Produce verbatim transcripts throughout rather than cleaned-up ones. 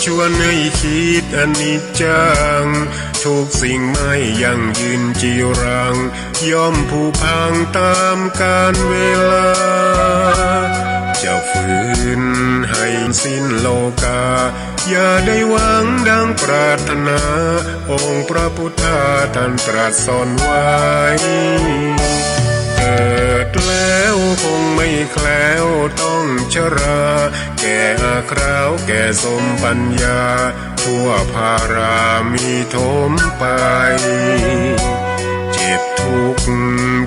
ชวนให้คิดอนิจจัง ทุกสิ่งไม่ยั่งยืนจีรัง ย่อมผุพังต๋ามกาลเวลา จะฝืนให้สิ้นโลกา อย่าได้หวังดังปรารถนา องค์พระพุทธาท่านตรัสสอนไว้ เกิดแล้วคงไม่แคล้วต้องชรา แก่อาคราวแก่สมปัญญา ทั่วพารามีถมไป เจ็บทุกข์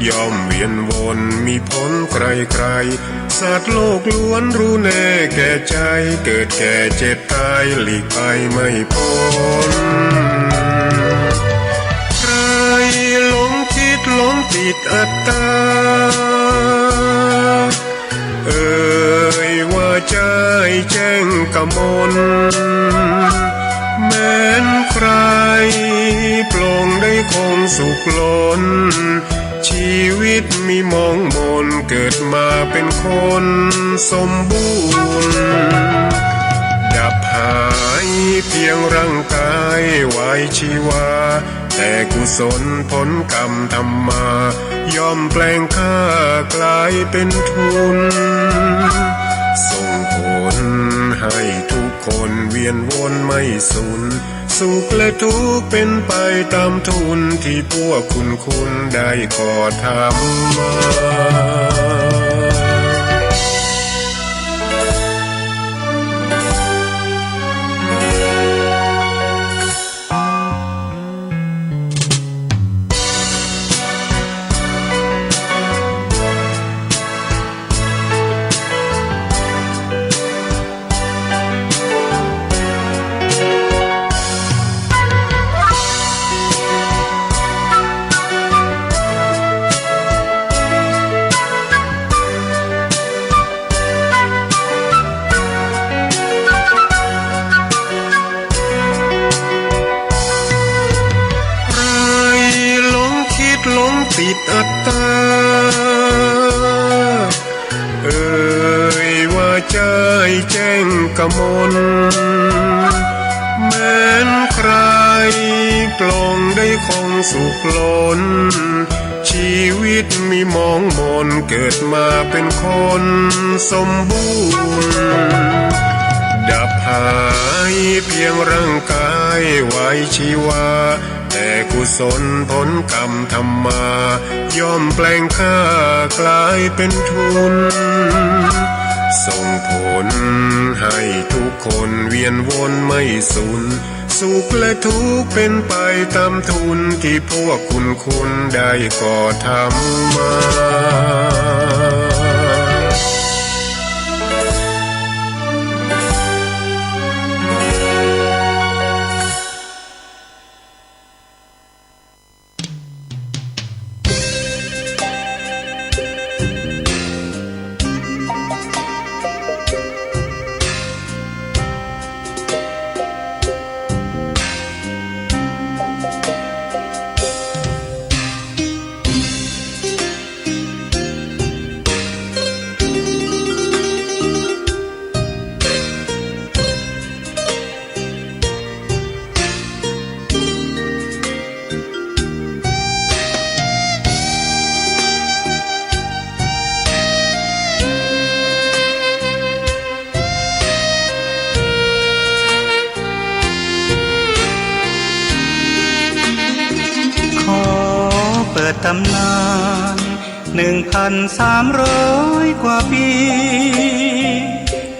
ย่อมเวียนวน มีผลใครๆ สัตว์โลกล้วนรู้แน่แก่ใจ เกิดแก่เจ็บตายหลีกไปไม่พ้น ใครหลงคิดหลงติดอัตตา เอ่ยว่าใจ้แจ้งกมล แม้นใครปลงได้คงสุขล้น ชีวิตมีหมองหมน เกิดมาเป็นคนสมบูรณ์ ดับหายเพียงร่างกายไว้ชีวา แต่กุศลผลกรรมทำมา ย่อมแปลงข้ากลายเป็นทุน ส่งผลให้ทุกคนเวียนวนไม่สุน สุขและทุกข์เป็นไปต๋ามทุน ตี้พวกคุณคุณได้ก่อทำมา ใครหลงคิดหลงติดอัตตา เอ่ยว่าใจ้แจ้งกมล แม้นใครปลงได้คงสุขล้น ชีวิตมีหมองหมน เกิดมาเป็นคนสมบูรณ์ ดับหายเพียงร่างกายไว้ชีวา แต่กุศลผลกรรมทำมา ย่อมแปลงข้ากลายเป็นทุน ส่งผลให้ทุกคนเวียนวนไม่สุน สุขและทุกข์เป็นไปต๋ามทุน ตี้พวกคุณคุณได้ก่อทำมา ขอเปิดต๋ำนาน หนึ่งพันสามร้อยกว่าปี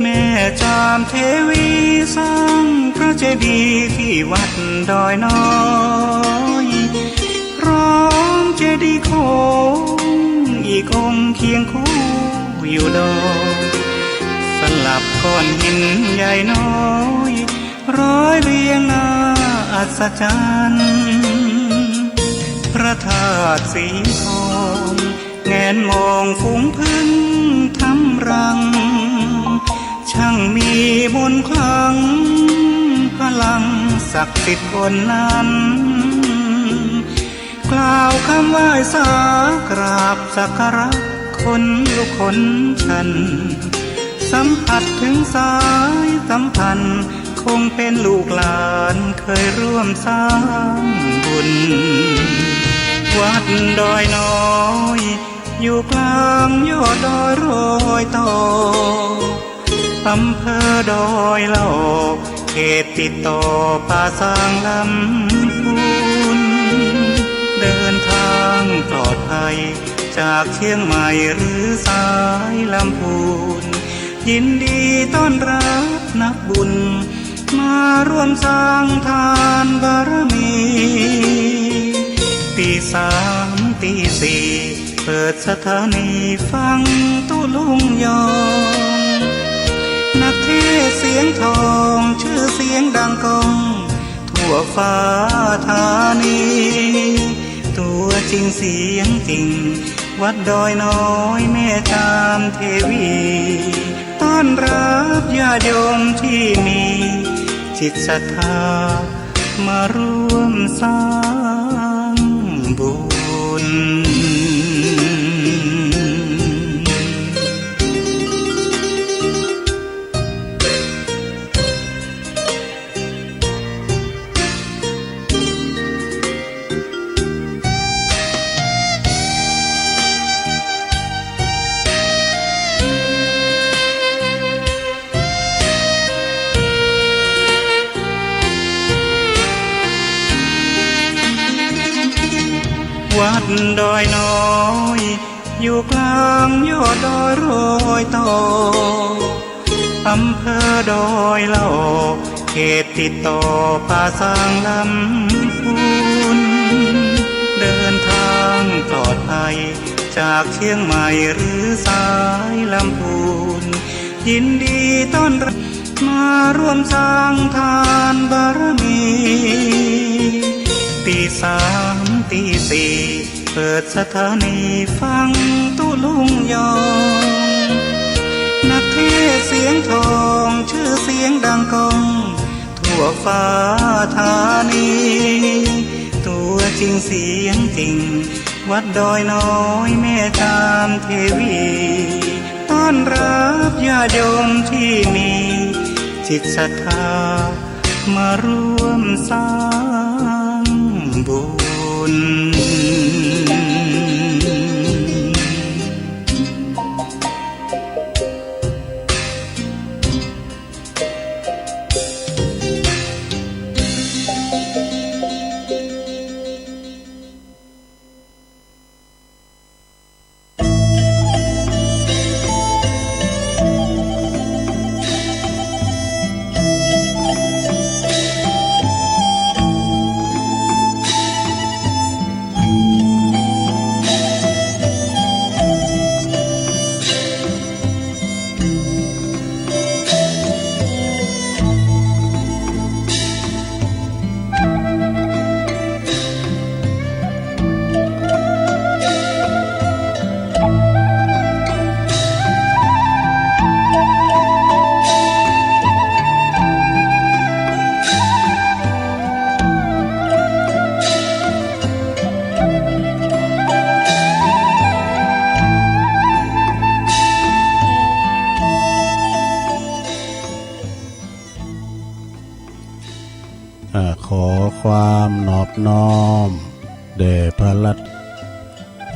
แม่จามเทวีสร้างพระเจดีย์ตี้วัดดอยน้อย พร้อมเจดีย์โค้งอีกองค์เคียงคู่อยู่ดอย สลับก้อนหินใหญ่น้อย ร้อยเรียงน่าอัศจรรย์ พระธาตุสีทอง แงนมองฝูงผึ้งทำรัง ช่างมีมนต์ขลัง พลังศักดิ์สิทธิ์ล้นนั้น กล่าวคำไหว้สากราบสักการะ ขนลุกขนชัน สัมผัสถึงสายสัมพันธ์ ข คงเป๋นลูกหลานเคยร่วมสร้างบุญ วัดดอยน้อย อยู่กลางยอดดอยรอยต่อ อำเภอดอยหลอก เขตติดต่อป่าซางลำพูน เดินทางปลอดภัย จากเชียงใหม่หรือสายลำพูน ยินดีต้อนรับนักบุญ มาร่วมสร้างทานบารมี ตีสามตีสี่ เปิดสถานีฟังตุ๊ลุงยอง นักเทศน์เสียงทอง ชื่อเสียงดังก้อง ทั่วฟ้าธานี ตัวจริงเสียงจริง วัดดอยน้อยแม่จามเทวี ต้อนรับญาติโยมที่มีจิตศรัทธา มาร่วมสร้างบุญ วัดดอยน้อย อยู่กลางยอดดอยรอยต่อ อำเภอดอยหลอก เขตติดต่อป่าซางลำพูน เดินทางปลอดภัย จากเชียงใหม่หรือสายลำพูน ยินดีต้อนรับ มาร่วมสร้างทานบารมี ตีสามตีสี่ เปิดสถานีฟังตุ๊ลุงยอง นักเทศน์เสียงทอง ชื่อเสียงดังก้อง ทั่วฟ้าธานี ตัวจริงเสียงจริง วัดดอยน้อยแม่จามเทวี ต้อนรับญาติโยมที่มีจิตศรัทธา มาร่วมสร้างบุญ อ่า ขอความนอบน้อมแด่พระรัตน์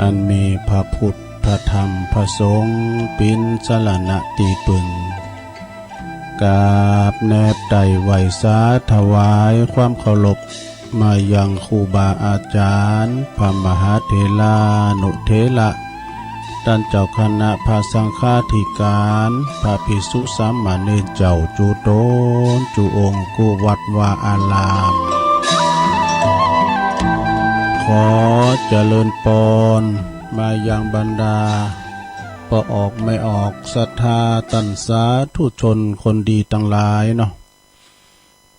อันมีพระพุทธ พระธรรม พระสงฆ์ เป๋นสรณะตี้ปึง กราบแนบไต่ไหว้สาถวายความเคารพ มายังครูบาอาจารย์ พระมหาเถรานุเถระ ต้านเจ้าคณะ พระสังฆาธิการ พระภิกษุสามเณรเจ้า จุ๊ต๋นจุ๊องค์ กู้วัดวาอาราม ขอเจริญปอน มายังบรรดาป้อออกแม่ออก ศรัทธาต้านสาธุชนคนดีตังหลายเนาะ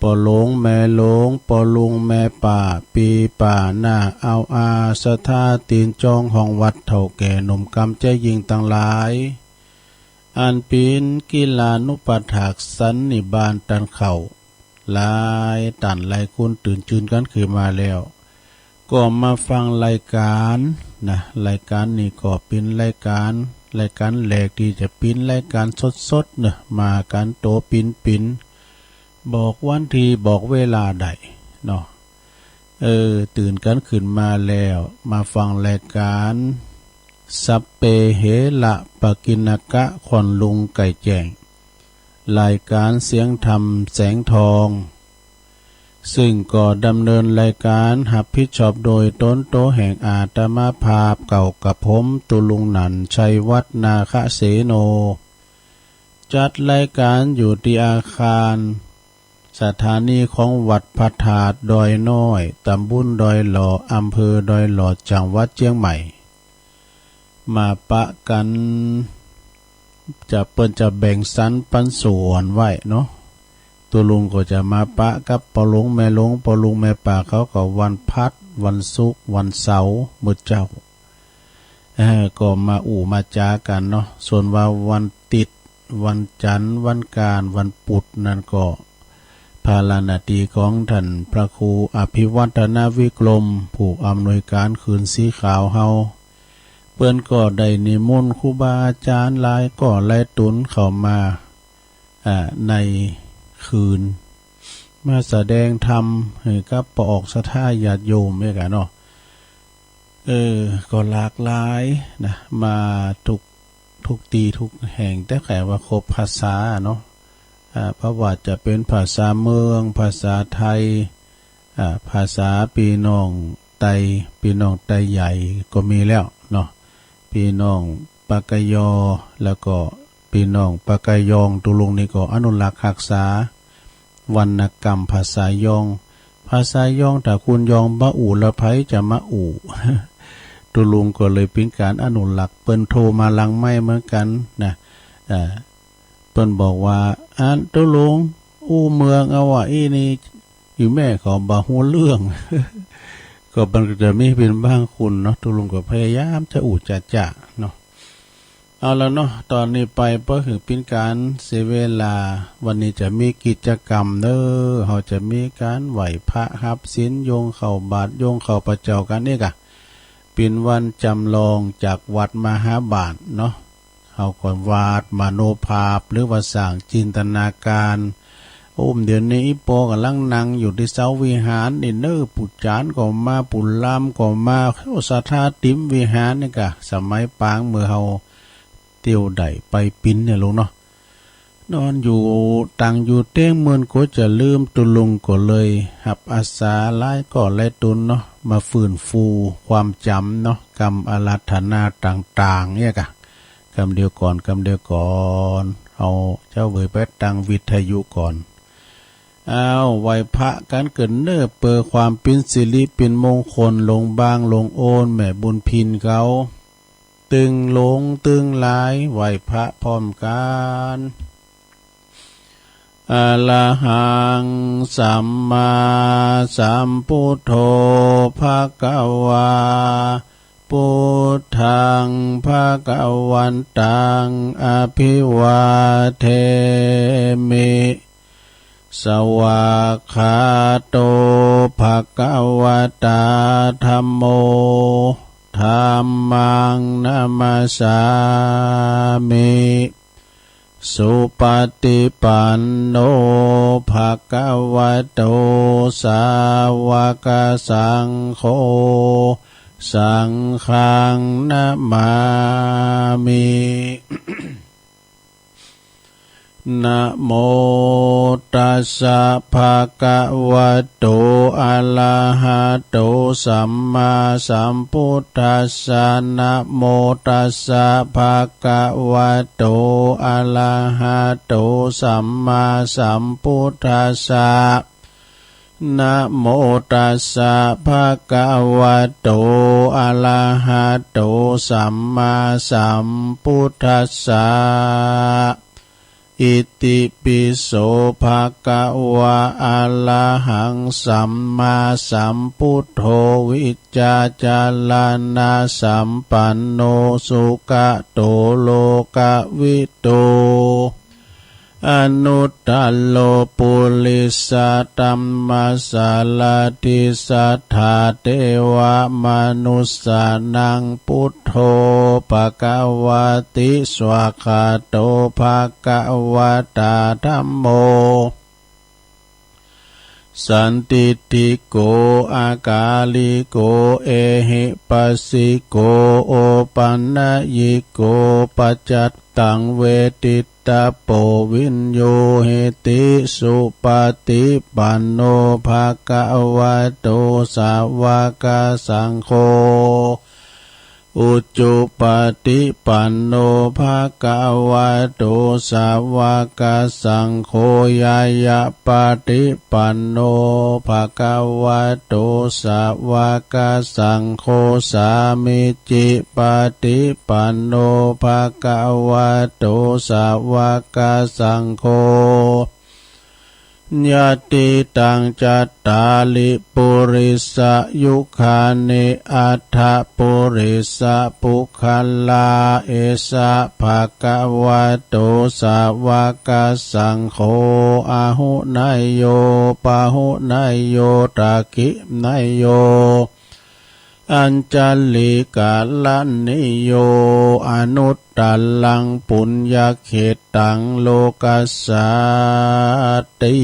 ป้อหลวงแม่หลวง ป้อลุงแม่ป้า ปี้ป้าน้าอาวอา ศรัทธาตี๋นจองห้องวัด เฒ่าแก่หนุ่มกำเจ๊หญิงตังหลาย อันเป๋นกิลานุปัฏฐากสันนิบาตต้านเข่า หลายต้านหลายคนตื่นจืนกั๋นขึ้นมาแล้ว ก็มาฟังรายก๋านนะ รายก๋านนี้ก็เป๋นรายก๋าน รายก๋านแรกตี้จะเป๋นรายก๋านสดๆ เนาะ มากั๋นโตปิ๋นๆ บอกวันตี้บอกเวลาได้เนาะ เออ ตื่นกั๋นขึ้นมาแล้ว มาฟังรายก๋าน สัพเพเหระปกิณกะ ค่อนลุงใก้แจ้ง รายก๋านเสียงธรรมแสงทอง ซึ่งก็ดำเนินรายก๋านฮับผิดชอบโดยต๋นตั๋วแห่งอาตมาภาพ เก้ากับผม ตุลุงหนั่น ชัยวัฒน์ นาคเสโน จัดรายก๋านอยู่ตี้อาคาร สถานีของวัดพระธาตุดอยน้อย ตำบลดอยหล่อ อำเภอดอยหล่อ จังหวัดเจียงใหม่ มาปะกั๋น จะ เปิ้นจะแบ่งสรรปันส่วนไว้เนาะ ตุลุงก็จะมาปะกับป้อหลวงแม่หลวง ป้อลุงแม่ป้าเขาก็วันพัด วันศุกร์ วันเสาร์ มื้อเจ๊า เอ่อ ก็มาอู้มาจ๋ากั๋นเนาะ ส่วนว่าวันติ๊ด วันจันทร์ วันก๋าน วันปุธนั่นก็ ภาระหน้าตี้ของต้านพระครูอภิวัฒนวิกรม ผู้อำนวยก๋านคืนสีขาวเฮา เปิ้นก็ได้นิมนต์ครูบาอาจ๋ารย์หลายก้อหลายต๋นเข้ามา อ่า ในคืน มาแสดงธรรมหื้อกับป้อออกศรัทธาญาติโยมเอี้ยก่ะเนาะ เออ ก็หลากหลายนะ มาทุก ทุกตี้ทุกแห่ง แต่แค่ว่าครบภาษาเนาะ อ่า บ่ว่าจะเป๋นภาษาเมือง ภาษาไต อ่า ภาษาปี้น้องไต ปี้น้องไตใหญ่ก็มีแล้วเนาะ ปี้น้องปากกะยอ แล้วก็ปี้น้องปากกะยอง ตุลุงนี่ก็อนุรักษ์ฮักษาวรรณกรรมภาษายอง ภาษายอง ถ้าคนยองบ่อู้แล้วใผจะมาอู้ ตุลุงก็เลยเป๋นก๋านอนุรักษ์ เปิ้นโทรมาหลังไมค์เหมือนกั๋นนะ อ่า เปิ้นบอกว่า อัน ตุลุง อู้เมืองเอาอะ อี้นี่ อี่แม่เขาบ่ฮู้เรื่อง ก็มันก็จะมีเป๋นบางคนเนาะ ตุลุงก็พยายามจะอู้จะจ๋าเนาะ เอาละเนาะ ต๋อนนี้ไปบ่หื้อเป๋นก๋านเสียเวลา วันนี้จะมีกิจกรรมเน้อ เฮาจะมีก๋านไหว้พระฮับศีล โยงข้าวบาตร โยงข้าวพระเจ้ากั๋นนี่ก่ะ เป๋นวันจ๋ำลองจากวัดมหาบาทเนาะ เฮาก็วาดมโนภาพ หรือว่าสร้างจินตนาการ โอ้ม เดี๋ยวนี้อี่ป้อก่ำลังนั่งอยู่ตี้เสาวิหารนี่เน้อ ผู้จ๋ารย์ก็มา ผู้ลำก็มา โอ้ ศรัทธาเต๋มวิหารนี่ก่ะ สมัยปางเมื่อเฮาเตียวได้ไปปิ๋นเนี่ยลุงเนาะ นอนอยู่ ตั้งอยู่เต๊งเมิน กั๋วจะลืม ตุลุงก็เลยฮับอาสาหลายก้อหลายต๋นเนาะ มาฟื้นฟูความจ๋ำเนาะ กำอาราธนาต่างๆ เนี่ยก่ะ กำเดียวก่อน กำเดียวก่อน เอาเจ้าเหวยไปตั้งวิทยุก่อน อ้าว ไหว้พระกั๋นเกิ่นเน้อ เปื้อความเป๋นสิริเป๋นมงคล หลวงบาง หลวงโอน แม่บุญพินเขา ตึงหลงตึงหลาย ไหว้พระพร้อมกั๋น อะระหัง สัมมาสัมพุทโธ ภะคะวา พุทธัง ภะคะวันตัง อะภิวาเทมิ สวากขาโต ภะคะวะตา ธัมโม ธัมมัง นะมัสสามิ สุปะฏิปันโน ภะคะวะโต สาวะกะสังโฆ สังฆัง นะมามิ นะโมตัสสะ ภะคะวะโต อะระหะโต สัมมาสัมพุทธัสสะ นะโมตัสสะ ภะคะวะโต อะระหะโต สัมมาสัมพุทธัสสะ นะโมตัสสะ ภะคะวะโต อะระหะโต สัมมาสัมพุทธัสสะ อิติปิโส ภะคะวะ อะระหัง สัมมาสัมพุทโธ วิชชาจารณะสัมปันโน สุขะโต โลกะวิทู อนุตตะโร ปุริสะธัมมะสารถิ สัทธาเทวะมนุสสานัง พุทโธ ภะคะวะติ สวากขาโต ภะคะวะตา ธัมโม สันทิฏฐิโก อากาลิโก เอหิปัสสิโก โอปันญิโก ปัจจัตตังเวทิตตะโป วิญญูหิติ สุปฏิปันโน ภะคะวะโต สาวกสังโฆ อุจุปฏิปันโน ภะคะวะโต สาวกสังโฆ ญาณปฏิปันโน ภะคะวะโต สาวกสังโฆ สามิจิปฏิปันโน ภะคะวะโต สาวกสังโฆ ยะติตัง จัตตาริ ปุริสะยุคานิ อัฏฐปุริสะปุคคลา เอสะ ภะคะวะโต สาวกสังโฆ อาหุเนยโย ปาหุเนยโย ทักขิเนยโย อัญชลีกะรณีโย อนุตตรังปุญญเขตตัง โลกัสสาติ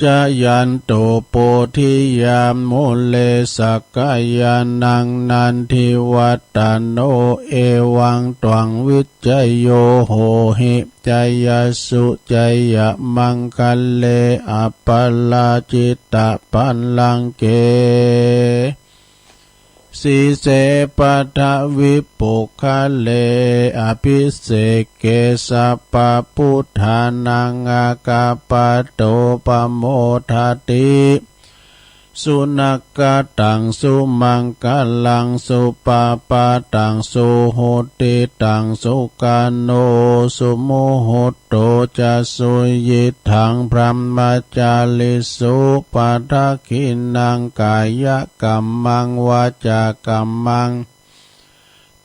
จะยันโต โพธิยา มูเล สักกายานัง นันทิวัตตโน เอวังตวัง วิจโย โหหิ จยสสุ จยมังคะเล อัปปะราจิตะปัลลังเก สีเส ปะทวิปุคคะเล อภิเสกเก สัพพะปุทธานัง อากาปะโต ปะโมทะติ สุนักขะตัง สุมังคะลัง สุปะปะทัง สุหุติตัง สุขะโน สุมุหุตโต จะสุยิตถัง พรหมจาริสุ ปะทักขิณัง กายะกัมมัง วาจากัมมัง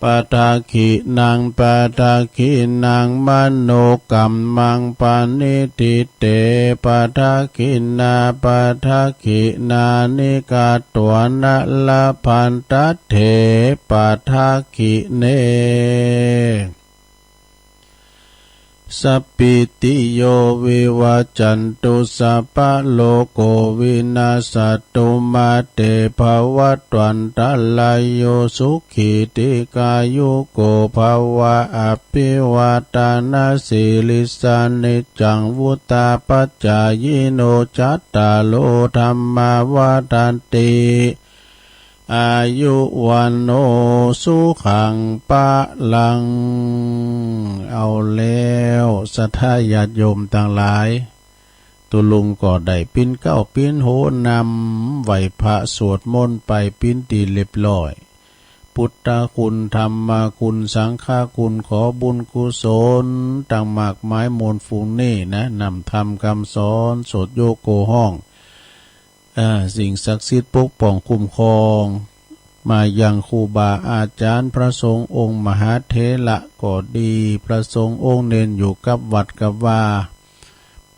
ปะทักขิณัง ปะทักขิณัง มโนกัมมัง ปะณิฏฐิเต ปะทักขิณา ปะทักขิณานิ กัตถวานะ ละพันทะเถ ปะทักขิเณ สัพพีติโย วิวัจจันตุ สัพพะโรโค วินัสสะตุ มา เต ภะวัตวันตะราโย สุขี ทีฆายุโก ภะวะ อะภิวาทะนะสีลิสสะ นิจจัง วุฑฒาปะจายิโน จัตตาโร ธัมมา วัฑฒันติ อายุ วัณโณ สุขัง พะลัง เอาแล้ว ศรัทธาญาติโยมตังหลาย ตุ๊ลุงก็ได้ปิ๊นเก๊าปิ๊นโหนำไหว้พระสวดมนต์ไปปิ๊นตี้เรียบร้อย ปุทธคุณ ธัมมคุณ สังฆคุณ ขอบุญกุศลตังมากมายมวลฝูงนี้นะ นำธรรมกำสอน สดโยโกฮ้อง เอ่อ สิ่งศักดิ์สิทธิ์ปกป้องคุ้มครอง มายังครูบาอาจ๋ารย์ พระสงฆ์องค์มหาเถระก็ดี พระสงฆ์องค์เณรอยู่กับวัดกับวา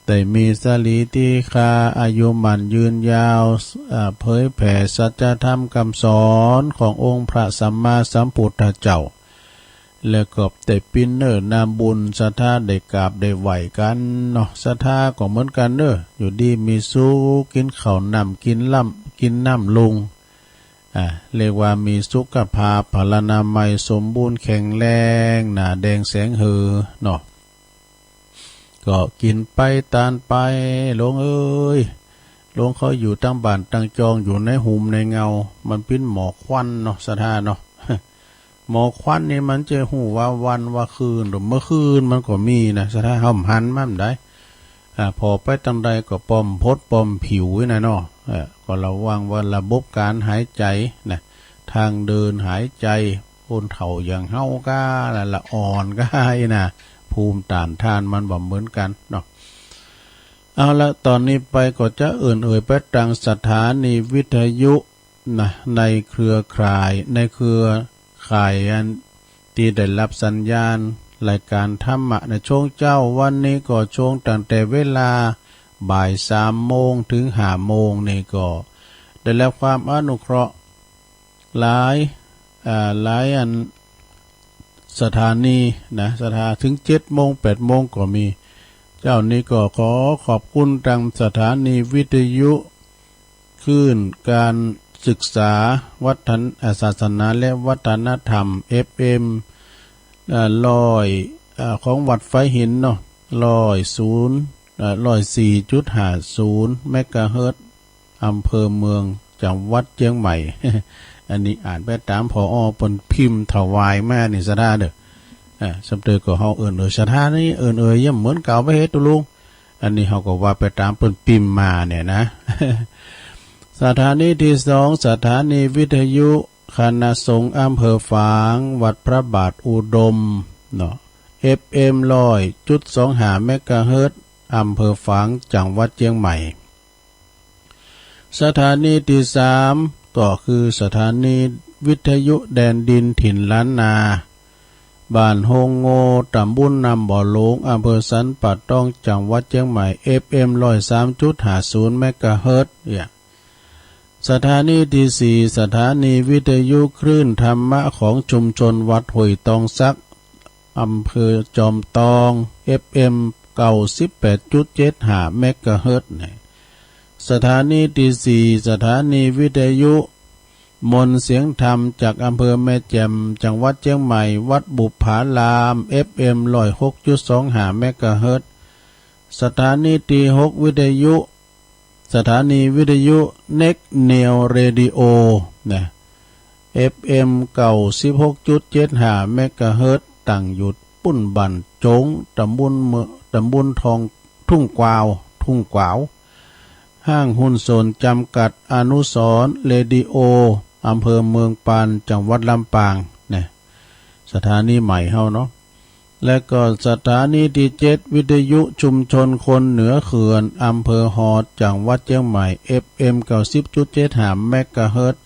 ได้มีสรีติคา อายุมั่นยืนยาว เอ่อ เผยแผ่สัจธรรมกำสอนขององค์พระสัมมาสัมพุทธเจ้า แล้วก็ได้ปิ๊นเน้อนาบุญ ศรัทธาได้กราบได้ไหว้กั๋นเนาะ ศรัทธาก็เหมือนกั๋นเน้อ อยู่ดีมีสุข กิ๋นข้าวน้ำ กิ๋นล่ำ กิ๋นน้ำลุง อ่า เรียกว่ามีสุขภาพพลานามัยสมบูรณ์แข็งแรง หน้าแดงแสงเหือเนาะ ก็กิ๋นไปตานไป โลงเอ๋ย โลงเขาอยู่ตังบ้านตังจอง อยู่ในหุมในเงา มันปิ๊นหมอกควันเนาะ ศรัทธาเนาะ หมอกควันนี่มันจะฮู้ว่าวันว่าคืน หรือเมื่อคืนมันก็มีนะ ศรัทธา เฮาบ่หันมันได้ อ่า ผ่อไปตังใดก็ป้อมพดป้อมผิวนะเนาะ เออ ก็ระวังว่าระบบการหายใจนะ ทางเดินหายใจ คนเฒ่าอย่างเฮาก้า ละ ละอ่อนก้านะ ภูมิต้านทานมันบ่เหมือนกั๋นเนาะ เอาละ ต๋อนนี้ไปก็จะเอิ้นเอ่ยไปตังสถานีวิทยุ นะ ในเครือข่าย ในเครือข่ายอันตี้ได้ฮับสัญญาณรายก๋านธรรมะในช่วงเจ๊า วันนี้ก็ช่วงตั้งแต่เวลาบ่ายสามโมงเถิงห้าโมงนี่ก็ได้ฮับความอนุเคราะห์หลาย อ่า หลายอัน สถานีนะ ศรัทธา เถิงเจ็ดโมงแปดโมงก็มี เจ้านี้ก็ขอขอบคุณตางสถานีวิทยุคลื่นการศึกษาวัฒน- อ่า ศาสนาและวัฒนธรรม เอฟเอ็ม อ่า ร้อย อ่า ของวัดฝายหินเนาะ ร้อยศูนย์ อ่า ร้อยสี่จุดห้าศูนย์เมกะเฮิรตซ์ อำเภอเมือง จังหวัดเจียงใหม่ อันนี้อ่านไปต๋าม ผอ. เปิ้นพิมพ์ถวายมานี่ศรัทธาเน่อ อ่า สำเร็จก็เฮาเอิ้นเอ่ยศรัทธานี่ เอิ้นเอ่ยย่ำเหมือนเก่าไปเหตุตุลุง อันนี้เฮาก็ว่าไปต๋ามเปิ้นพิมพ์มาเนี่ยนะ สถานีตี้สอง สถานีวิทยุคณะสงฆ์อำเภอฝาง วัดพระบาทอุดมเนาะ เอฟเอ็ม ร้อยจุดสองห้าเมกะเฮิรตซ์ อำเภอฝาง จังหวัดเจียงใหม่ สถานีตี้สาม ก็คือสถานีวิทยุแดนดินถิ่นล้านนา บ้านโฮงโง่ ต๋ำบลน้ำบ่อหลวง อำเภอสันป่าตอง จังหวัดเจียงใหม่ เอฟเอ็ม ร้อยสามจุดห้าศูนย์เมกะเฮิรตซ์ เนี่ย สถานีตี้สี่ สถานีวิทยุคลื่นธรรมะของชุมชนวัดห้วยตองสัก อำเภอจอมตอง เอฟเอ็ม เก้าสิบแปดจุดเจ็ดห้าเมกะเฮิรตซ์ เนี่ย สถานีตี้สี่ สถานีวิทยุมนต์เสียงธรรม จากอำเภอแม่แจ่ม จังหวัดเจียงใหม่ วัดบุปผาราม เอฟเอ็ม ร้อยหกจุดสองห้าเมกะเฮิรตซ์ สถานีตี้หก วิทยุ สถานีวิทยุ Next Neo Radio นะ เอฟเอ็ม เก้าสิบหกจุดเจ็ดห้าเมกะเฮิรตซ์ ตั้งอยู่ปุ้นบ้านโจ๊ง ต๋ำบลเมือง ต๋ำบลทอง ทุ่งกวาว ทุ่งกวาว ห้างหุ้นส่วนจำกัดอนุสรณ์เรดิโอ อำเภอเมืองปาน จังหวัดลำปาง นะ สถานีใหม่เฮาเนาะ และก็สถานีตี้เจ็ด วิทยุชุมชนคนเหนือเขื่อน อำเภอฮอด จังหวัดเจียงใหม่ เอฟเอ็ม เก้าสิบจุดเจ็ดห้าเมกะเฮิรตซ์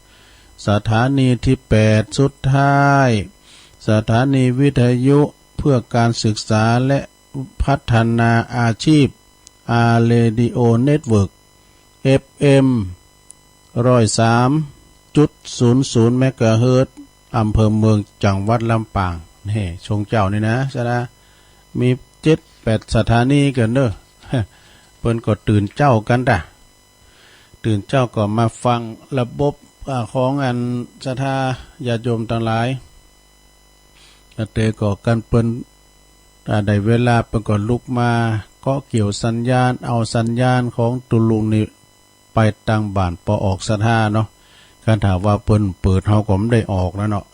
สถานีตี้แปด สุดท้าย สถานีวิทยุเพื่อการศึกษาและพัฒนาอาชีพ อาร์ Radio Network เอฟเอ็ม ร้อยสามจุดศูนย์ศูนย์เมกะเฮิรตซ์ อำเภอเมือง จังหวัดลำปาง นี่ ชงเจ้านี่นะ ศรัทธา มีเจ็ดแปดสถานีกั๋นเน่อ เปิ้นก็ตื่นเจ๊ากั๋นตะ ตื่นเจ๊าก็มาฟังระบบ อ่า ของอันศรัทธาญาติโยมตังหลาย อาเตก็กันเปิ้น อ่า ได้เวลาเปิ้นก็ลุกมาเกาะเกี่ยวสัญญาณ เอาสัญญาณของตุลุงนี่ไปตางบ้านปอออกศรัทธาเนาะ คันถ้าว่าเปิ้นเปิดเฮาก็บ่ได้ออกแล้วเนาะ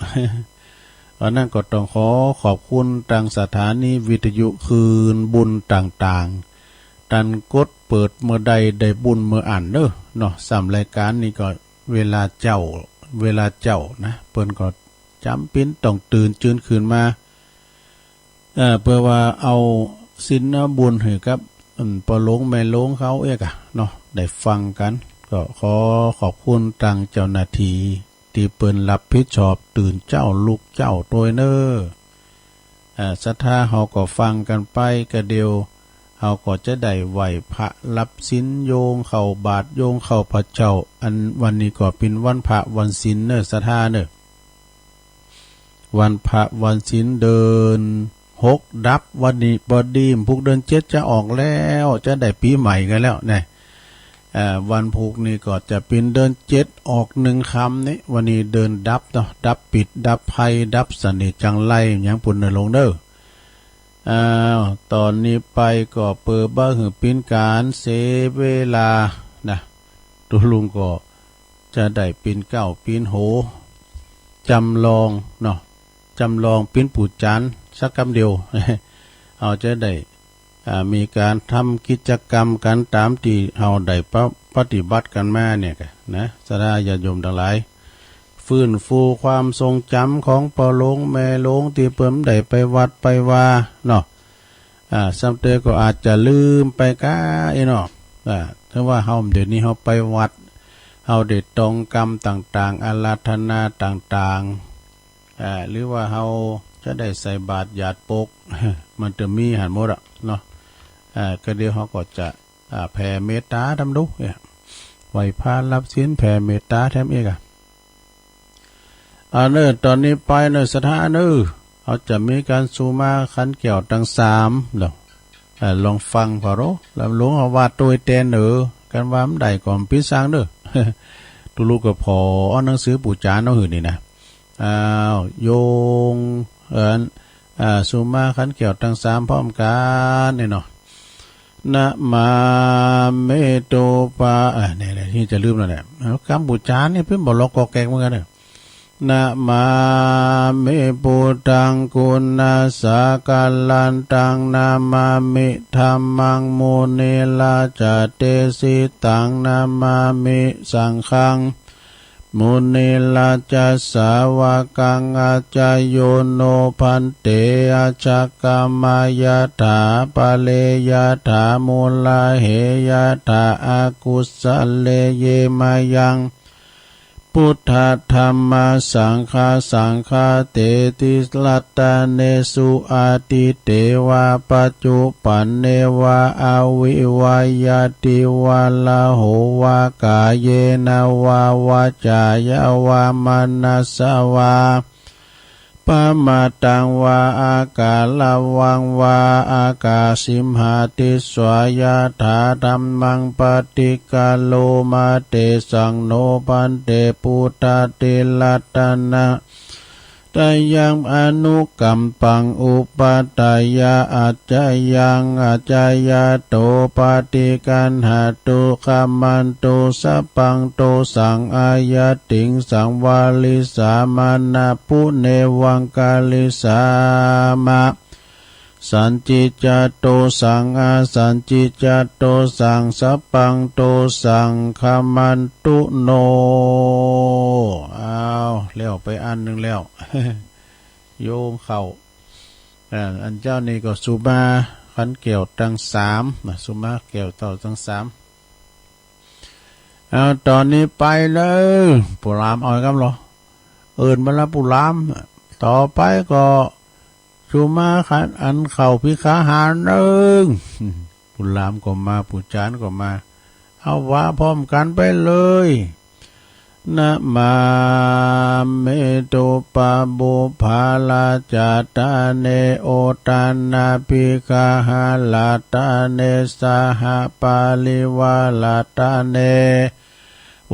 อันนั้นก็ต้องขอขอบคุณตางสถานีวิทยุคลื่นบุญต่างๆ ตันกดเปิดเมื่อใดได้บุญเมื่ออั้นเน่อเนาะ ซ้ำรายก๋านนี่ก็เวลาเจ๊า เวลาเจ๊านะ เปิ้นก็จ๋ำเป๋นต้องตื่นจื้นขึ้นมา เอ่อ เปื้อว่าเอาศีลเอาบุญหื้อกับ อืม ป้อหลวงแม่หลวงเขาเอกอะเนาะ ได้ฟังกั๋น ก็ขอขอบคุณตางเจ้าหน้าตี้ตี้เปิ้นรับผิดชอบตื่นเจ๊าลุกเจ๊าตวยเน่อ เอ่อ ศรัทธาเฮาก็ฟังกั๋นไปกะเดียว เฮาก็จะได้ไหว้พระรับศีลโยงเข้าบาตรโยงเข้าพระเจ้า อันวันนี้ก็เป๋นวันพระวันศีลเน่อศรัทธาเน่อ วันพระวันศีลเดือนหกดับ วันนี้ปอดี พุกเดือนเจ็ดจะออกแล้ว จะได้ปี๋ใหม่กั๋นแล้วนะ เอ่อ วันพุกนี่ก็จะเป๋นเดือนเจ็ดออกหนึ่งค่ำนี่ วันนี้เดือนดับเนาะ ดับปิด ดับภัย ดับเสน่ห์จังไร หยังปู้นเน่อหลวงเน่อ อ้าว ต๋อนนี้ไปก็เปื้อบ่หื้อเป๋นก๋านเสียเวลานะ ตุลุงก็จะได้ปี๋นเก๊าปี๋นโห จ๋ำลองเนาะ จ๋ำลองเป๋นปู่จ๋ารย์สักกำเดียว เฮาจะได้ อ่า มีก๋านทำกิจกรรมกั๋นต๋ามตี้เฮาได้ปะ- ปฏิบัติกั๋นมาเนี่ยกะนะ ศรัทธาญาติโยมตังหลาย ฟื้นฟูความทรงจ๋ำของป้อหลวงแม่หลวงตี้เปิ้นได้ไปวัดไปวาเนาะ อ่า ซ้ำเตอก็อาจจะลืมไปก้าอี้เนาะ อ่า ถือว่าเฮา เดี๋ยวนี้เฮาไปวัด เฮาได้ตองกำต่างๆ อาราธนาต่างๆ อ่า หรือว่าเฮาจะได้ใส่บาตรหยาดปก มันจะมีหั้นหมดอะเนาะ อ่า กะเดียวเฮาก็จะ อ่า แผ่เมตต๋าต๋ามดูเนี่ย ไหว้พระรับศีล แผ่เมตต๋าแถมเอกอะ อ่า เน่อ ต๋อนนี้ไปเน่อ ศรัทธาเน่อ เฮาจะมีก๋านสุมาขันแก้วตังสามเนาะ เอ่อ ลองฟังผ่อเนาะ ลำหลวงเอาว่าโตยแตนเน่อ กันว่าบ่ได้ก็บ่ปิดสังเน่อ ตุลุกก็ผ่อเอาหนังสือปู่จารย์เอาหื้อนี่นะ อ้าว โยง เอ่อ อ่า สุมาขันแก้วตังสามพร้อมกั๋นนี่เนาะ นะมามิ ตุปา อ่า เนี่ย เนี่ย นี่จะลืมแล้วเนี่ย เอากำปู่จารย์นี่เปิ้นบ่ล็อกกอกแกกเหมือนกั๋นเน่อ นะมามิ ปุทธัง กุณัสสะกะลันตัง นะมามิ ธัมมัง มุนิรัจจะ เตสิตัง นะมามิ สังฆัง มุนิรัจจะ สาวะกัง อัจจะโย โน ภันเต อัจจะกะมะ ยะถา ปะเร ยะถา มูลา เห ยะถา อะกุสะเล เย มะยัง พุทธะ ธัมมะ สังฆะ สังฆา เตติ รัตเนสุ อะตีเตวะ ปัจจุปันเนวะ อะวิวะยะติวะ ละโหวะ กาเยนะวะ วาจายาวะ มะนะสสะวะ ปะมาทังวะ อะกะระวังวะ อะกาสิมหะติสสะ ยะถา ธัมมัง ปะติกะโรมะ เตสัง โน ภันเต พุทธา ติ รัตนะ ตะยัง อนุกัมปัง อุปัฏฐายะ อัจจะยัง อัจจะยะโต ปะติกัณหะตุ ขะมันตุ สัพพัง โตสัง อะยะติง สังวาริสามา นะปุ เนวัง กะริสามะ สันติจะ โตสัง อะสันติจะ โตสัง สัพพัง โตสัง ขะมันตุ โน อ้าว แล้วไปอันนึ่งแล้ว โยงเข้า อ่า อันเจ้านี่ก็สุมาขันแก้วตังสามนะ สุมาแก้วเต้าตังสาม เอา ต๋อนนี้ไปเลย ปู่หลามเอากำลอ เอิ้นมาละปู่หลาม ต่อไปก็สุมาขัน อันเข้าภิกขาหารนึ่ง ปู่หลามก็มา ปู่จารย์ก็มา เอาว่าพร้อมกั๋นไปเลย นะมามิ ตุปะปุพพะ ราชะตะเน โอทะนะ ภิกขะหะ รัตะเน สหะ ปะริวา รัตะเน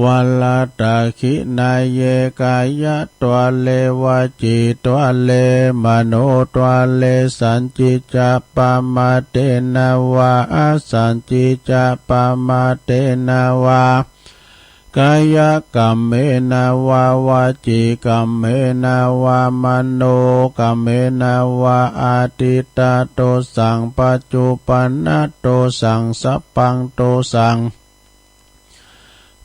วะ รัตถะขิณะเย กายะตวะเล วจีตวะเล มโนตวะเล สันติจะ ปะมะเตนะวะ อะสันติจะ ปะมะเตนะวะ กายะกัมเมนะวะ วจีกัมเมนะวะ มโนกัมเมนะวะ อะทิฏฐะ โตสัง ปัจจุปันนะ โตสัง สัพพัง โตสัง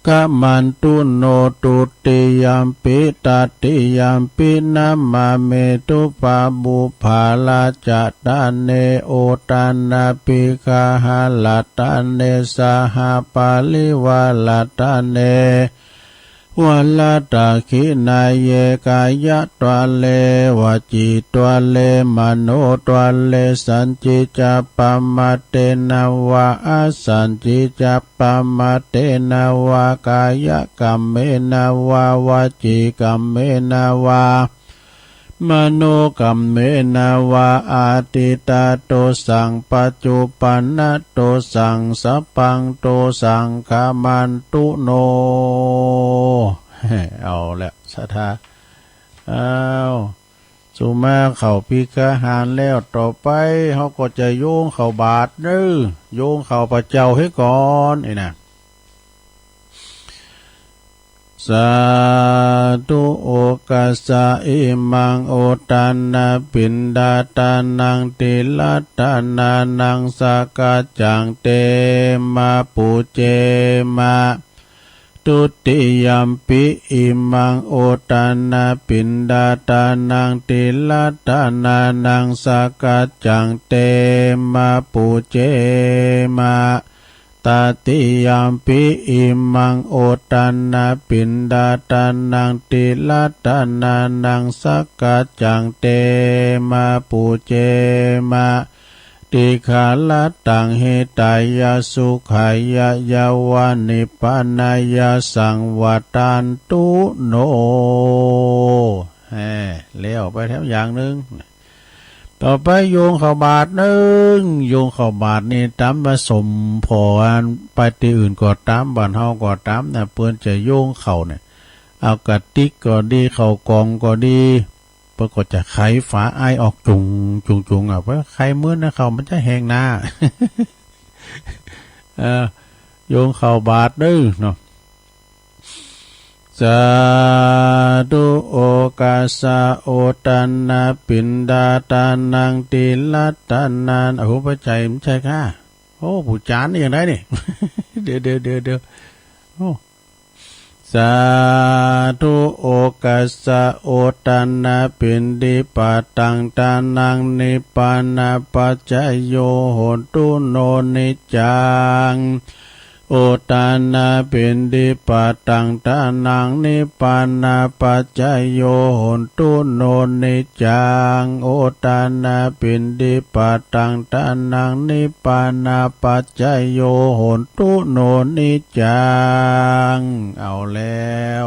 ขะมันตุ โน ตุติยัมปิ ตติยัมปิ นะมามิ ตุปะปุพพะ ราชะตะเน โอทะนะ ภิกขะหะ รัตะเน สหะ ปะริวา รัตะเน วะ รัตถะขิณะเย กายะตวะเล วจีตวะเล มโนตวะเล สันติจะ ปะมะเตนะวะ อะสันติจะ ปะมะเตนะวะ กายะกัมเมนะวะ วจีกัมเมนะวะ มโนกัมเมนะวะ อะทิฏฐะ โตสัง ปัจจุปันนะ โตสัง สัพพัง โตสัง ขะมันตุ โน เอาละ ศรัทธา อ้าว สุมาเข้าภิกขาหารแล้ว ต่อไปเฮาก็จะโยงเข้าบาตรเน่อ โยงเข้าพระเจ้าเหียก่อน นี่นะ สาธุ โอคัสสะ อิมัง โอทะนะ ปิณฑาทานัง ติระทานานัง สักคัจจัง เตมะ ปูเจมะ ทุติยัมปิ อิมัง โอทะนะ ปิณฑาทานัง ติระทานานัง สักคัจจัง เตมะ ปูเจมะ ตติยัมปิ อิมัง โอทะนะ ปิณฑาทานัง ติระทานานัง สักคัจจัง เตมะ ปูเจมะ ติขารัตตัง หิตายะ สุขายะ ยะวะ นิพพานายะ สังวัตตันตุ โน แหม แล้วไปแถมอย่างนึ่ง ต เอาไปโยงเข้าบาตรนึ่ง โยงเข้าบาตรนี่ต๋ามว่าสมผ่อ อันไปตี้อื่นก็ต๋าม บ้านเฮาก็ต๋ามนะ เปิ้นจะโยงเข้าเนี่ย เอากะติกก็ดี เข้ากล่องก็ดี เปิ้นก็จะไขฝาอ้ายออกจุ่ง จุ่ง จุ่ง อ่ะ เพราะไขมื้อนั้นเข้ามันจะแห้งนา เออ โยงเข้าบาตรเด้อเนาะ สาธุ โอกัสสะ โอตะนะ ปิณฑาตานัง ติรัตตะนัน อโห ปัจจัย บ่ใจ้ก้า โอ้ ผู้จารย์นี่อย่างใดนี่ เดี๋ยว เดี๋ยว เดี๋ยว เดี๋ยว โอ้ สาธุ โอกัสสะ โอตะนะ ปิณฑิปะตังตานัง นิพพานะปัจจโย โหนตุ โน นิจจัง โอตะนะ ปิณฑิปะตังตานัง นิพพานะปัจจโย โหนตุ โน นิจจัง โอตะนะ ปิณฑิปะตังตานัง นิพพานะปัจจโย โหนตุ โน นิจจัง เอาแล้ว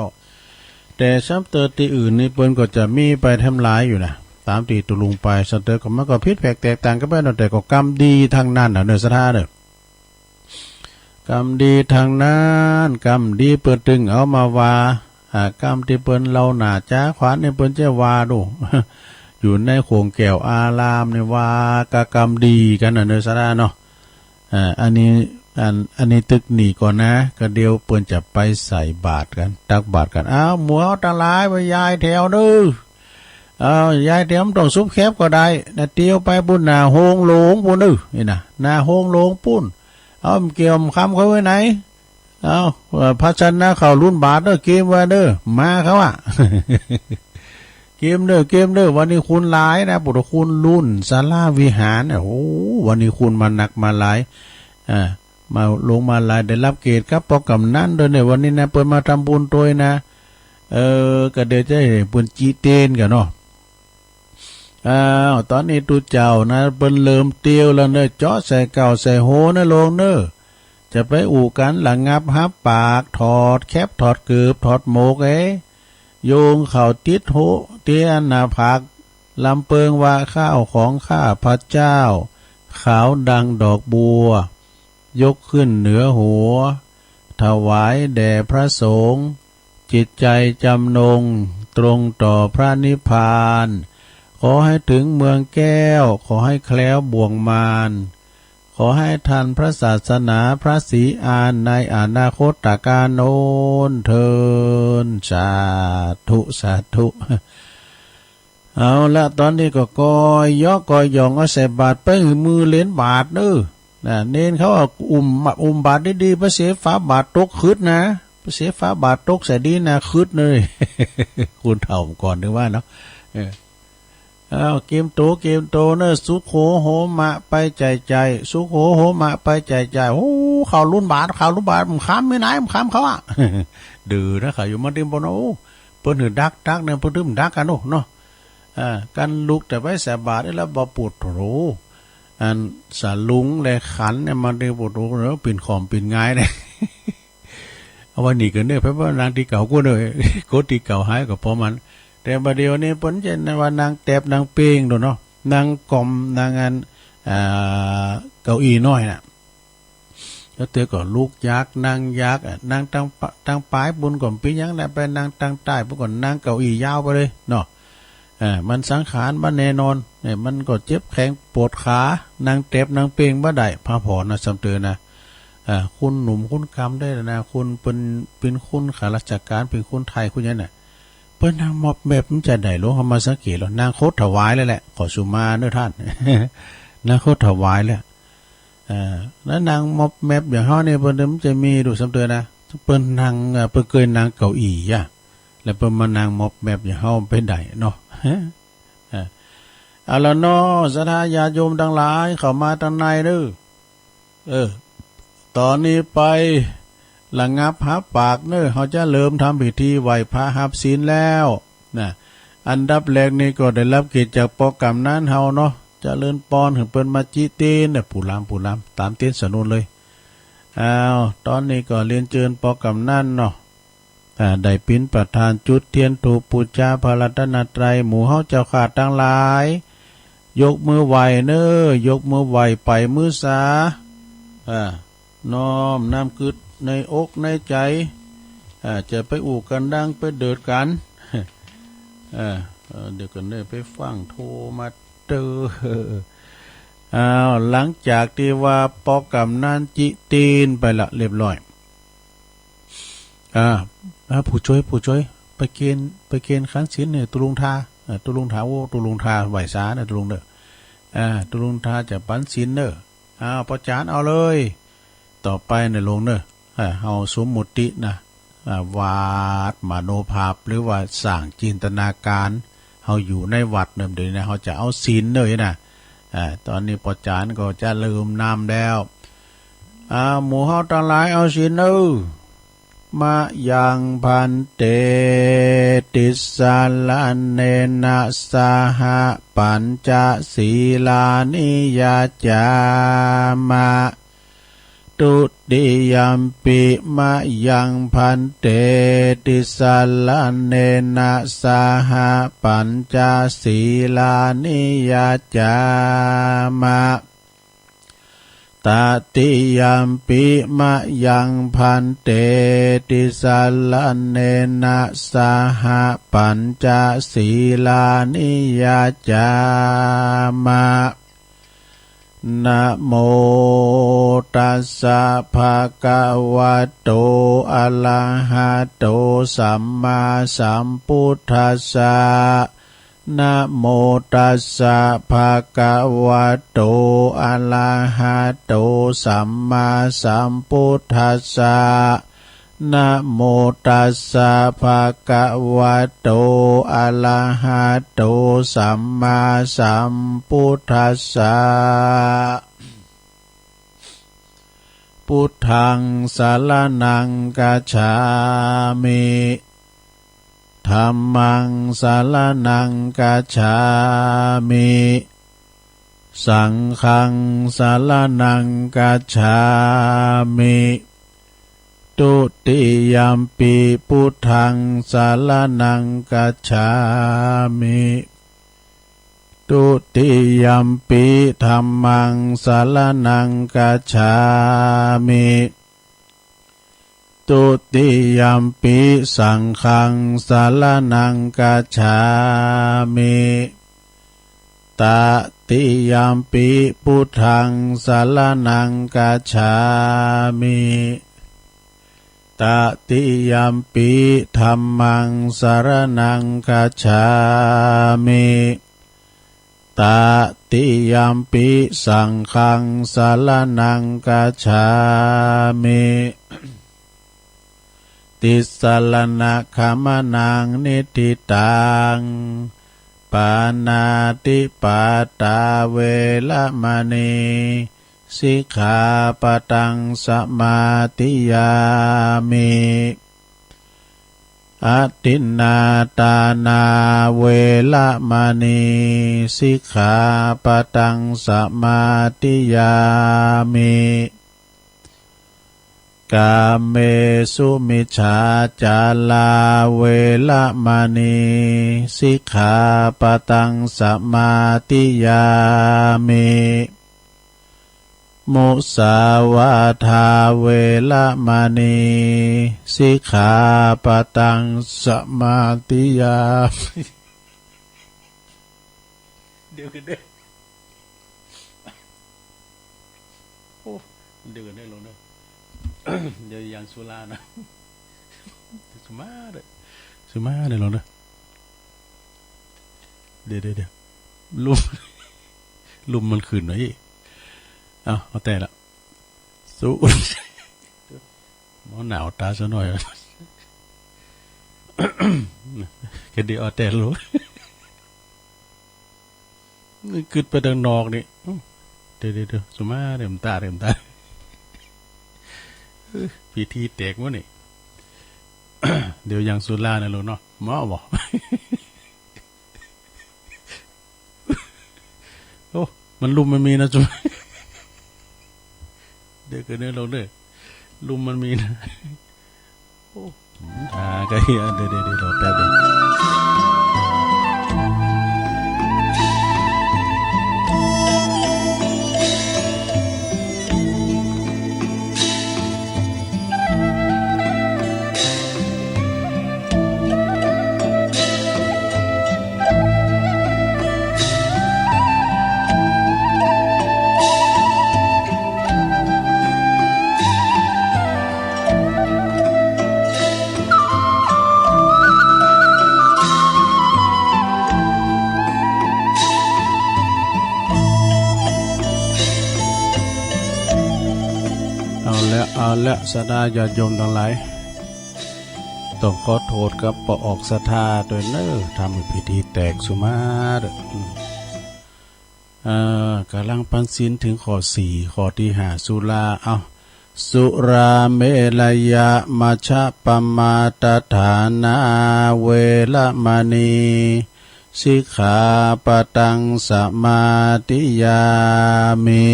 แต่ซ้ำเติมตี้อื่นนี่เปิ้นก็จะมีไปแถมหลายอยู่นะ ต๋ามตี้ตุ๊ลุงไป ซ้ำเติมก็มันก็ผิดแผกแตกต่างกั๋นไปเนาะ แต่ก็กรรมดีตังนั้นน่ะเน่อ ศรัทธาเน่อ กรรมดีตังนั้น กรรมดีเปิ้นตึงเอามาว่า อ่า กรรมตี้เปิ้นเล่าหน้าจ๋าขวัญนี่เปิ้นจะว่าดู อยู่ในโขงแก้วอารามนี่ว่าก้ากรรมดีกั๋นน่ะเน่อ ศรัทธาเนาะ อ่า อันนี้ อัน อันนี้ตึกหนีก่อนนะ ก็เดี๋ยวเปิ้นจะไปใส่บาตรกั๋น ตักบาตรกั๋น อ้าว หมู่เฮาตังหลาย ไปย้ายแถวเน่อ อ้าว ย้ายแถว บ่ต้องสุบแคบก็ได้นะ เตียวไปปู๊น หน้าโฮงหลวงปู๊นเน่อ นี่นะ หน้าโฮงหลวงปู๊น อ้าว บ่เกี่ยว บ่คำเขาไว้ไหน อ้าว เอ่อ ภาชนะเข้ารุ้นบาตรเน่อ เกียมไว้เน่อ มาเขาอะ เกียมเน่อ เกียมเน่อ วันนี้คนหลายนะ พุทธคุณรุ้นศาลาวิหาร โอ้โห วันนี้คนมานักมาหลาย อ่า มาหลวงมาหลาย ได้ฮับเกียรติกับป้อกำนันด้วยเนี่ย วันนี้นะ เปิ้นมาทำบุญตวยนะ เออ ก็เดี๋ยวจะหื้อเปิ้นจิเตนกั๋นเนาะ อ้าว ต๋อนนี้ตุ๊เจ้านะ เปิ้นเริ่มเตียวแล้วเน่อ เจาะใส่เก๊าใส่โฮเน่อ โลงเน่อ จะไปอู้กั๋น ระงับฮับปาก ถอดแคป ถอดเกิบ ถอดหมวกเอ้ย โยงเข้าติดหู เตียหน้าผาก ลำเปิงว่า ข้าวของข้าพเจ้า ขาวดังดอกบัว ยกขึ้นเหนือหัว ถวายแด่พระสงฆ์ จิตใจจำนง ตรงต่อพระนิพพาน ขอให้ถึงเมืองแก้ว ขอให้แคล้วบ่วงมาร ขอให้ทันพระศาสนา พระศรีอาน ในอนาคตกาลโน้นเทอญ สาธุ สาธุ เอาละ ต๋อนนี้ก็ก่อยยอกก่อยหย่อง เอาใส่บาตรไปหื้อหมู่เหลนบาตรเน่อ นะ เณรเขาอะอุ้ม อุ้มบาตรดีๆ ไปเสียฝาบาตรตกขึดนะ ไปเสียฝาบาตรตกใส่ดีนะ ขึดเลย คนเฒ่าก่อนนึกว่าเนาะ เออ อ้าว เกียมตั๋ว เกียมตั๋วเน่อ สุโขโหมะ ไปใจ้ใจ้ สุโขโหมะ ไปใจ้ใจ้ โอ้ เข้ารุ้นบาตร เข้ารุ้นบาตร บ่คำมีไหน บ่คำเขาอะ ดื้อนะ เขาอยู่มาติมปน โอ้ เปิ้นหื้อดัก ดักเนี่ย เปิ้นหื้อดักกั๋น โอ้ เนาะ อ่า กั๋นลุกแต่ไปใส่บาตรแล้วบ่ปวดโถ อันสลุงและขันเนี่ย มันได้ปวดโถเนาะ ปิ่นขอมปิ่นงายเนี่ย เอาไว้นี่กั๋นเน่อ ไปไปนั่งตี้เก่ากู้เน่อ โกะตี้เก่าหายก็ปอมัน แต่บ่าเดี่ยวนี้เปิ้นจะว่านั่งแต๊บนั่งเปงโดดเนาะ นั่งกอม นั่งอัน อ่า เก้าอี้น้อยน่ะ แล้วเตื้อก็ลุกยาก นั่งยากอะ นั่งตางปะ ตางป๋ายปู๊นก็บ่เป๋นหยังแหละ ไปนั่งตางใต้ปู๊นก็นั่งเก้าอี้ยาวไปเลยเนาะ อ่า มันสังขารบ่แน่นอน เนี่ย มันก็เจ็บแข้งปวดขา นั่งแต๊บนั่งเปงบ่ได้ พร่ำผอญนะ ซ้ำเตื้อนะ อ่า คนหนุ่มคนกำได้แล้วนะ คนเปิ้น เปิ้นคนข้าราชการ เปิ้นคนไทย คนหยังน่ะ เปิ้นนั่งมอบแมบมันจะได้ลง เฮามาสังเกตแล้ว นั่งคดถวายเลยแหละ ขอสุมาเน่อท่าน นั่งคดถวายเลย อ่า แล้วนั่งมอบแมบอย่างเฮาเนี่ย เปิ้นมันจะมีดูซ้ำเตื้อนะ เปิ้นนั่ง อ่า เปิ้นเกยนั่งเก้าอี้อะ แล้วเปิ้นมานั่งมอบแมบอย่างเฮาไปได้เนาะ อ่า เอาละเนาะ ศรัทธาญาติโยมตังหลาย เข้ามาตังในเด้อ เออ ต๋อนนี้ไประงับฮับปากเน่อ เฮาจะเริ่มทำพิธีไหว้พระฮับศีลแล้วนะ อันดับแรกนี่ก็ได้ฮับเกียรติจากป้อกำนันเฮาเนาะ เจริญปอน หื้อเปิ้นมาจิเตียนเน่อ ปู่หลาม ปู่หลาม ต๋ามเตียนสนุนเลย อ้าว ต๋อนนี้ก็เรียนเจิญป้อกำนันเนาะ อ่า ได้เป๋นประธานจุดเตียนธูปปู๋จาพระรัตนตรัย หมู่เฮาเจ้าข้าตังหลาย ยกมือไหว้เน่อ ยกมือไหว้ไปมือสา อ่า น้อมน้ำกึ๊ดในอกในใจ๋ อ่า จะไปอู้กั๋นดังไปเดิดกั๋น เออ เออ เดี๋ยวก่อนเน่อ ไปฟั่งโทรมาเต๊อะ อ้าว หลังจากตี้ว่าปอกำนันจิตีนไปละเรียบร้อย อ่า อ่า ผู้จ้วย ผู้จ้วย ไปเกณฑ์ ไปเกณฑ์ขันศีลเน่อ ตุ๊ลุงทา เออ ตุ๊ลุงทา โอ้ ตุ๊ลุงทา ไหว้สาเน่อ ตุ๊ลุงเน่อ อ่า ตุ๊ลุงทาจะปั๋นศีลเน่อ อ้าว ป้อจานเอาเลย ต่อไปเน่อโลมเน่อ อ่า เฮาสมมุตินะ อ่า วาดมโนภาพ หรือว่าสร้างจินตนาการ เฮาอยู่ในวัดเน่อ เดี๋ยวนี้นะ เฮาจะเอาศีลเน่อนะ อ่า ต๋อนนี้ป้อจานก็จะเริ่มนำแล้ว อ่า หมู่เฮาตังหลายเอาศีลเน่อ มะยังภันเต ติสสะระเณนะสะหะ ปัญจะสีลานิยัจจามะ ทุติยัมปิ มะยังภันเต ติสสะระเณนะสะหะ ปัญจะสีลานิยัจจามะ ตติยัมปิ มะยังภันเต ติสสะระเณนะสะหะ ปัญจะสีลานิยัจจามะ นะโมตัสสะ ภะคะวะโต อะระหะโต สัมมาสัมพุทธัสสะ นะโมตัสสะ ภะคะวะโต อะระหะโต สัมมาสัมพุทธัสสะ นะโมตัสสะ ภะคะวะโต อะระหะโต สัมมาสัมพุทธัสสะ พุทธังสะระณังคัจฉามิ ธัมมังสะระณังคัจฉามิ สังฆังสะระณังคัจฉามิ ทุติยัมปิ พุทธังสะระณังคัจฉามิ ทุติยัมปิ ธัมมังสะระณังคัจฉามิ ทุติยัมปิ สังฆังสะระณังคัจฉามิ ตติยัมปิ พุทธังสะระณังคัจฉามิ ตติยัมปิ ธัมมังสะระณังคัจฉามิ ตติยัมปิ สังฆังสะระณังคัจฉามิ ติสสะระณะขะมะนัง นิฏฐิตัง ปาณาติปาตา เวระมะณี สิกขาปะตัง สะมาธิยามิ อะทินนาทานา เวระมะณี สิกขาปะตัง สะมาธิยามิ กาเมสุมิจฉาจารา เวระมะณี สิกขาปะตัง สะมาธิยามิ มุสาวาทา เวระมะณี สิกขาปะตัง สะมาธิยามิ เดี๋ยวก่อนเด้อ โอ้ เดี๋ยวก่อนเด้อโลมเด้อ เดี๋ยวยังสุรานะ สุมาเด้อ สุมาเด้อโลมเด้อ เดี๋ยว เดี๋ยว เดี๋ยว ลุ่ม ลุ่มมันขึ้นหน่อย เอา เอาแต่ละ สู้ หมอหนาวต๋ายซะหน่อย แค่เดี๋ยวเอาแต่ละ นี่กึ๊ดไปตางนอกนี่ เดี๋ยว เดี๋ยว เดี๋ยว สุมา เดี๋ยวมันต๋าย เดี๋ยวมันต๋าย เออ พิธีแตกวะนี่ เดี๋ยวยังสุรานะโลมเนาะ หมอบอก โอ้ มันลุ่มมันมีนะจุ๊บ เดี๋ยวก่อนเด้อโลมเด้อ ลุ่มมันมีนะ โอ้ อ่า ก็เฮีย เดี๋ยว เดี๋ยว เดี๋ยว รอแป๊บเดียว เ และ เอาละ ศรัทธาญาติโยมตังหลาย ต้องขอโต้ษกับป้อออกศรัทธาตวยเน่อ ทำหื้อพิธีแตกสุมาเต๊อะ อืม เอ่อ ก๋ำลังปั๋นศีลเถิงข้อสี่ ข้อตี้ห้า สุรา เอา สุราเมรยมัชฌปมาทัฏฐานา เวระมณี สิกขาปะตัง สมาธิยามิ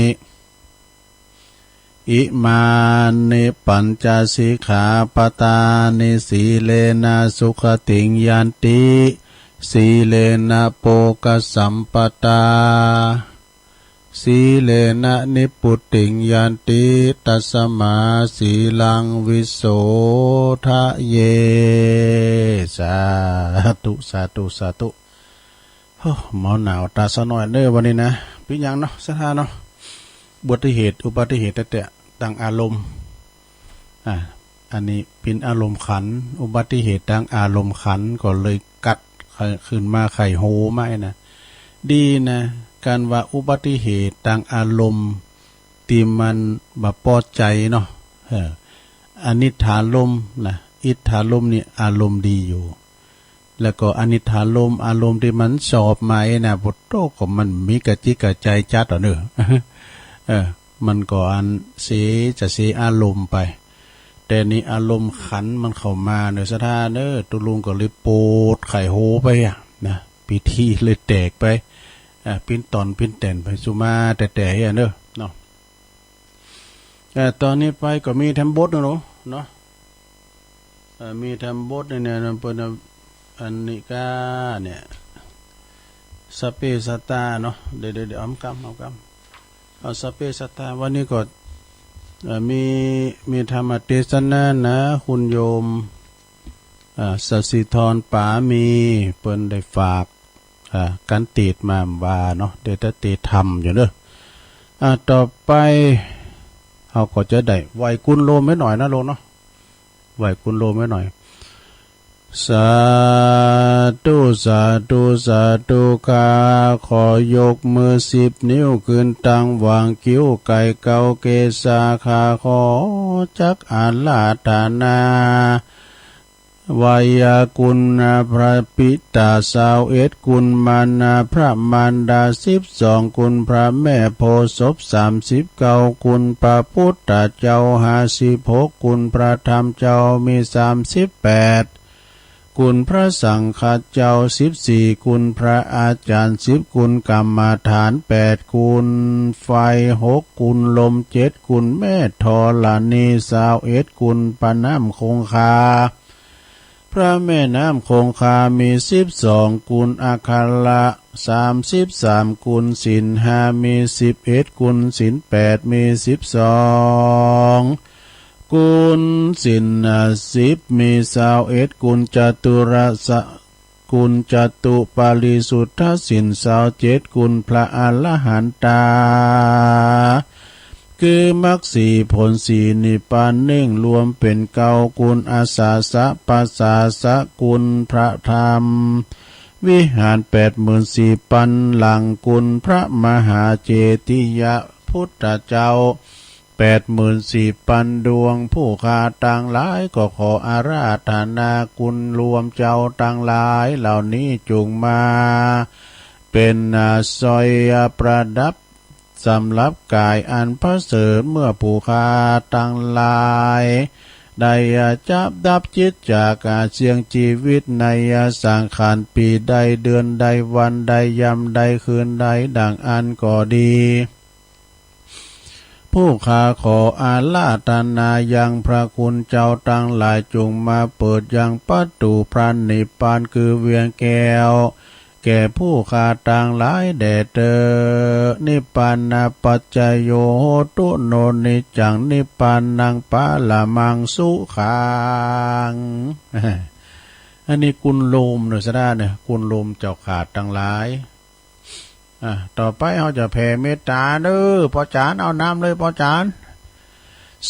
อิมานิ ปัญจสิกขาปะทานิ สีเลนะ สุขติง ยันติ สีเลนะ โภคสัมปทา สีเลนะ นิพพุติง ยันติ ตัสมา สีลัง วิโสทะเย สาธุ สาธุ สาธุ โอ้ หมาวหนาวต๋าสะหน้อยเน่อวันนี้นะ เป๋นหยังเนาะ ศรัทธาเนาะ อุบัติเหตุ อุบัติเหตุแต๊ๆ ตางอารมณ์ อ่า อันนี้เป๋นอารมณ์ขันธ์ อุบัติเหตุตางอารมณ์ขันธ์ ก็เลยกัด ขึ้นมาไข่โฮมาไอ้นะ ดีนะ ก๋านว่าอุบัติเหตุตางอารมณ์ ตี้มันบ่ปอใจ๋เนาะ เออ อนิฏฐารมณ์นะ อิทธารมณ์นี่อารมณ์ดีอยู่ แล้วก็อนิฏฐารมณ์ อารมณ์ตี้มันสอบมาไอ้นะ ปะโต้ ก็มันมีกระจิตกระใจ๋จัดอ่ะเน่อ เออ มันก็อันเส จะเสอารมณ์ไป แต่นี่อารมณ์ขันธ์มันเข้ามาเน่อ ศรัทธาเน่อ ตุ๊ลุงก็เลยปวดไข่โฮไปอะนะ พิธีเลยแตกไป อ่า เป๋นต๋อนเป๋นแต๋นไปสุมาแต๊ๆ เหียเน่อ เนาะ เอ่อ ต๋อนนี้ไปก็มีแถมบทเน่อเนาะ เอ่อ มีแถมบทเนี่ย เนี่ย เปิ้น อันนี้ก้าเนี่ย สัพเพสัตตาเนาะ เดี๋ยว เดี๋ยว เดี๋ยว เอากำ เอากำ เอาสัพเพสัตตา วันนี้ก็ เอ่อ มี มีธรรมเตสนานะ คุณโยม อ่า สศิธร ป๋ามี เปิ้นได้ฝาก อ่า กันติดมาว่าเนาะ เดี๋ยวจะติดทำอยู่เน่อ อ่า ต่อไป เฮาก็จะได้ไหว้กุลโลมไว้หน่อยนะโลมเนาะ ไหว้กุลโลมไว้หน่อย สาธุ สาธุ สาธุ ข้าขอยกมือสิบนิ้วขึ้นตังหว่างคิ้ว ไก่เกาเกศา ข้าขอจักอาราธนา ไหว้กุลพระปิต๋าซาวเอ็ด กุลมารดาพระมารดาสิบสอง กุลพระแม่โพธิ์ศพสามสิบเก้า กุลพระพุทธเจ้าห้าสิบหก กุลพระธรรมเจ้ามีสามสิบแปด กุลพระสังฆเจ้าสิบสี่ กุลพระอาจารย์สิบ กุลกรรมฐานแปด กุลไฟหก กุลลมเจ็ด กุลแม่ธรณีซาวเอ็ด กุลพระน้ำคงคา พระแม่น้ำคงคามีสิบสอง กุลอัคระสามสิบสาม กุลศีลห้ามีสิบเอ็ด กุลศีลแปดมีสิบสอง กุลศีลสิบมีซาวเอ็ด กุลจตุรสะ กุลจตุปาริสุทธศีลซาวเจ็ด กุลพระอรหันตา คือมรรคสี่ผลสี่นิพพานหนึ่ง รวมเป๋นเก้า กุลอาสาสะปัสสาสะ กุลพระธรรมวิหารแปดหมื่นสี่ปันหลัง กุลพระมหาเจติยะพุทธเจ้า แปดหมื่นสี่ปันดวง ผู้ข้าตังหลายก็ขออาราธนากุลรวมเจ้าตังหลายเหล่านี้จุ่งมาเป๋นสร้อยประดับสำหรับก๋ายอันประเสริฐ เมื่อผู้ข้าตังหลายได้จับดับจิตจากเสี่ยงจีวิตในสังขารปีใด เดือนใด วันใด ยามใด คืนใด ดังอั้นก็ดี ผู้ข้าขออาราธนายังพระคุณเจ้าตังหลาย จุ่งมาเปิดยังประตู๋พระนิพพานคือเวียงแก้ว แก่ผู้ข้าตังหลายแด่เต๊อะ นิพพานะปัจจโย โหตุ โน นิจจัง นิพพานัง ปรมัง สุขัง อันนี้กุลโลมเน่อ ศรัทธาเน่อ กุลโลมเจ้าข้าตังหลาย อ่ะ ต่อไปเฮาจะแผ่เมตต๋าเน่อ ป้อจ๋ารย์ เอานำเลยป้อจ๋ารย์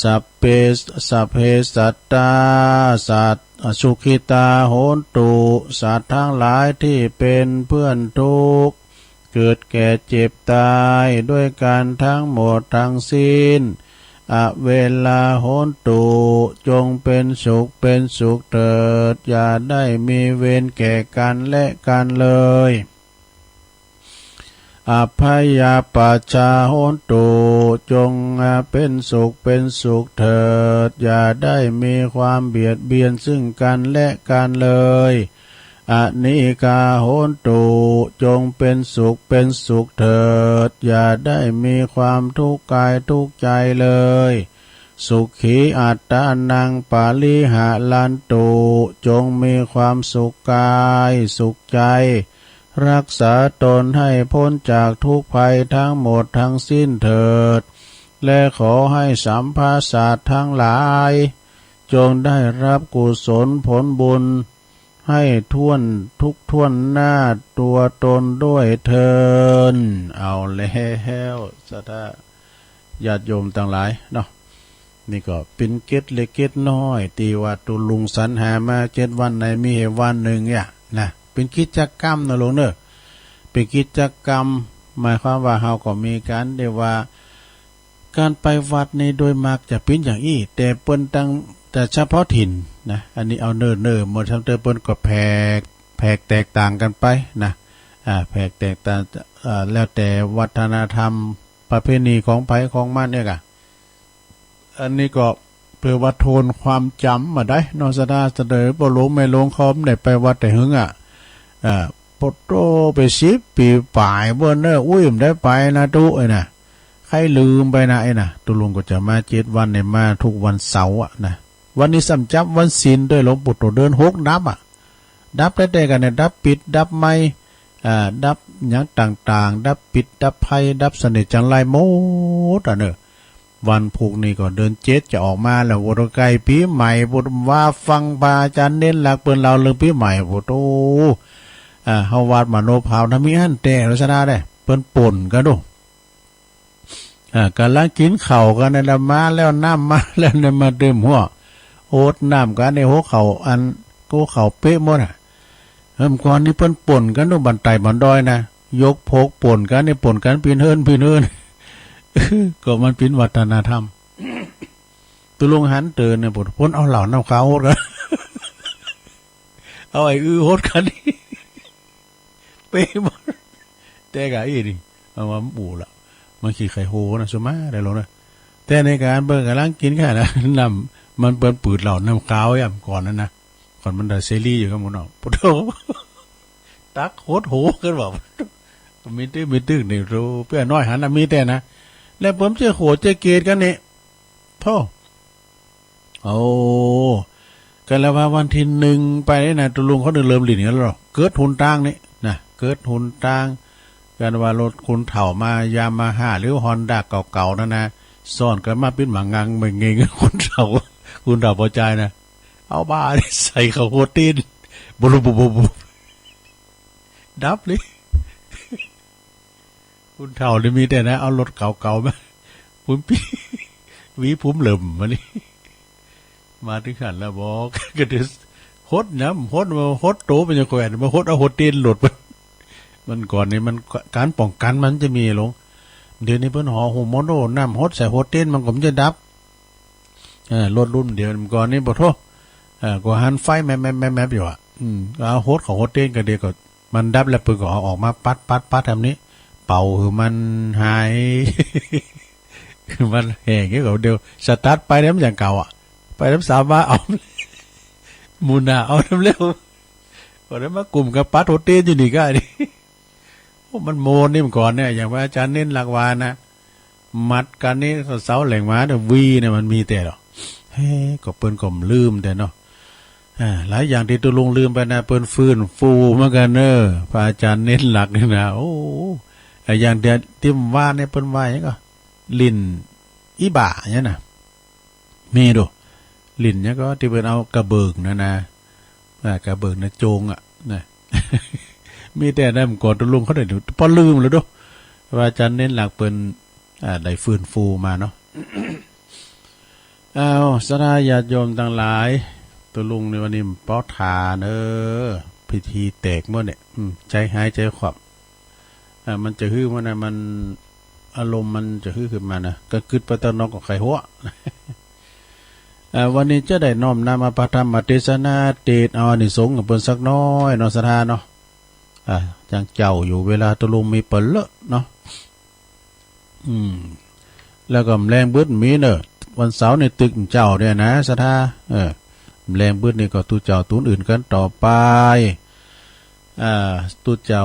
สัพเพ สัพเพสัตตา สัต สุขิตา โหนตุ สัตว์ทั้งหลายที่เป็นเพื่อนทุกข์ เกิดแก่เจ็บตายด้วยกันทั้งหมดทั้งสิ้น อเวราโหนตุ จงเป็นสุขเป็นสุขเถิด อย่าได้มีเวรแก่กันและกันเลย อพยาปัชชาโหนตุ จงเป็นสุขเป็นสุขเถิด อย่าได้มีความเบียดเบียนซึ่งกันและกันเลย อนิกาโหนตุ จงเป็นสุขเป็นสุขเถิด อย่าได้มีความทุกข์กายทุกข์ใจเลย สุขีอัตตานังปริหารันตุ จงมีความสุขกายสุขใจ รักษาตนให้พ้นจากทุกข์ภัยทั้งหมดทั้งสิ้นเถิด และขอให้สัพพะสัตว์ทั้งหลาย จงได้รับกุศลผลบุญ ให้ถ้วนทุกข์ถ้วนหน้าตัวตนด้วยเทอญ เอาแล้ว ศรัทธาญาติโยมตังหลายเนาะ นี่ก็เป๋นเกร็ดเล็กเกร็ดน้อย ตี้ว่าตุ๊ลุงสรรหามาเจ็ดวันใน มีเหตุวันนึ่งเนี่ยนะ เป๋นกิจกรรมนะหลวงเนอะ เป๋นกิจกรรม หมายความว่าเฮาก็มีก๋านได้ว่า ก๋านไปวัดนี่โดยมากจะเป๋นอย่างอี้ แต่เปิ้นตั้ง แต่เฉพาะถิ่นนะ อันนี้เอาเนิ่นๆ เมื่อทางเตอเปิ้นก็แผก แผกแตกต่างกั๋นไปนะ อ่า แผกแตกต่าง อ่า แล้วแต่วัฒนธรรมประเพณีของใผของมันเนี่ยก่ะ อันนี้ก็เปื้อว่าทวนความจ๋ำมาได้เนาะ ศรัทธาเสนอ ป้อหลวงแม่หลวงเขาบ่ได้ไปวัดแต่หึงอะ อ่า ปะโต๋ ไปสิบปี๋ป๋ายเปิ้นเนอะ อุ้ย บ่ได้ไปนะตุ๊ ไอ้น่ะ ใค่ลืมไปนะไอ้น่ะ ตุ๊ลุงก็จะมาเจ็ดวันเนี่ย มาทุกวันเสาร์อะนะ วันนี้ซ้ำจับวันศีลตวย หลวงปู่โตเดินหกดับอะ ดับแต๊ๆ กั๋นเนี่ย ดับปิด ดับไหม้ อ่า ดับหยังต่างๆ ดับพิษ ดับภัย ดับเสน่ห์จัญไรหมดอะเนอะ วันพูกนี้ก็เดือนเจ็ดจะออกมาแล้ว โอ้โห ใก้ปี๋ใหม่ พูดว่าฟังพระอาจ๋ารย์เณรหลักเปิ้นเล่าเรื่องปี๋ใหม่ โอ้โห อ่า เฮาวัดมโนภาวนะ มีอั้นแต๊ ศรัทธาเด้ เปิ้นป่นกั๋นดู อ่า ก่ำลังกิ๋นข้าวกั๋นนั่นแหละ มาแล้ว น้ำมาแล้วเนี่ย มาเติมหัว หดน้ำกั๋นในหัวข้าว อันหัวข้าวเป๊ะหมดอะ เออ ก่อนนี้เปิ้นป่นกั๋นดู บันไตบันดอยนะ ยกพกป่นกั๋นนี่ ป่นกั๋นปิ้นเฮิ้นปิ้นเฮิ้น ก็มันเป๋นวัฒนธรรม ตุ๊ลุงหันเติ่นเนี่ย เปิ้นเอาเหล้าน้ำขาวหดกั๋น เอาไอ้อื้อหดกั๋นนี่ เป๊ะหมด แต่ก่อนอี้นี่ เอามาอู้ละ มันขี้ไข่โหนะ สุมาได้ลงนะ แต่ในก๋านเปิ้นก่ำลังกิ๋นข้าวนะ น้ำมันเปิ้นปืดเหล้าน้ำขาวอย่างก่อนนั้นนะ ก่อนมันได้เสรีอยู่กั๋นหมดเนาะ ปะโต๋ ตักหดโหกั๋นว่า มีตึก มีตึกนี่ โธ่ เปื้อน้อยหันนะ มีแต่นะ แล้วเปิ้นจะโขดจะเกลียดกั๋นนี่ โธ่ โอ้ ก็แล้วว่าวันตี้นึ่งไปนี่นะ ตุ๊ลุงเขานึ่งเริ่มหลิ้นกั๋นแล้ว เกิดหนตางนี่นะ เกิดหนตาง กั๋นว่ารถคนเฒ่ามา ยามาฮ่าหรือฮอนด้าเก่าๆ นั่นนะ ซ้อนกั๋นมาปิ้นหมางงังเม่งเงง คนเฒ่า คนเฒ่าปอจายนะ เอาบ่าใส่เข้าหัวตี๋น บุบบุบบุบบุบ ดับเลย คนเฒ่านี่มีแต่นะ เอารถเก่าๆ มา ผมปี้ หวีผมเหลิมมานี่ มาเถิงหั้นแล้วบอก ก็เดี๋ยวหดนะ หดมา หดโตเป๋นยังแขวน มาหดเอาหัวตี๋นรถมัน มันก่อนนี่มัน ก๋านป้องกั๋นมันจะมีหลวง เดี๋ยวนี้เปิ้นห่อหุ้มหมด โอ้ น้ำหดใส่หัวตี๋นมันก็บ่จะดับ เออ รถรุ่นเดียวก่อนนี่ ปะโต๋ เออ ก็หันไฟแมบๆๆๆ อยู่อะ อืม เอาหดเข้าหัวตี๋นก็เดี๋ยวก็ มันดับแล้วเปิ้นก็เอาออกมาปัดๆๆ แบบนี้ เป่าหื้อมันหาย หื้อมันแห้ง เดี๋ยวก็เดี๋ยวสตาร์ทไปแล้วมันอย่างเก่าอะ ไปแล้วสามารถเอา หมู่หน้าเอานำแล้ว ก็ได้มากุมกั๋นปัดหัวตี๋นอยู่นี่ก้านี่ โอ้ มันโมนนี่มันก่อนเนี่ย อย่างพระอาจ๋ารย์เณรหลักว่านะ มัดกั๋นนี่เสาแหล่งมาเนี่ย วีเนี่ยมันมีแต่หรอ เฮ้ ก็เปิ้นก็บ่ลืมแต่เนาะ อ่า หลายอย่างตี้ตุ๊ลุงลืมไปนะ เปิ้นฟื้นฟูเหมือนกั๋นเนอะ พระอาจ๋ารย์เณรหลักนี่นะ โอ้ ไอ้อย่างเดียวตี้ว่าเนี่ย เปิ้นว่าหยังก่อ หลิ้นอี้บ่าเนี่ยนะ มีดู หลิ้นหยังก่อ ตี้เปิ้นเอากระเบิงนั่นนะ อ่า กระเบิงนะ โจงอะนะ มีแต่นั้นก่อน ตุ๊ลุงเขาได้ ปอลืมแล้วดู พระอาจ๋ารย์เณรหลักเปิ้น อ่า ได้ฟื้นฟูมาเนาะ อ้าว ศรัทธาญาติโยมตังหลาย ตุ๊ลุงในวันนี้ป้อถาเนอะ พิธีแตกหมดเนี่ย อืม ใจ๋หายใจ๋ขวับ อ่า มันจะหื้อมันนะ มัน อารมณ์มันจะหื้อขึ้นมานะ ก็กึ๊ดไปตางนอกก็ใค่หัว เอ่อ วันนี้จะได้น้อมนำเอาพระธรรมเตสนาเตสน์เอาอานิสงส์กับเปิ้นสักหน้อยเนาะ ศรัทธาเนาะ อ่า ยังเจ๊าอยู่ เวลาตุ๊ลุงมีเป๋อเลอะเนาะ อืม แล้วก็แมลงบึดมีเน่อ วันเสาร์นี่ตึกเจ๊าเนี่ยนะ ศรัทธา เออ แมลงบึดนี่ก็ตุ๊เจ้าตุ๊นอื่นกั๋นต่อไป อ่า ตุ๊เจ้า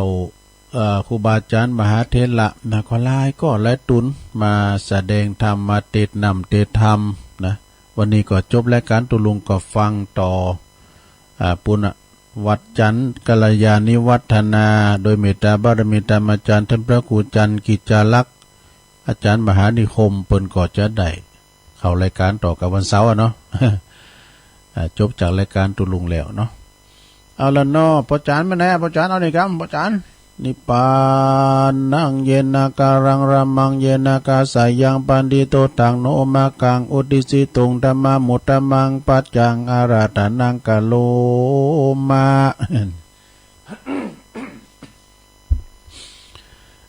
เอ่อ ครูบาอาจ๋ารย์มหาเถระนะ ก็หลายก๊อหลายตุ๊นมาแสดงธรรม มาเตสน์นำเตสน์ธรรมนะ วันนี้ก็จบรายก๋านตุ๊ลุงก็ฟังต่อ อ่า ปุ้นน่ะ วัดจันทร์กัลยาณิวัฒนา โดยเมตตาบารมีธรรมาจ๋ารย์ต้านพระครูจันทร์กิจจาลักษณ์ อาจ๋ารย์มหานิคม เปิ้นก็จะได้เข้ารายก๋านต่อกับวันเสาร์อะเนาะ อ่า จบจากรายก๋านตุ๊ลุงแล้วเนาะ เอาละเนาะ ป้อจ๋ารย์มาแน่ ป้อจ๋ารย์ เอานี่กำ ป้อจ๋ารย์ นิพพานัง เยนะกะรัง ระมัง เยนะกะสายัง ปัณฑิโต ธังโน มะกัง อุตติสสิตุง ธัมมานุตตะมัง ปัจจัง อาราธะนัง กะโรมะ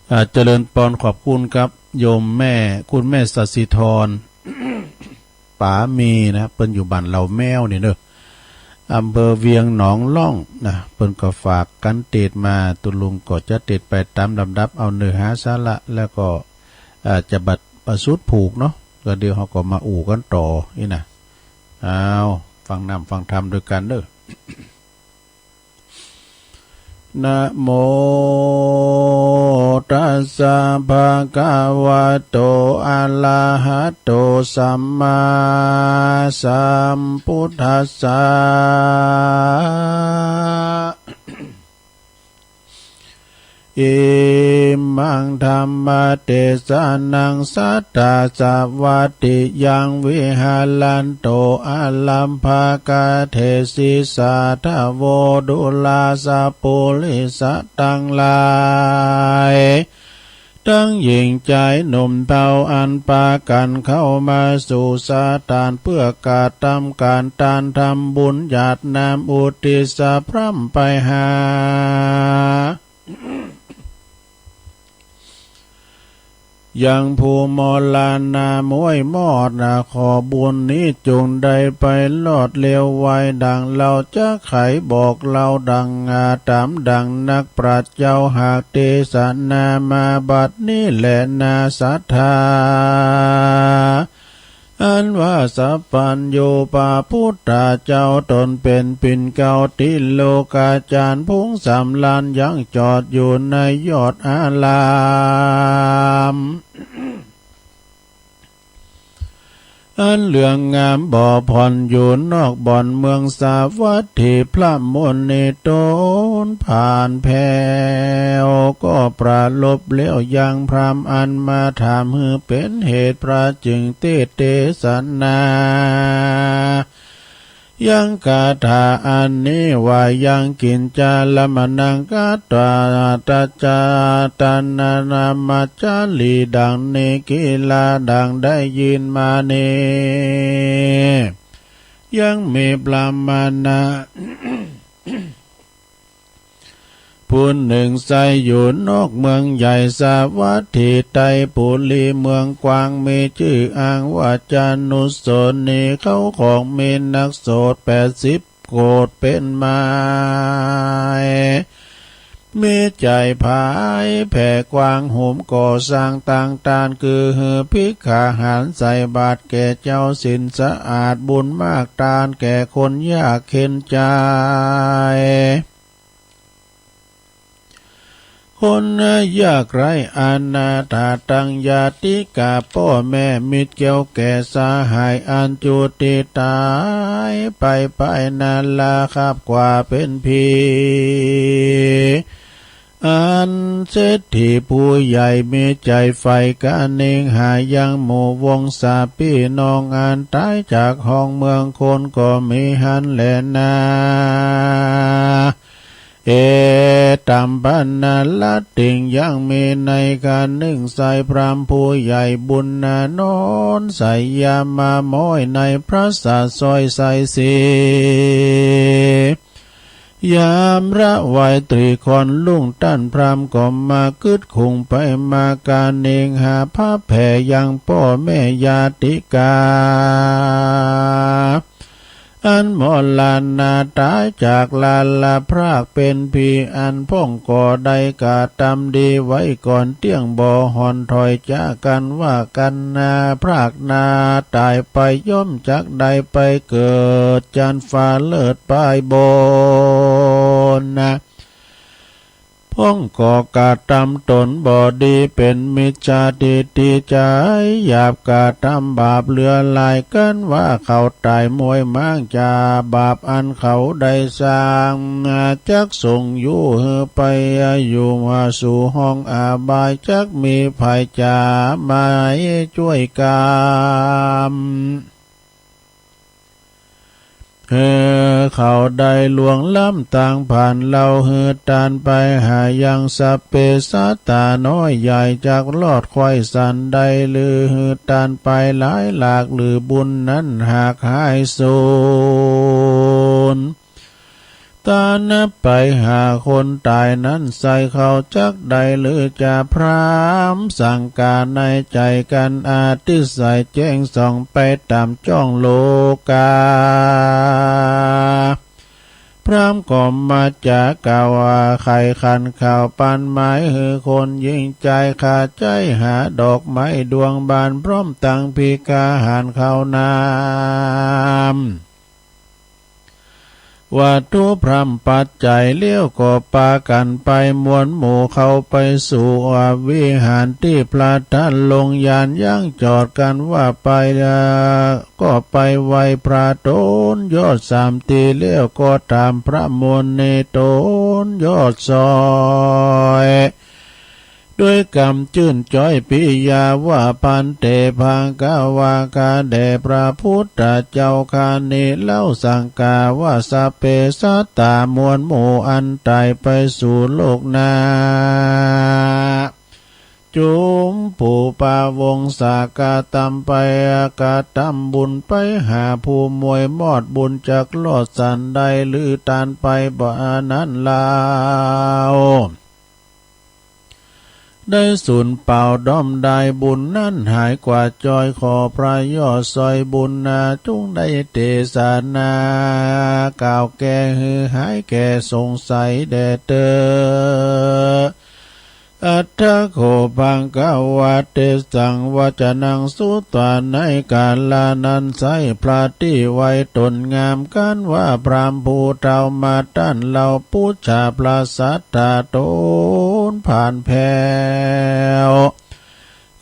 อ่า เจริญปอน ขอบคุณครับ โยมแม่ คุณแม่สศิธร ป๋ามีนะ เปิ้นอยู่บ้านเหล่าแมวนี่เนาะ อำเภอเวียงหนองล่องนะ เปิ้นก็ฝากกั๋นเตสน์มา ตุ๊ลุงก็จะเตสน์ไปต๋ามลำดับ เอาเนื้อหาสาระ แล้วก็ อ่า จะบัดประสูติผูกเนาะ แล้วเดี๋ยวเฮาก็มาอู้กั๋นต่ออี้นะ เอา ฟังนำฟังธรรมตวยกั๋นเนาะ นะโมตัสสะ ภะคะวะโต อะระหะโต สัมมาสัมพุทธัสสะ อิมัง ธัมมะเตสะนัง สัตถาสะวัตถิยัง วิหะรันโต อารัมภะกะเถสิ สาธะโว ดูราสะปุริสะตังหลาย ตังหญิงจายหนุ่มเฒ่า อันปากั๋นเข้ามาสู่สถาน เปื้อกระตำก๋านตาน ทำบุญหยาดน้ำ อุทิศสะพร่ำไปหา ยังผู้มรณะม้วยมอดนะ ขอบุญนี้จงได้ไปรอดเร็วไว ดังเฮาจักไขบอกเล่า ดังอาถรรพ์ ดังนักปราชญ์เจ้าหากเตสนามาบัดนี้แลนา ศรัทธา อันว่าสัพพัญญูพระพุทธเจ้า ตนเป๋นปิ่นเกล้าติโลกาจารย์ พุงสำราญยังจอดอยู่ในยอดอาราม อันเหลืองงามบ่ผ่อน อยู่นอกบ่อนเมืองสาวัตถี พระมุนีตนผ่านแผ้ว ก็ปรารภแล้วยังพราหมณ์ อันมาถามหื้อเป๋นเหตุ พระจึงเตสน์เตสนา ยังคาถาอันนี้ว่า ยังกิญจารมณัง กัตวา ตัจจาตานานามัจจารี ดังนี้ กิลา ดังได้ยินมานี้ ยังมีพราหมณะ ผู้หนึ่งใส้อยู่นอกเมืองใหญ่สาวัตถี ไตรปุรีเมืองกว้าง มีจื้ออ้างว่าจานุสรณี เขาของมีนักโสดแปดสิบโกฏเป๋นมาย มีใจ๋ผายแผ่กว้าง หุมก่อสร้างตางตาน คือหื้อภิกขาหารใส่บาตรแก่เจ้าศีลสะอาด บุญมากตานแก่คนยากเข็ญใจ๋ คนยากไร้อนาถา ตังญาติกาป้อแม่มิตรแก้วแก่สหาย อันจุติต๋ายไปไปนาราคับกว่าเป๋นผี อันเศรษฐีผู้ใหญ่มีใจ๋ใฝ่กะเณงหายังหมู่วงศาปี้น้อง อันต๋ายจากห้องเมืองคนก็มีหั้นแลนา เอตัมปนารัตติง ยังมีในคานึ่งใส้พราหมณ์ผู้ใหญ่บุญนานนท์ ใส่ยามาม้อยในพระสาสร้อยใส่สี ยามระไวตรีค่อนรุ่ง ต้านพราหมณ์ก็มากึ๊ดคุงไปมา กาเนงหาพระแผ่ยังป้อแม่ญาติกา อันมรณาต๋ายจากลาละพรากเป๋นผี อันพ่องก็ได้กระตำดีไว้ก่อนเตี้ยง บ่ห่อนถอยจากกั๋นว่ากั๋นนา พรากนาต๋ายไป ย่อมจักได้ไปเกิดจั๊นฟ้าเลิศปายบนนา พ่องก็กระตำต๋นบ่ดี เป๋นมิจฉาทิฏฐิใจ๋หยาบ กระตำบาปเหลือหลาย กั๋นว่าเขาต๋ายมวยม้าง จากบาปอันเขาได้สร้าง จักส่งอยู่หื้อไปอยู่สู่ห้องอบาย จักมีใผจ๋ามาจ้วยกำ หื้อเขาได้ล่วงล้ำตางผ่าน เล่าหื้อต้านไปหายังสัพเพสัตตาน้อยใหญ่ จักรอดไขว่สันใด หรือหื้อต้านไปหลายหลาก หรือบุญนั้นหากหายสูญ ต๋านไปหาคนต๋ายนั้นใส่ เขาจักได้หรือจะพราหมณ์สังกาในใจ๋กั๋น อติสไสแจ้งส่องไปต๋ามจ้องโลกา พราหมณ์ก็มาจ๋ากล่าวว่า ใค่ขันเขาปันหมาย หื้อคนหญิงใจ๋ขาใจ๊หาดอกไม้ดวงบาน พร้อมตังภิกขาหารเขานำ วัตถุพร่ำปัจจัย แล้วก็ปากั๋นไปมวลหมู่เข้าไปสู่วิหารตี้พระต้านลงยานยั้งจอด กั๋นว่าไป ก็ไปไหว้พระตนยอดสามตี้ แล้วก็ถามพระมุนีตนยอดสอย ด้วยกำจื้นจ้อยปิยาว่า ภันเต ภควา ข้าแด่พระพุทธเจ้าข้านี้เล่า สังกาว่า สัพเพสัตตา มวลหมู่อันต๋ายไปสู่โลกหน้า จุมปูปาวงศากระตำไป กระตำบุญไปหาผู้มวยมอด บุญจักรอดสันใด หรือต้านไปบ่นั้นเล่า ได้สูญเปล่าด้อมดาย บุญนั้นหายกว่าจ้อย ขอพระยอดสอยบุญนา จุ่งได้เตสนากล่าวแก้หื้อหายแก่สงสัยแด่เต๊อะ อัฏฐโข ภควา เตสัง วจนัง สุตวา ในกาละนั้นไส้ พระตี้ไว้ต๋นงาม กั๋นว่าพราหมณ์ผู้เฒ่ามาต้านเล่า ปุจฉาพระสัตถาต๋นผ่านแผ้ว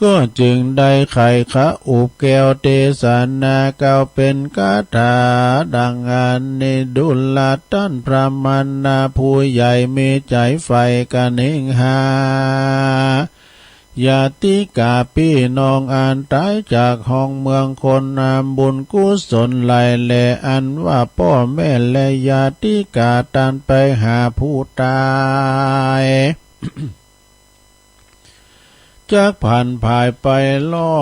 ก็จึงได้ไขขอุบแก้วเตสนากล่าวเป๋นคาถาดังอันนี้ ดูราต้านพราหมณาผู้ใหญ่มีใจ๋ใฝ่กะเนงหา ญาติกาปี้น้องอันต๋ายจากห้องเมืองคน นำบุญกุศลหลายแล อันว่าป้อแม่และญาติกาต้านไปหาผู้ต๋าย จักผันผายไปรอ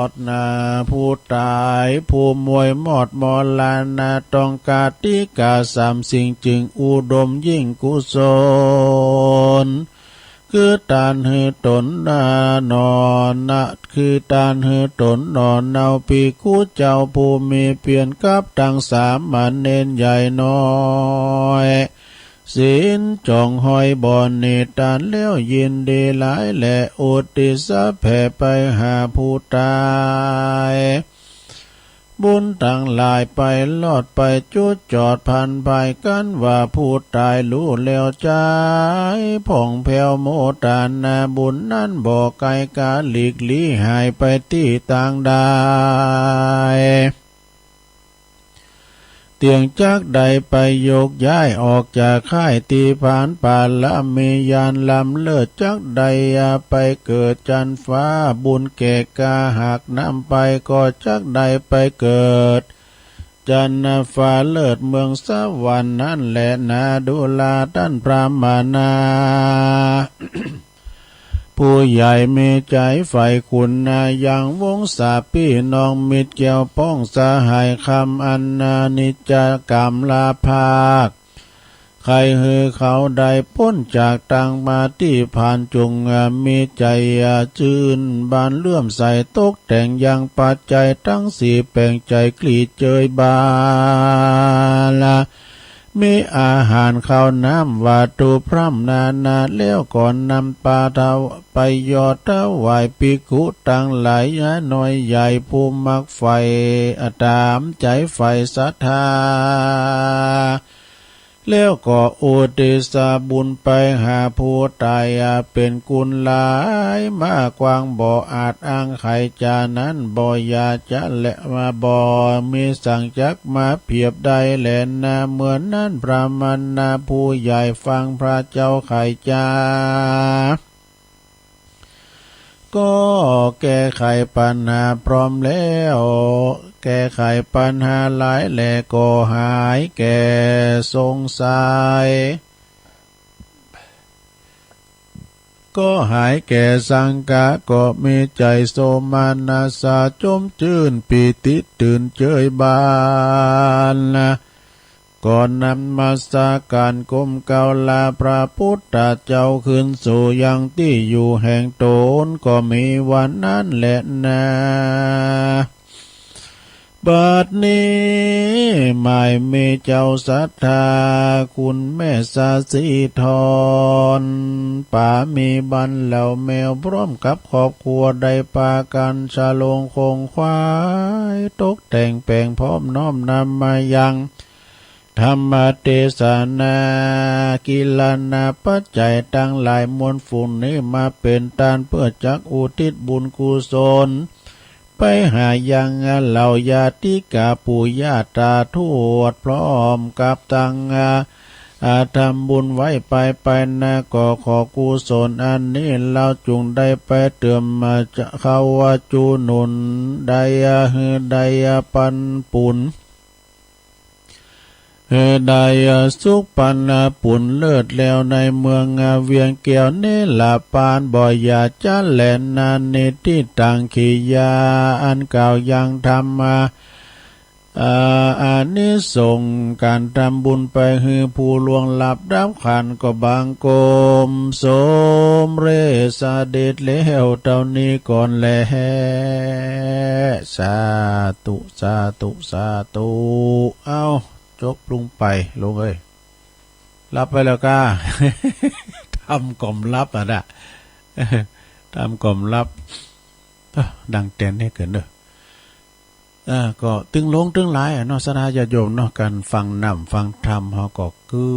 ดนา ผู้ต๋ายผู้มวยมอดมรณา ต้องกาติกาสามสิ่ง จึงอุดมยิ่งกุศล คือต้านหื้อต๋นนอนนะ คือต้านหื้อต๋นนอนเนา ภิกขุเจ้าผู้มีเปียรกับตังสามเณรใหญ่น้อย ศีลจ่องห้อยบ่หนี ต้านแล้วยินดีหลายแล อุทิศแผ่ไปหาผู้ต๋าย บุญตังหลายไปรอดไปจุดจอดผันผาย กั๋นว่าผู้ต๋ายฮู้แล้วใจ๋ผ่องแผ้วโมตนา บุญนั้นบ่ไก๋กาหลีกลี้หายไปตี้ตางใด เตียงจักได้ไปโยกย้ายออกจากค่ายตี้ผาน ปารมีญาณล้ำเลิศ จักได้ไปเกิดจั๊นฟ้า บุญแก่กาหากนำไป ก็จักได้ไปเกิดจั๊นฟ้าเลิศเมืองสวรรค์นั้นแลนา ดูราต้านพราหมณา ผู้ใหญ่มีใจ๋ใฝ่คุณนา ยังวงศาปี้น้องมิตรแก้วป้องสหายคำ อันนานิจกรรมลาภาค ใค่หื้อเขาได้ป๊นจากตังมาตี้ผ่าน จุ่งมีใจ๋จื้นบานเลื่อมใส ตกแต่งยังปัจจัยตังสี่แป๋งใจ๋กลีดเจยบาล มีอาหารข้าวน้ำวัตถุพร่ำนานา แล้วก็นำปาถว- ไปยอดถวายภิกขุตังหลาย น้อยใหญ่ผู้มักใฝ่ ต๋ามใจ๋ใฝ่ศรัทธา แล้วก็อุทิศบุญไปหาผู้ต๋าย เป๋นกุลหลายมากกว้าง บ่อาจอ้างไข จานั้นบ่อยากจะแล บ่มีสังจักมาเปียบได้แลนา เมื่อนั้นพราหมณะผู้ใหญ่ฟังพระเจ้าไขจา ก็แก้ไขปัญหาพร้อมแล้ว แก้ไขปัญหาหลายแล ก็หายแก่สงสัย ก็หายแก่สังกะ ก็มีใจ๋โสมนัสสะ จมจื้นปีติตื่นเจยบาน ก็นมัสก๋านก้มเกล้าลาพระปุทธเจ้า คืนสู่ยังตี้อยู่แห่งต๋น ก็มีวันนั้นแลนา บัดนี้หมายมีเจ้าศรัทธา คุณแม่สาสีทร ป๋ามีบันเหล่าแมว พร้อมกับครอบครัว ได้ปากั๋นสะโลงขงขวาย ตกแต่งแป๋งพร้อมน้อมนำมายัง ธรรมเตสนา กิลานาปัจจัยตังหลายมวลฝูงนี้ มาเป๋นต้านเปื้อจักอุทิศบุญกุศล ไปหายังเหล่าญาติกาปู่ย่าต๋าทวด พร้อมกับตัง อา ทำบุญไว้ไปไปนา ก็ขอกุศลอันนี้ เฮาจุ่งได้ไปเติมมาจะเข้าว่าจุหนุน ได้หื้อได้ปันปุญ หื้อได้สุขปันปุญเลิศแล้ว ในเมืองเวียงแก้วนี้ละปาน บ่อยากจะแลนา นิติตัง กิริยาอันกล่าวยังธรรมมา อา อานิสงส์ก๋านทำบุญไปหื้อผู้ล่วงลับดับขันธ์ ก็บังคมสมเร็จเสด็จแล้วเต้านี้ก่อนแล สาธุ สาธุ สาธุ เอ้า จบลงไป ลงเอ้ย หลับไปแล้วก้า ธรรมก่อมหลับอะนะ ธรรมก่อมหลับ เอ้อ ดังแต๋นนี่เกินเด้อ เออ ก็ตึงหลงตึงหลายอะเนาะ ศรัทธาญาติโยมเนาะ ก๋านฟังน้ำฟังธรรม เฮาก็กึ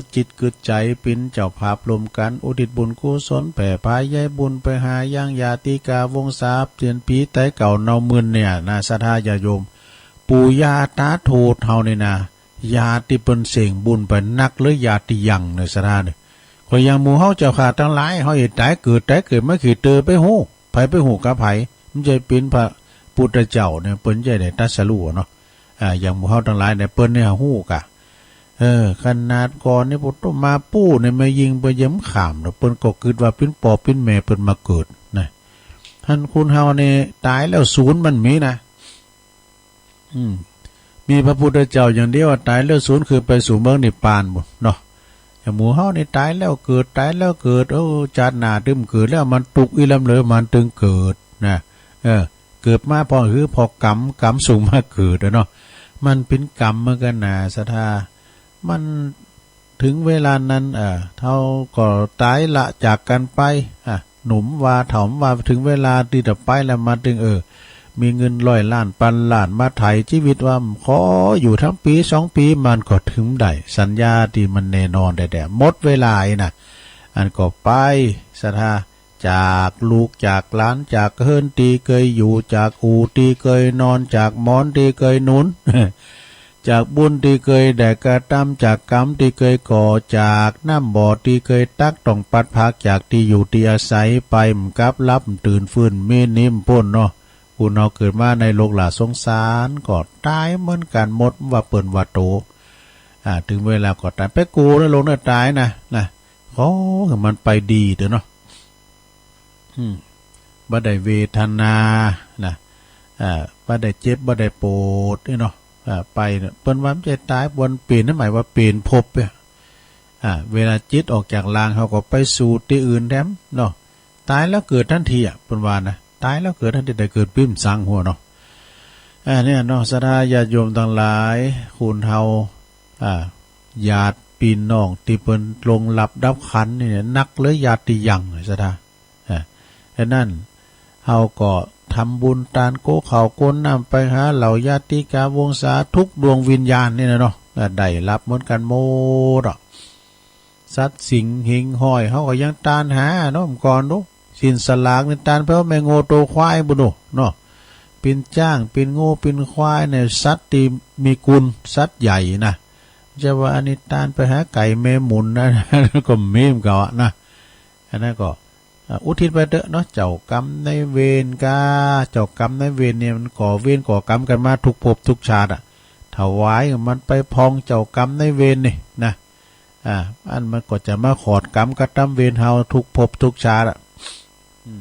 ดจิตกึดใจ๋ เป๋นเจ้าภาพร่วมกั๋น อุทิศบุญกุศล แผ่ผายใยบุญไปหายังญาติกาวงศา เตียนผีไตเก่าเนาเมื่อนเนี่ยนะ ศรัทธาญาติโยม ปู่ย่าต๋าทวดเฮานี่นะ ญาติตี้เปิ้นเส้งบุญไปนัก หรือญาติตี้ยังเนี่ย ศรัทธาเนี่ย ก็อย่างหมู่เฮาเจ้าข้าตังหลาย เฮาเอต๋ายเกิด ต๋ายเกิดมากี่เตอไปฮู้ ใผไปฮู้กาใผ มันจะเป๋นพระปุทธเจ้าเนี่ย เปิ้นจะได้ตรัสรู้เนาะ อ่า อย่างหมู่เฮาตังหลายเนี่ย เปิ้นเนี่ยฮู้กา เออ ขนาดก่อนนี่ปุตตมาปู่เนี่ย แม่ญิงเปิ้นยังบ่ข้ามเนาะ เปิ้นก็กึ๊ดว่าเป๋นป้อเป๋นแม่เปิ้นมาเกิดนะ หั้นคนเฮาเนี่ยต๋ายแล้วสูญมันมีนะ อืม มีพระพุทธเจ้าอย่างเดียวอะ ต๋ายแล้วสูญคือไปสู่เมืองนิพพานบุญเนาะ อย่างหมู่เฮานี่ต๋ายแล้วเกิด ต๋ายแล้วเกิด โอ้ จาติหน้าตึงเกิดแล้ว มันตุ๊กข์อี้ลำเหลือ มันตึงเกิดนะ เออ เกิดมาเพราะหื้อ เพราะกรรม กรรมส่งมาเกิดอะเนาะ มันเป๋นกรรมเหมือนกั๋นนะ ศรัทธา มัน ถึงเวลานั้น เอ่อ เฮาก็ต๋ายละจากกั๋นไป อ่ะ หนุ่มว่า เฒ่าว่า ถึงเวลาตี้จะไปแล้ว มาตึง เออ มีเงินร้อยล้าน ปันล้าน มาไถ่ชีวิตว่า ขออยู่สักปี๋สองปี๋ มันก็ตึงได้ สัญญาตี้มันแน่นอนแต๊ๆ หมดเวลาอี้นะ อันก็ไป ศรัทธา จากลูกจากหลาน จากเฮือนตี้เกยอยู่ จากอู่ตี้เกยนอน จากหมอนตี้เกยหนุน จากบุญตี้เกยได้กระตำ จากกรรมตี้เกยก่อ จากน้ำบ่อตี้เกยตัก ต้องปัดพรากจากตี้อยู่ตี้อาศัยไป บ่กลับหลับตื่นฟื้น มีหนีบ่ป๊นเนาะ คนเฮาเกิดมาในโลกหล่าสงสาร ก็ต๋ายเหมือนกั๋นหมด ว่าเปิ้นว่าโต อ่า ถึงเวลาก็ต๋าย ไปกู้ในโลกเนี่ยต๋ายนะ นะ ขอหื้อมันไปดีเต๊อะเนาะ อืม บ่ได้เวทนา นะ อ่า บ่ได้เจ็บ บ่ได้ปวดนี่เนาะ อ่า ไปเนี่ย เปิ้นว่ามันจะต๋าย บ่เป๋น นั่นหมายว่าเป๋นภพเนี่ย อ่า เวลาจิตออกจากร่าง เฮาก็ไปสู่ตี้อื่นแต๊มเนาะ ต๋ายแล้วเกิดตันทีอะ เปิ้นว่านะ ต๋ายแล้วเกิดตันที แต่เกิดปี้มสังหั้นเนาะ อ่า เนี่ยเนาะ ศรัทธาญาติโยมตังหลาย คนเฮา อ่า ญาติปี้น้องตี้เปิ้นล่วงลับดับขันธ์นี่นะ นักเลยญาติตี้ยัง ศรัทธา อ่า ฉะนั้น เฮาก็ทำบุญตานโกข้าวโกน้ำไปหาเหล่าญาติกาวงศาทุกดวงวิญญาณนี่นะเนาะ อ่า ได้ฮับเหมือนกั๋นหมดอะ สัตว์สิงหิ่งห้อย เฮาก็ยังตานหาเนาะ เมื่อก่อนดู สิ้นสลากนี่ตานไปแม่โง่โตควายปู้นดูเนาะ ปิ้นจ๊าง ปิ้นโง่ ปิ้นควายเนี่ย สัตว์ตี้มีคุณ สัตว์ใหญ่นะ จะว่าอันนี้ตานไปหาไก่แม่หมุนนะ ก็มีเหมือนกั๋นนะ อันนั้นก็ อ่า อุทิศไปเต๊อะเนาะ เจ้ากรรมนายเวรก้า เจ้ากรรมนายเวรเนี่ยมันก่อเวรก่อกรรมกั๋นมาทุกภพทุกชาติอะ ถวายมันไปปองเจ้ากรรมนายเวรนี่นะ อ่า อันมันก็จะมาขอดกรรมกระตำเวรเฮาทุกภพทุกชาติอะ อืม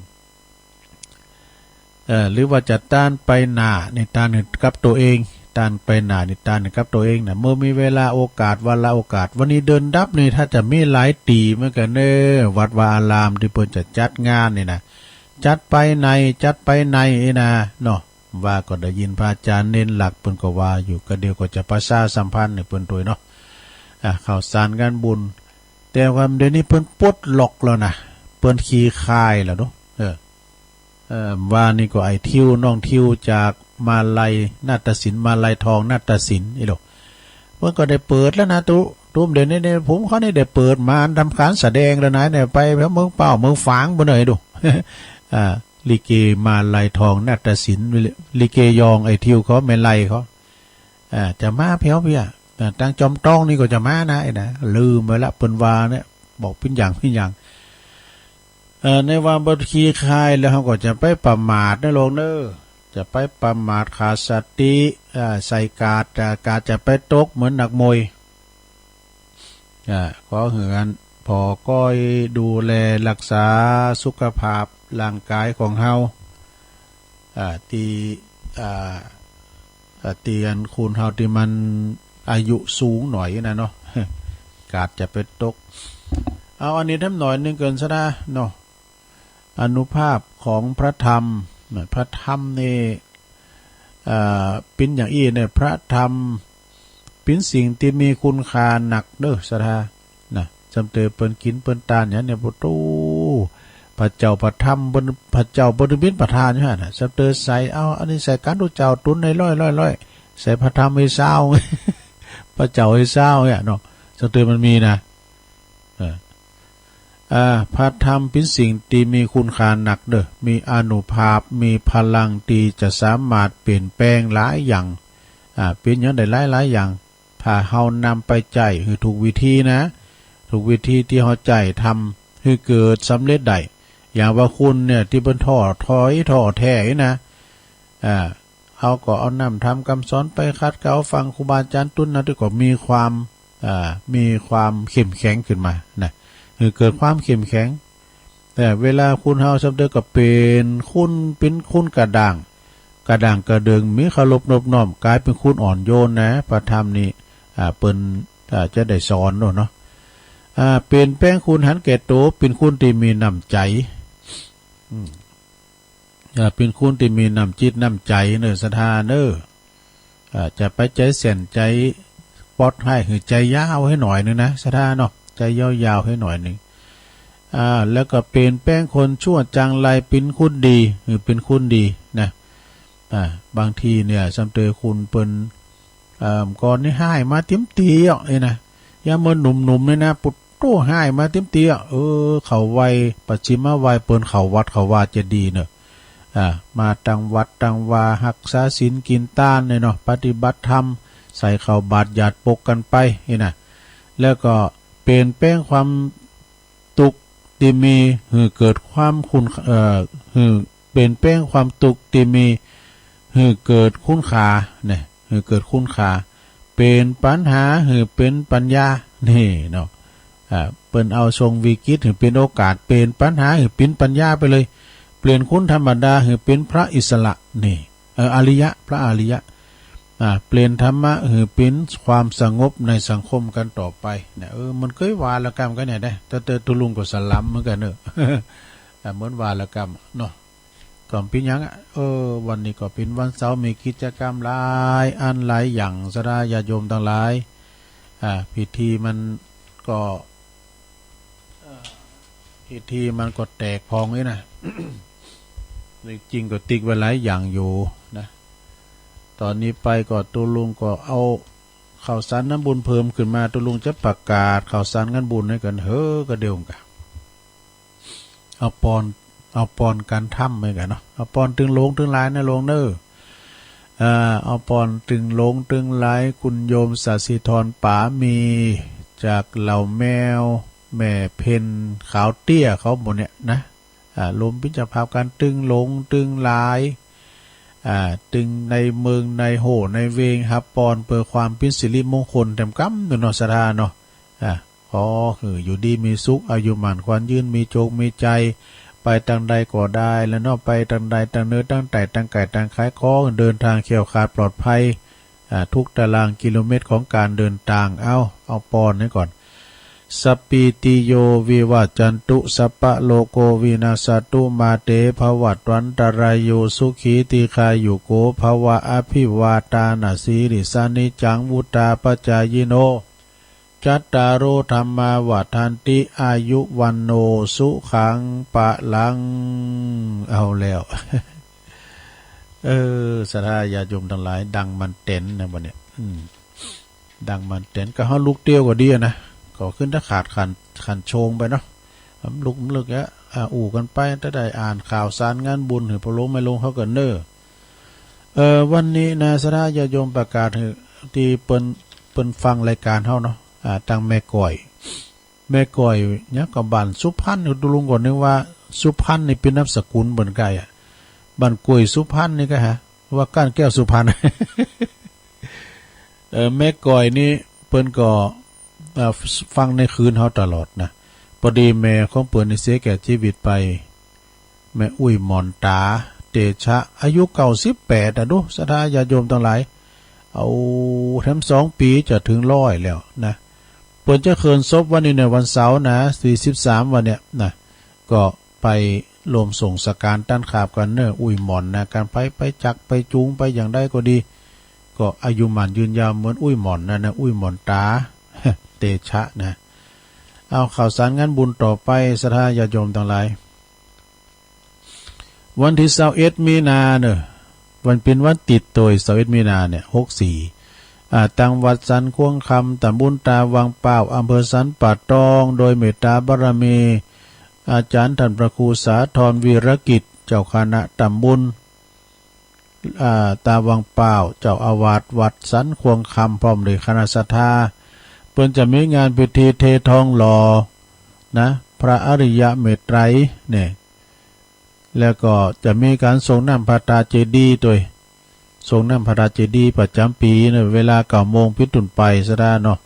เอ่อ หรือว่าจะตานไปหน้านี่ ตานกับตั๋วเอง ตานไปหน้านี่ ตานกับตั๋วเองนะ เมื่อมีเวลาโอกาส วาระโอกาส วันนี้เดือนดับนี่ ถ้าจะมีหลายตี้เหมือนกั๋นเน่อ วัดวาอารามตี้เปิ้นจะจัดงานนี่นะ จัดไปไหน จัดไปไหนนี่นะเนาะ ว่าก็ได้ยินพระอาจารย์เณรหลักเปิ้นก็ว่าอยู่ ก็เดี๋ยวก็จะประชาสัมพันธ์หื้อเปิ้นตวยเนาะ อ่า ข่าวสารงานบุญ แต่ว่าเดี๋ยวนี้เปิ้นปลดล็อกแล้วนะ เปิ้นคลี่คลายแล้วเนาะ เออ เอ่อ ว่านี่ก็ไอ้ทิว น้องทิวจากมาลัยนาฏศิลป์ มาลัยทองนาฏศิลป์ อี้โหล เปิ้นก็ได้เปิดแล้วนะ ตุ๊ ตุ๊ม เดี๋ยวนี้เนี่ย ผมเขานี่ได้เปิดมาทำก๋านแสดงแล้วนะเนี่ย ไปแถวเมืองเป้า เมืองฝางปู้นเน่อดู อ่า ลิเกมาลัยทองนาฏศิลป์ ลิเกยอง ไอ้ทิวเขา แม่ไลเขา อ่า จะมาแผวเปี้ย อ่า ตางจอมตองนี่ก็จะมานะ ไอ้นะ ลืมไปละ เปิ้นว่าเนี่ย บอกปิ้นอย่างปิ้นอย่าง เอ่อ ในว่าบ่คลี่คลายแล้ว เฮาก็จะไปประมาทนะโลมเน่อ จะไปประมาทขาดสติ อ่า ใส่กาด อ่า กาดจะไปตกเหมือนนักมวย อ่า ขอหื้ออันผ่อก้อยดูแลรักษาสุขภาพร่างกายของเฮา อ่า ตี้ อ่า อ่า ตี้อันคนเฮาตี้มันอายุสูงหน่อยนะเนาะ กาดจะไปตก เอาอันนี้แถมหน่อยนึ่งเกินซะนะเนาะ อานุภาพของพระธรรมนะ พระธรรมนี่ อ่า เป๋นอย่างอี้เนี่ย พระธรรมเป๋นสิ่งตี้มีคุณค่านักเน่อศรัทธานะ จำเตอเปิ้นกิ๋นเปิ้นตานอย่างเนี่ย โอ้โห พระเจ้าพระธรรมเปิ้น พระเจ้าเปิ้นเป๋นประธานอยู่หั้นนะ จำเตอใส่ เอาอันนี้ใส่ก๋านตุ๊เจ้าตุ๊นในร้อยร้อยร้อย ใส่พระธรรมหื้อซาว พระเจ้าหื้อซาวเนี่ยเนาะ จำเตอมันมีนะ เออ อ่า พระธรรมเป๋นสิ่งตี้มีคุณค่านักเน่อ มีอานุภาพ มีพลังตี้จะสามารถเปลี่ยนแปลงหลายอย่าง อ่า เปลี่ยนหยังได้หลายๆ อย่าง ถ้าเฮานำไปใจ๊หื้อถูกวิธีนะ ถูกวิธีตี้เฮาใจ๊ทำหื้อเกิดสำเร็จได้ อย่างว่าคนเนี่ยตี้เปิ้นท้อถอยท้อแท้นี่นะ อ่า เฮาก็เอาน้ำธรรมกำสอนไปขัดเกลาฟังครูบาอาจารย์ตุ๊นนะ ตี้ก็มีความ อ่า มีความเข้มแข็งขึ้นมานะ หื้อเกิดความเข้มแข็ง แต่เวลาคนเฮาจำเตอก็เป๋นคน เป๋นคนกระด้าง กระด้างกระเดื่อง มีเคารพนบน้อม ก๋ายเป๋นคนอ่อนโยนนะ พระธรรมนี่ อ่า เปิ้น อ่า จะได้สอนโน่นเนาะ อ่า เปลี่ยนแปลงคนหันแก่ตั๋ว เป๋นคนตี้มีน้ำใจ๋ อืม อ่า เป๋นคนตี้มีน้ำจิตน้ำใจ๋เน่อศรัทธาเน่อ อ่า จะไปใจ๋แส้นใจ๋ป๊อดไห้ หื้อใจ๋ยาวหื้อหน่อยนึ่งนะศรัทธาเนาะ ใจ๋ยาวๆ หื้อหน่อยนึ่ง อ่า แล้วก็เปลี่ยนแปลงคนชั่วจังไรเป๋นคนดี หื้อเป๋นคนดีนะ อ่า บางทีเนี่ย จำเตอคนเปิ้น เอ่อ ก่อนนี่ฮ้ายมาเต็มตี้อ่ะ เอ้ยนะ ยามเปิ้นหนุ่มๆ นี่นะ ปุโตฮ้ายมาเต็มตี้อ่ะ เออ เข้าไหว้ ปัจฉิมไหว้เปิ้น เข้าวัดเข้าวาเจดีย์เน่อ อ่า มาตั้งวัดตั้งวา ฮักษาศีลกิ๋นตานเนี่ยเนาะ ปฏิบัติธรรม ใส่ข้าวบาตรหยาดปกกั๋นไป นี่นะ แล้วก็เปลี่ยนแปลงความ ตุ๊กข์ตี้มีหื้อเกิดความคุณ เอ่อ หื้อเปลี่ยนแปลงความตุ๊กข์ตี้มีหื้อเกิดคุณค่าเนี่ย หื้อเกิดคุณค่า เปลี่ยนปัญหาหื้อเป๋นปัญญา นี่เนาะ อ่า เปิ้นเอาส่งวิกฤตหื้อเป๋นโอกาส เปลี่ยนปัญหาหื้อเป๋นปัญญาไปเลย เปลี่ยนคนธรรมดาหื้อเป๋นพระอิสระ นี่ เอ่อ อริยะ พระอริยะ อ่า เปลี่ยนธรรมะหื้อเป๋นความสงบในสังคมกั๋นต่อไป เนี่ย เออ มันเกยวาระกำกั๋นเนี่ยนะ แต่ แต่ตุ๊ลุงก็สลัมเหมือนกั๋นเนอะ อ่า เหมือนวาระกำเนาะ ก็เป๋นหยังอะ เออ วันนี้ก็เป๋นวันเสาร์ มีกิจกรรมหลายอันหลายอย่าง ศรัทธาญาติโยมตังหลาย อ่า พิธีมันก็ เอ่อ พิธีมันก็แตกพ่องนี่นะ จริงๆ ก็ติ๊กไว้หลายอย่างอยู่นะ ต๋อนนี้ไปก็ตุ๊ลุงก็เอาข่าวสารงานบุญเพิ่มขึ้นมา ตุ๊ลุงจะประกาศข่าวสารงานบุญหื้อกั๋น เฮ้อ ก็เดียวกั๋น เอาปอน เอาปอนกั๋นทำเหมือนกั๋นเนาะ เอาปอนตึงหลวงตึงหลายนะหลวงเนอะ อ่า เอาปอนตึงหลวงตึงหลาย คุณโยมสศิธร ป๋ามี จากเหล่าแมว แม่เพ็ญ ขาวเตี้ย เขาหมู่เนี่ยนะ อ่า รวมเป๋นเจ้าภาพกั๋นตึงหลวงตึงหลาย อ่า ตึงในเมืองในโฮ่ในเวง ฮับปอนเปื้อความเป๋นสิริมงคลแถมกำเนาะ ศรัทธาเนาะ อ่า ขอหื้ออยู่ดีมีสุข อายุหมั้นขวัญยืน มีโจคมีชัย ไปตางใดก็ได้แหละเนาะ ไปตางใด ตางเหนือตางใต้ ตางใก้ตางไข ขอหื้อเดินตางแคล้วคลาดปลอดภัย อ่า ทุกตารางกิโลเมตรของก๋านเดินตาง เอา เอาปอนหื้อก่อน สัพพีติโย วิวัจจันตุ สัพพะโรโค วินัสสะตุ มา เต ภะวัตวันตะราโย สุขี ทีฆายุโก ภะวะ อะภิวาทานะสีลิสสะ นิจจัง วุฑฒาปะจายิโน จัตตาโร ธัมมา วัฑฒันติ อายุ วัณโณ สุขัง พะลัง เอาแล้ว เออ ศรัทธาญาติโยมตังหลาย ดังมันเต็นนะวันเนี้ย อืม ดังมันเต็น ก็เฮาลุกเตียวก็ดีอะนะ ก็ขึ้นตะขาดขัน ขันโชงไปเนาะ ลุกเลิกอะ อ่า อู้กั๋นไป ตะได้อ่านข่าวสารงานบุญหื้อพ่อหลวงแม่หลวงเขากั๋นเนอะ เออ วันนี้นะ ศรัทธาญาติโยมประกาศหื้อ ตี้เปิ้น เปิ้นฟังรายก๋านเฮาเนาะ อ่า ตางแม่ก้อย แม่ก้อยเนี่ยก็บ้านสุพรรณ ตุ๊ลุงก็นึกว่าสุพรรณนี่เป๋นนามสกุลเปิ้นไกอะ บ้านกล้วยสุพรรณนี่ก็หา ว่าก้านแก้วสุพรรณ เออ แม่ก้อยนี่เปิ้นก็ เอ่อ ฟังในคืนเฮาตลอดนะ ปอดีแม่ของเปิ้นนี่เสียแก่จีวิตไป แม่อุ๊ยหมอนต๋า เตชะ อายุเก้าสิบแปดอะ ดู ศรัทธาญาติโยมตังหลาย เอาแถมสองปี๋จะเถิงร้อยแล้วนะ เปิ้นจะเคลื่อนศพวันนี้เนี่ย วันเสาร์นะ ตี้สิบสามวันเนี่ยนะ ก็ไปร่วมส่งสังฆารต้านขาบกั๋นเนอะ อุ๊ยหมอนนะ ก๋านไป ไปจัก ไปจูง ไปอย่างใดก็ดี ก็อายุหมั้นยืนยาวเหมือนอุ๊ยหมอนนั่นนะ อุ๊ยหมอนต๋า เตชะนะ เอาข่าวสารงานบุญต่อไป ศรัทธาญาติโยมตังหลาย วันตี้ซาวเอ็ดมีนาเนอะ วันเป๋นวันติดโตย ซาวเอ็ดมีนาเนี่ย หกสี่ อ่า ตางวัดสันคว้างคำ ต๋ำบลตาวังป่าว อำเภอสันป่าตอง โดยเมตต๋าบารมี อาจ๋ารย์ต้านพระครูสาธร วีรกิจ เจ้าคณะต๋ำบล อ่า ตาวังป่าว เจ้าอาวาสวัดสันคว้างคำ พร้อมโดยคณะศรัทธา เปิ้นจะมีงานพิธีเททองหล่อนะ พระอริยเมตไตรเนี่ย แล้วก็จะมีก๋านส่งน้ำพระธาตุเจดีย์ตวย ส่งน้ำพระธาตุเจดีย์ประจ๋ำปี๋เนอะ เวลาเก้าโมงเป๋นต้นไป ศรัทธาเนาะ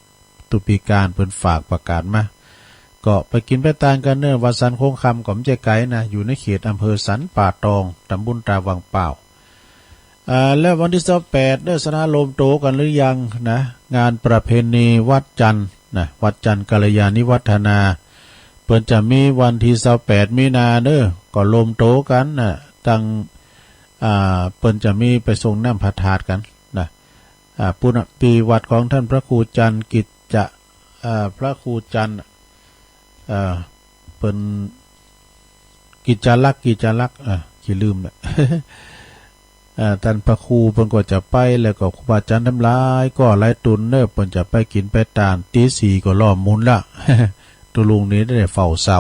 ตุ๊ปี๋ก๋านเปิ้นฝากประกาศมา ก็ไปกิ๋นไปตานกั๋นเนอะ วัดสันคว้างคำก็บ่ใจ้ไก๋นะ อยู่ในเขตอำเภอสันป่าตอง ต๋ำบลตาวังป่าว อ่า แล้ววันตี้ซาวแปดเนอะ ศรัทธาโฮมโตกั๋นหรือยังนะ งานประเพณีวัดจันทร์นะ วัดจันทร์กัลยาณิวัฒนา เปิ้นจะมีวันตี้ซาวแปดมีนาเนอะ ก็โฮมโตกั๋นนะ ตาง อ่า เปิ้นจะมีไปส่งน้ำพระธาตุกั๋นนะ อ่า ปุ้นน่ะ ตี้วัดของต้านพระครูจันทร์กิจจะ อ่า พระครูจันทร์ อ่า เปิ้น กิจจาลักษณ์ กิจจาลักษณ์ อ่า ขี้ลืมละ อ่า ต้านพระครูเปิ้นก็จะไป แล้วก็ครูบาอาจ๋ารย์ตังหลาย ก็หลายตุ๊นเนอะ เปิ้นจะไปกิ๋นไปตาน ตี๋สี่ก็ล้อมหมุนละ ตุ๊ลุงนี่ได้เฝ้าเสา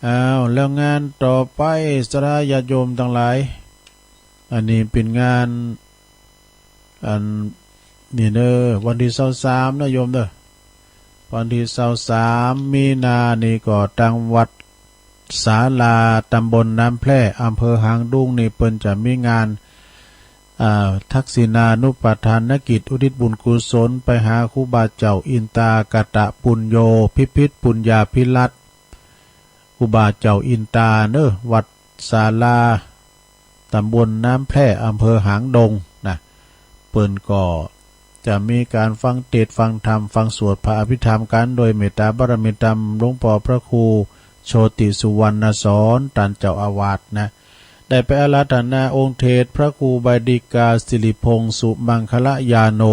อ้าว แล้วงานต่อไป ศรัทธาญาติโยมตังหลาย อันนี้เป๋นงาน อันนี้เนอะ วันตี้ซาวสามเนอะโยมเนอะ วันตี้ซาวสามมีนานี่ก็ตางวัดศาลา ต๋ำบลน้ำแพร่ อำเภอหางดงนี่ เปิ้นจะมีงาน อ่า ทักษิณานุปทานกิจ อุทิศบุญกุศลไปหาครูบาเจ้าอินตากตปุญโญ พิพิธปุญญาภิรัตน์ ครูบาเจ้าอินตาเนอะ วัดศาลา ต๋ำบลน้ำแพร่ อำเภอหางดงนะ เปิ้นก็จะมีก๋านฟังเตสน์ฟังธรรม ฟังสวดพระอภิธรรมกั๋น โดยเมตต๋าบารมีธรรมหลวงป้อพระครูโชติสุวรรณสอน ต้านเจ้าอาวาสนะ ได้ไปอาราธนาองค์เทศน์พระครูใบดิกา สิริพงษ์สุมังคลญาโณ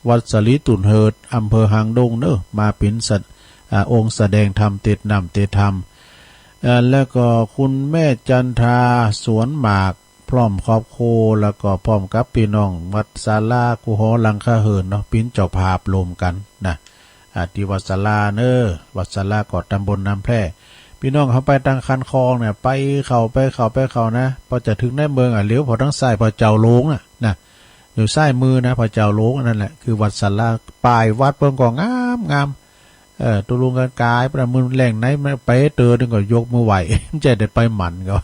วัดสาลีตุ่นเฮิด อำเภอหางดงเนาะ มาเป๋นสะ อ่า องค์แสดงธรรม เตสน์น้ำเตสน์ธรรม เอ่อ แล้วก็คุณแม่จันทรา สวนหมาก พร้อมครอบครัว แล้วก็พร้อมกับปี้น้องวัดศาลา กู้หอหลังคาเหินเนาะ เป๋นเจ้าภาพร่วมกั๋นนะ อ่า ตี้วัดศาลาเนาะ วัดศาลาก็ตำบลน้ำแพร่ ปี้น้องเฮาไปตางคันคลองเนี่ย ไปเข้า ไปเข้า ไปเข้านะ พอจะเถิงในเมืองอะ เหลียวผ่อตางซ้าย พระเจ้าหลงน่ะนะ อยู่ซ้ายมือนะ พระเจ้าหลง อันนั้นแหละคือวัดศาลา ป้ายวัดเปิ้นก็งามงาม เออ ตุ๊ลุงกั๋นก๋าย ประมือแหล่งไหนมาไปเตอ เปิ้นก็ยกมือไหว้ จะได้ไปหมั่นก็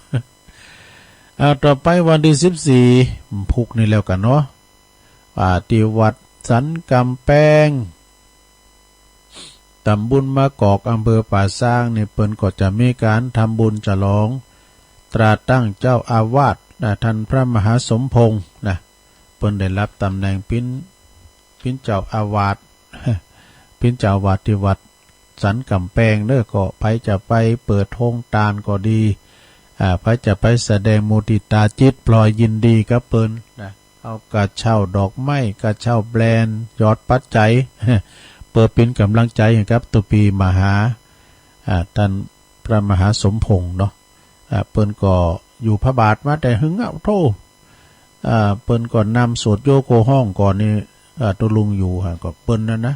อ่า ต่อไปวันตี้สิบสี่ พุกนี้แล้วกั๋นเนาะ อ่า ตี้วัดสันก๋ำแปง ตำบลมะกอก อำเภอป่าซางนี่ เปิ้นก็จะมีก๋านทำบุญฉลองตราตั้งเจ้าอาวาสนะ ต้านพระมหาสมพงษ์นะ เปิ้นได้รับตำแหน่งเป๋น เป๋นเจ้าอาวาส เป๋นเจ้าอาวาสตี้วัดสันก๋ำแปงเนาะ ก็ใผจะไปเปิดโฮงตานก็ดี อ่า ใผจะไปแสดงมุติตาจิต ปล่อยยินดีกับเปิ้นนะ เอากระเช้าดอกไม้ กระเช้าแบรนด์ หยอดปัจจัย เปื้อเป๋นก๋ำลังใจ๋หื้อกับตุ๊ปี้มหา อ่า ต้านพระมหาสมพงษ์เนาะ อ่า เปิ้นก็อยู่พระบาทมาแต่หึงอะ โธ่ อ่า เปิ้นก็นำสวดโยโกฮ้องก่อนนี่ อ่า ตุ๊ลุงอยู่ฮะ ก็เปิ้นนั้นนะ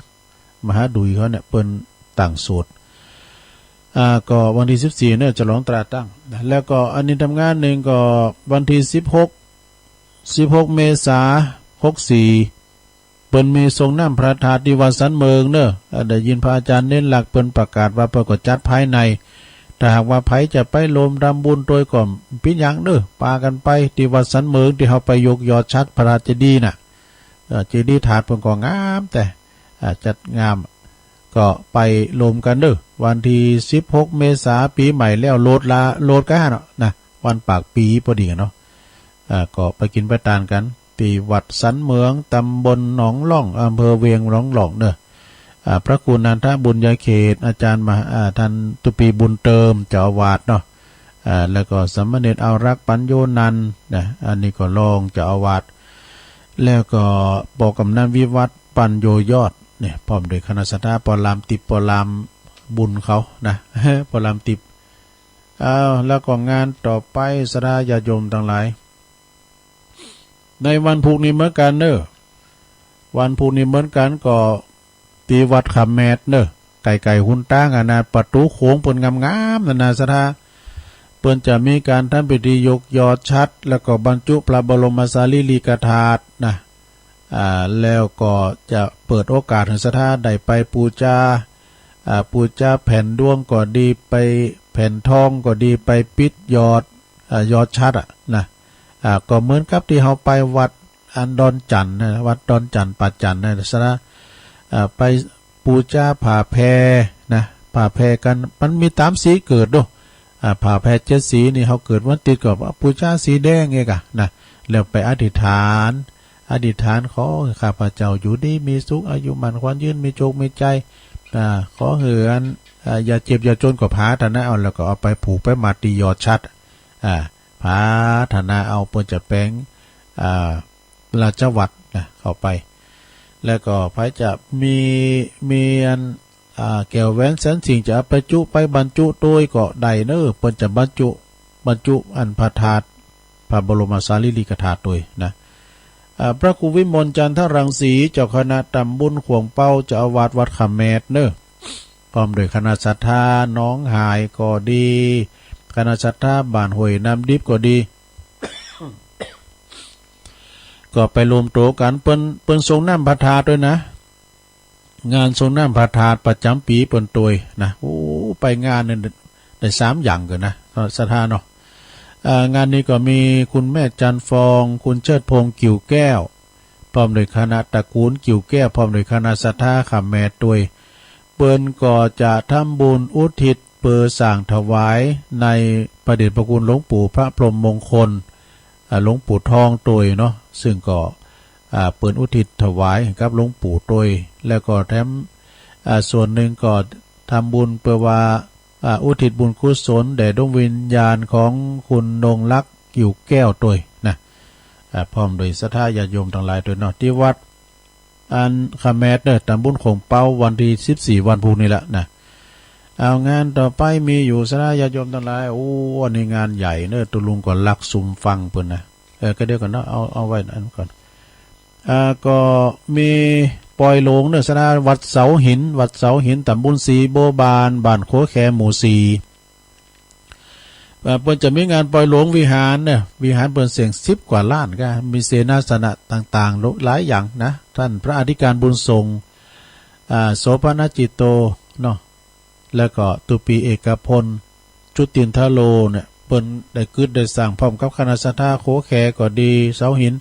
มหาดุยเขาเนี่ย เปิ้นตั้งสวด อ่า ก็วันตี้สิบสี่เนี่ยฉลองตราตั้งนะ แล้วก็อันนี้ทำงานนึ่งก็วันตี้สิบหก สิบหก เมษา หกสี่ เปิ้นมีส่งน้ำพระธาตุตี้วัดสันเมิงเนาะ อ่า ได้ยินพระอาจ๋ารย์เณรลักษณ์เปิ้นประกาศว่าเปิ้นก็จัดภายใน ถ้าหากว่าใผจะไปร่วมทำบุญตวยก็เป๋นหยังเนาะ ปากั๋นไปตี้วัดสันเมิง ตี้เฮาไปยกยอดฉัตรพระธาตุเจดีย์น่ะ เอ่อ เจดีย์ธาตุเปิ้นก็งามแต่ อ่า จัดงาม ก็ไปร่วมกั๋นเนาะ วันตี้สิบหก เมษา ปี๋ใหม่แล้ว โลดลา โลดกั๋นเนาะนะ วันปากปี๋พอดีกั๋นเนาะ อ่า ก็ไปกิ๋นไปตานกั๋น ตี้วัดสันเมิง ตำบลหนองล่อง อำเภอเวียงหนองล่องเนาะ อ่า พระครูนันทบุญญาเขต อาจ๋ารย์มหา อ่า ต้านตุ๊ปี้บุญเติม เจ้าอาวาสเนาะ อ่า แล้วก็สามเณรอารักษ์ ปัญโญนันท์นะ อันนี้ก็รองเจ้าอาวาส แล้วก็ป้อกำนันวิวัฒน์ ปัญโญยอดเนี่ย พร้อมด้วยคณะศรัทธา ป้อลามติ๊บ ป้อลามบุญเขานะ ป้อลามติ๊บ อ้าว แล้วก็งานต่อไป ศรัทธาญาติโยมตังหลาย ในวันพุกนี้เหมือนกั๋นเนาะ วันพุกนี้เหมือนกั๋น ก็ตี้วัดขามแมดเนาะ ใก้ๆ หนตางอะนะ ประตู๋โขงเปิ้นงามๆ นั่นนะ ศรัทธา เปิ้นจะมีก๋านทำพิธียกยอดฉัตร แล้วก็บรรจุพระบรมสารีริกธาตุนะ อ่า แล้วก็จะเปิดโอกาสหื้อศรัทธาได้ไปปู๋จา อ่า ปู๋จาแผ่นดวงก็ดี ไปแผ่นทองก็ดี ไปปิดยอด อ่า ยอดฉัตรอะนะ อ่า ก็เหมือนกับตี้เฮาไปวัดอันดอนจันนะ วัดดอนจัน ป่าจันนะ ศรัทธา อ่า ไปปู๋จาผ้าแผ่นะ ผ้าแผ่กั๋น มันมีต๋ามสีเกิดเนาะ อ่า ผ้าแผ่เจ็ดสีนี่ เฮาเกิดวันติ๊ดก็ปู๋จาสีแดงเองอะนะ แล้วไปอธิษฐาน อธิษฐานขอหื้อข้าพเจ้าอยู่ดีมีสุข อายุมั่นขวัญยืน มีโจคมีชัย อ่า ขอหื้ออัน อ่า อย่าเจ็บอย่าจน ก็ผาถนาเอา แล้วก็เอาไปผูกไปมัดตี้ยอดฉัตร อ่า ผาถนาเอา เปิ้นจะแป๋ง อ่า ราชวัตรนะ เข้าไป แล้วก็ใผจะมี มีอัน อ่า แก้วแหวนแสนสิ่ง จะเอาไปจุไปบรรจุตวยก็ได้เนาะ เปิ้นจะบรรจุ บรรจุอันพระธาตุ พระบรมสารีริกธาตุตวยนะ อ่า พระครูวิมลจันทรังสี เจ้าคณะตำบลข่วงเป้า เจ้าอาวาสวัดขามแมดเนาะ พร้อมด้วยคณะศรัทธาหนองหายก็ดี คณะศรัทธาบ้านห้วยน้ำดิบก็ดี ก็ไปรวมตั๋วกั๋น เปิ้น เปิ้นส่งน้ำพระธาตุตวยนะ งานส่งน้ำพระธาตุประจ๋ำปี๋เปิ้นตวยนะ โอ้ ไปงานนี่ได้สามอย่างเกินนะ ศรัทธาเนาะ อ่า งานนี้ก็มีคุณแม่จันทร์ฟอง คุณเชิดพงษ์ กิ่วแก้ว พร้อมด้วยคณะตระกูลกิ่วแก้ว พร้อมด้วยคณะศรัทธาขามแมดตวย เปิ้นก็จะทำบุญอุทิศเปื้อสร้างถวายในพระเดชพระคุณหลวงปู่พระพรหมมงคล อ่า หลวงปู่ทองตวยเนาะ ซึ่งก็ อ่า เปิ้นอุทิศถวายกับหลวงปู่ตวย แล้วก็แถม อ่า ส่วนนึ่งก็ทำบุญเปื้อว่า อ่า อุทิศบุญกุศลแด่ดวงวิญญาณของคุณนงรัก กิ่วแก้วตวยนะ อ่า พร้อมโดยศรัทธาญาติโยมตังหลายตวยเนาะ ตี้วัด อันคาแมดเน่อ ต๋ำบลโขงเป๊า วันตี้สิบสี่ วันพูกนี้ละนะ เอา งานต่อไปมีอยู่ศรัทธาญาติโยมตังหลาย โอ้ อันนี้งานใหญ่เน่อ ตุ๊ลุงก็ลักซุ่มฟังเปิ้นนะ เออ ก็เดี๋ยวก่อนเนาะ เอา เอาไว้อันก่อน อ่า ก็มีปอยหลวงเน่อศรัทธา วัดเสาหิน วัดเสาหิน ต๋ำบลสีบัวบาน บ้านขัวแข หมู่สี่ เอ่อ เปิ้นจะมีงานปอยหลวงวิหารเน่อ วิหารเปิ้นเสี้ยงสิบกว่าล้านก้า มีเสนาสนะต่างๆ หลายอย่างนะ ต้านพระอธิการบุญส่ง อ่า โสภณจิตโตเนาะ แล้วก็ตุปีเอกพล จุตินทโลเนี่ย เปิ้นได้กึ๊ดได้สร้างพร้อมกับคณะศรัทธาขัวแขก็ดี เสาหิน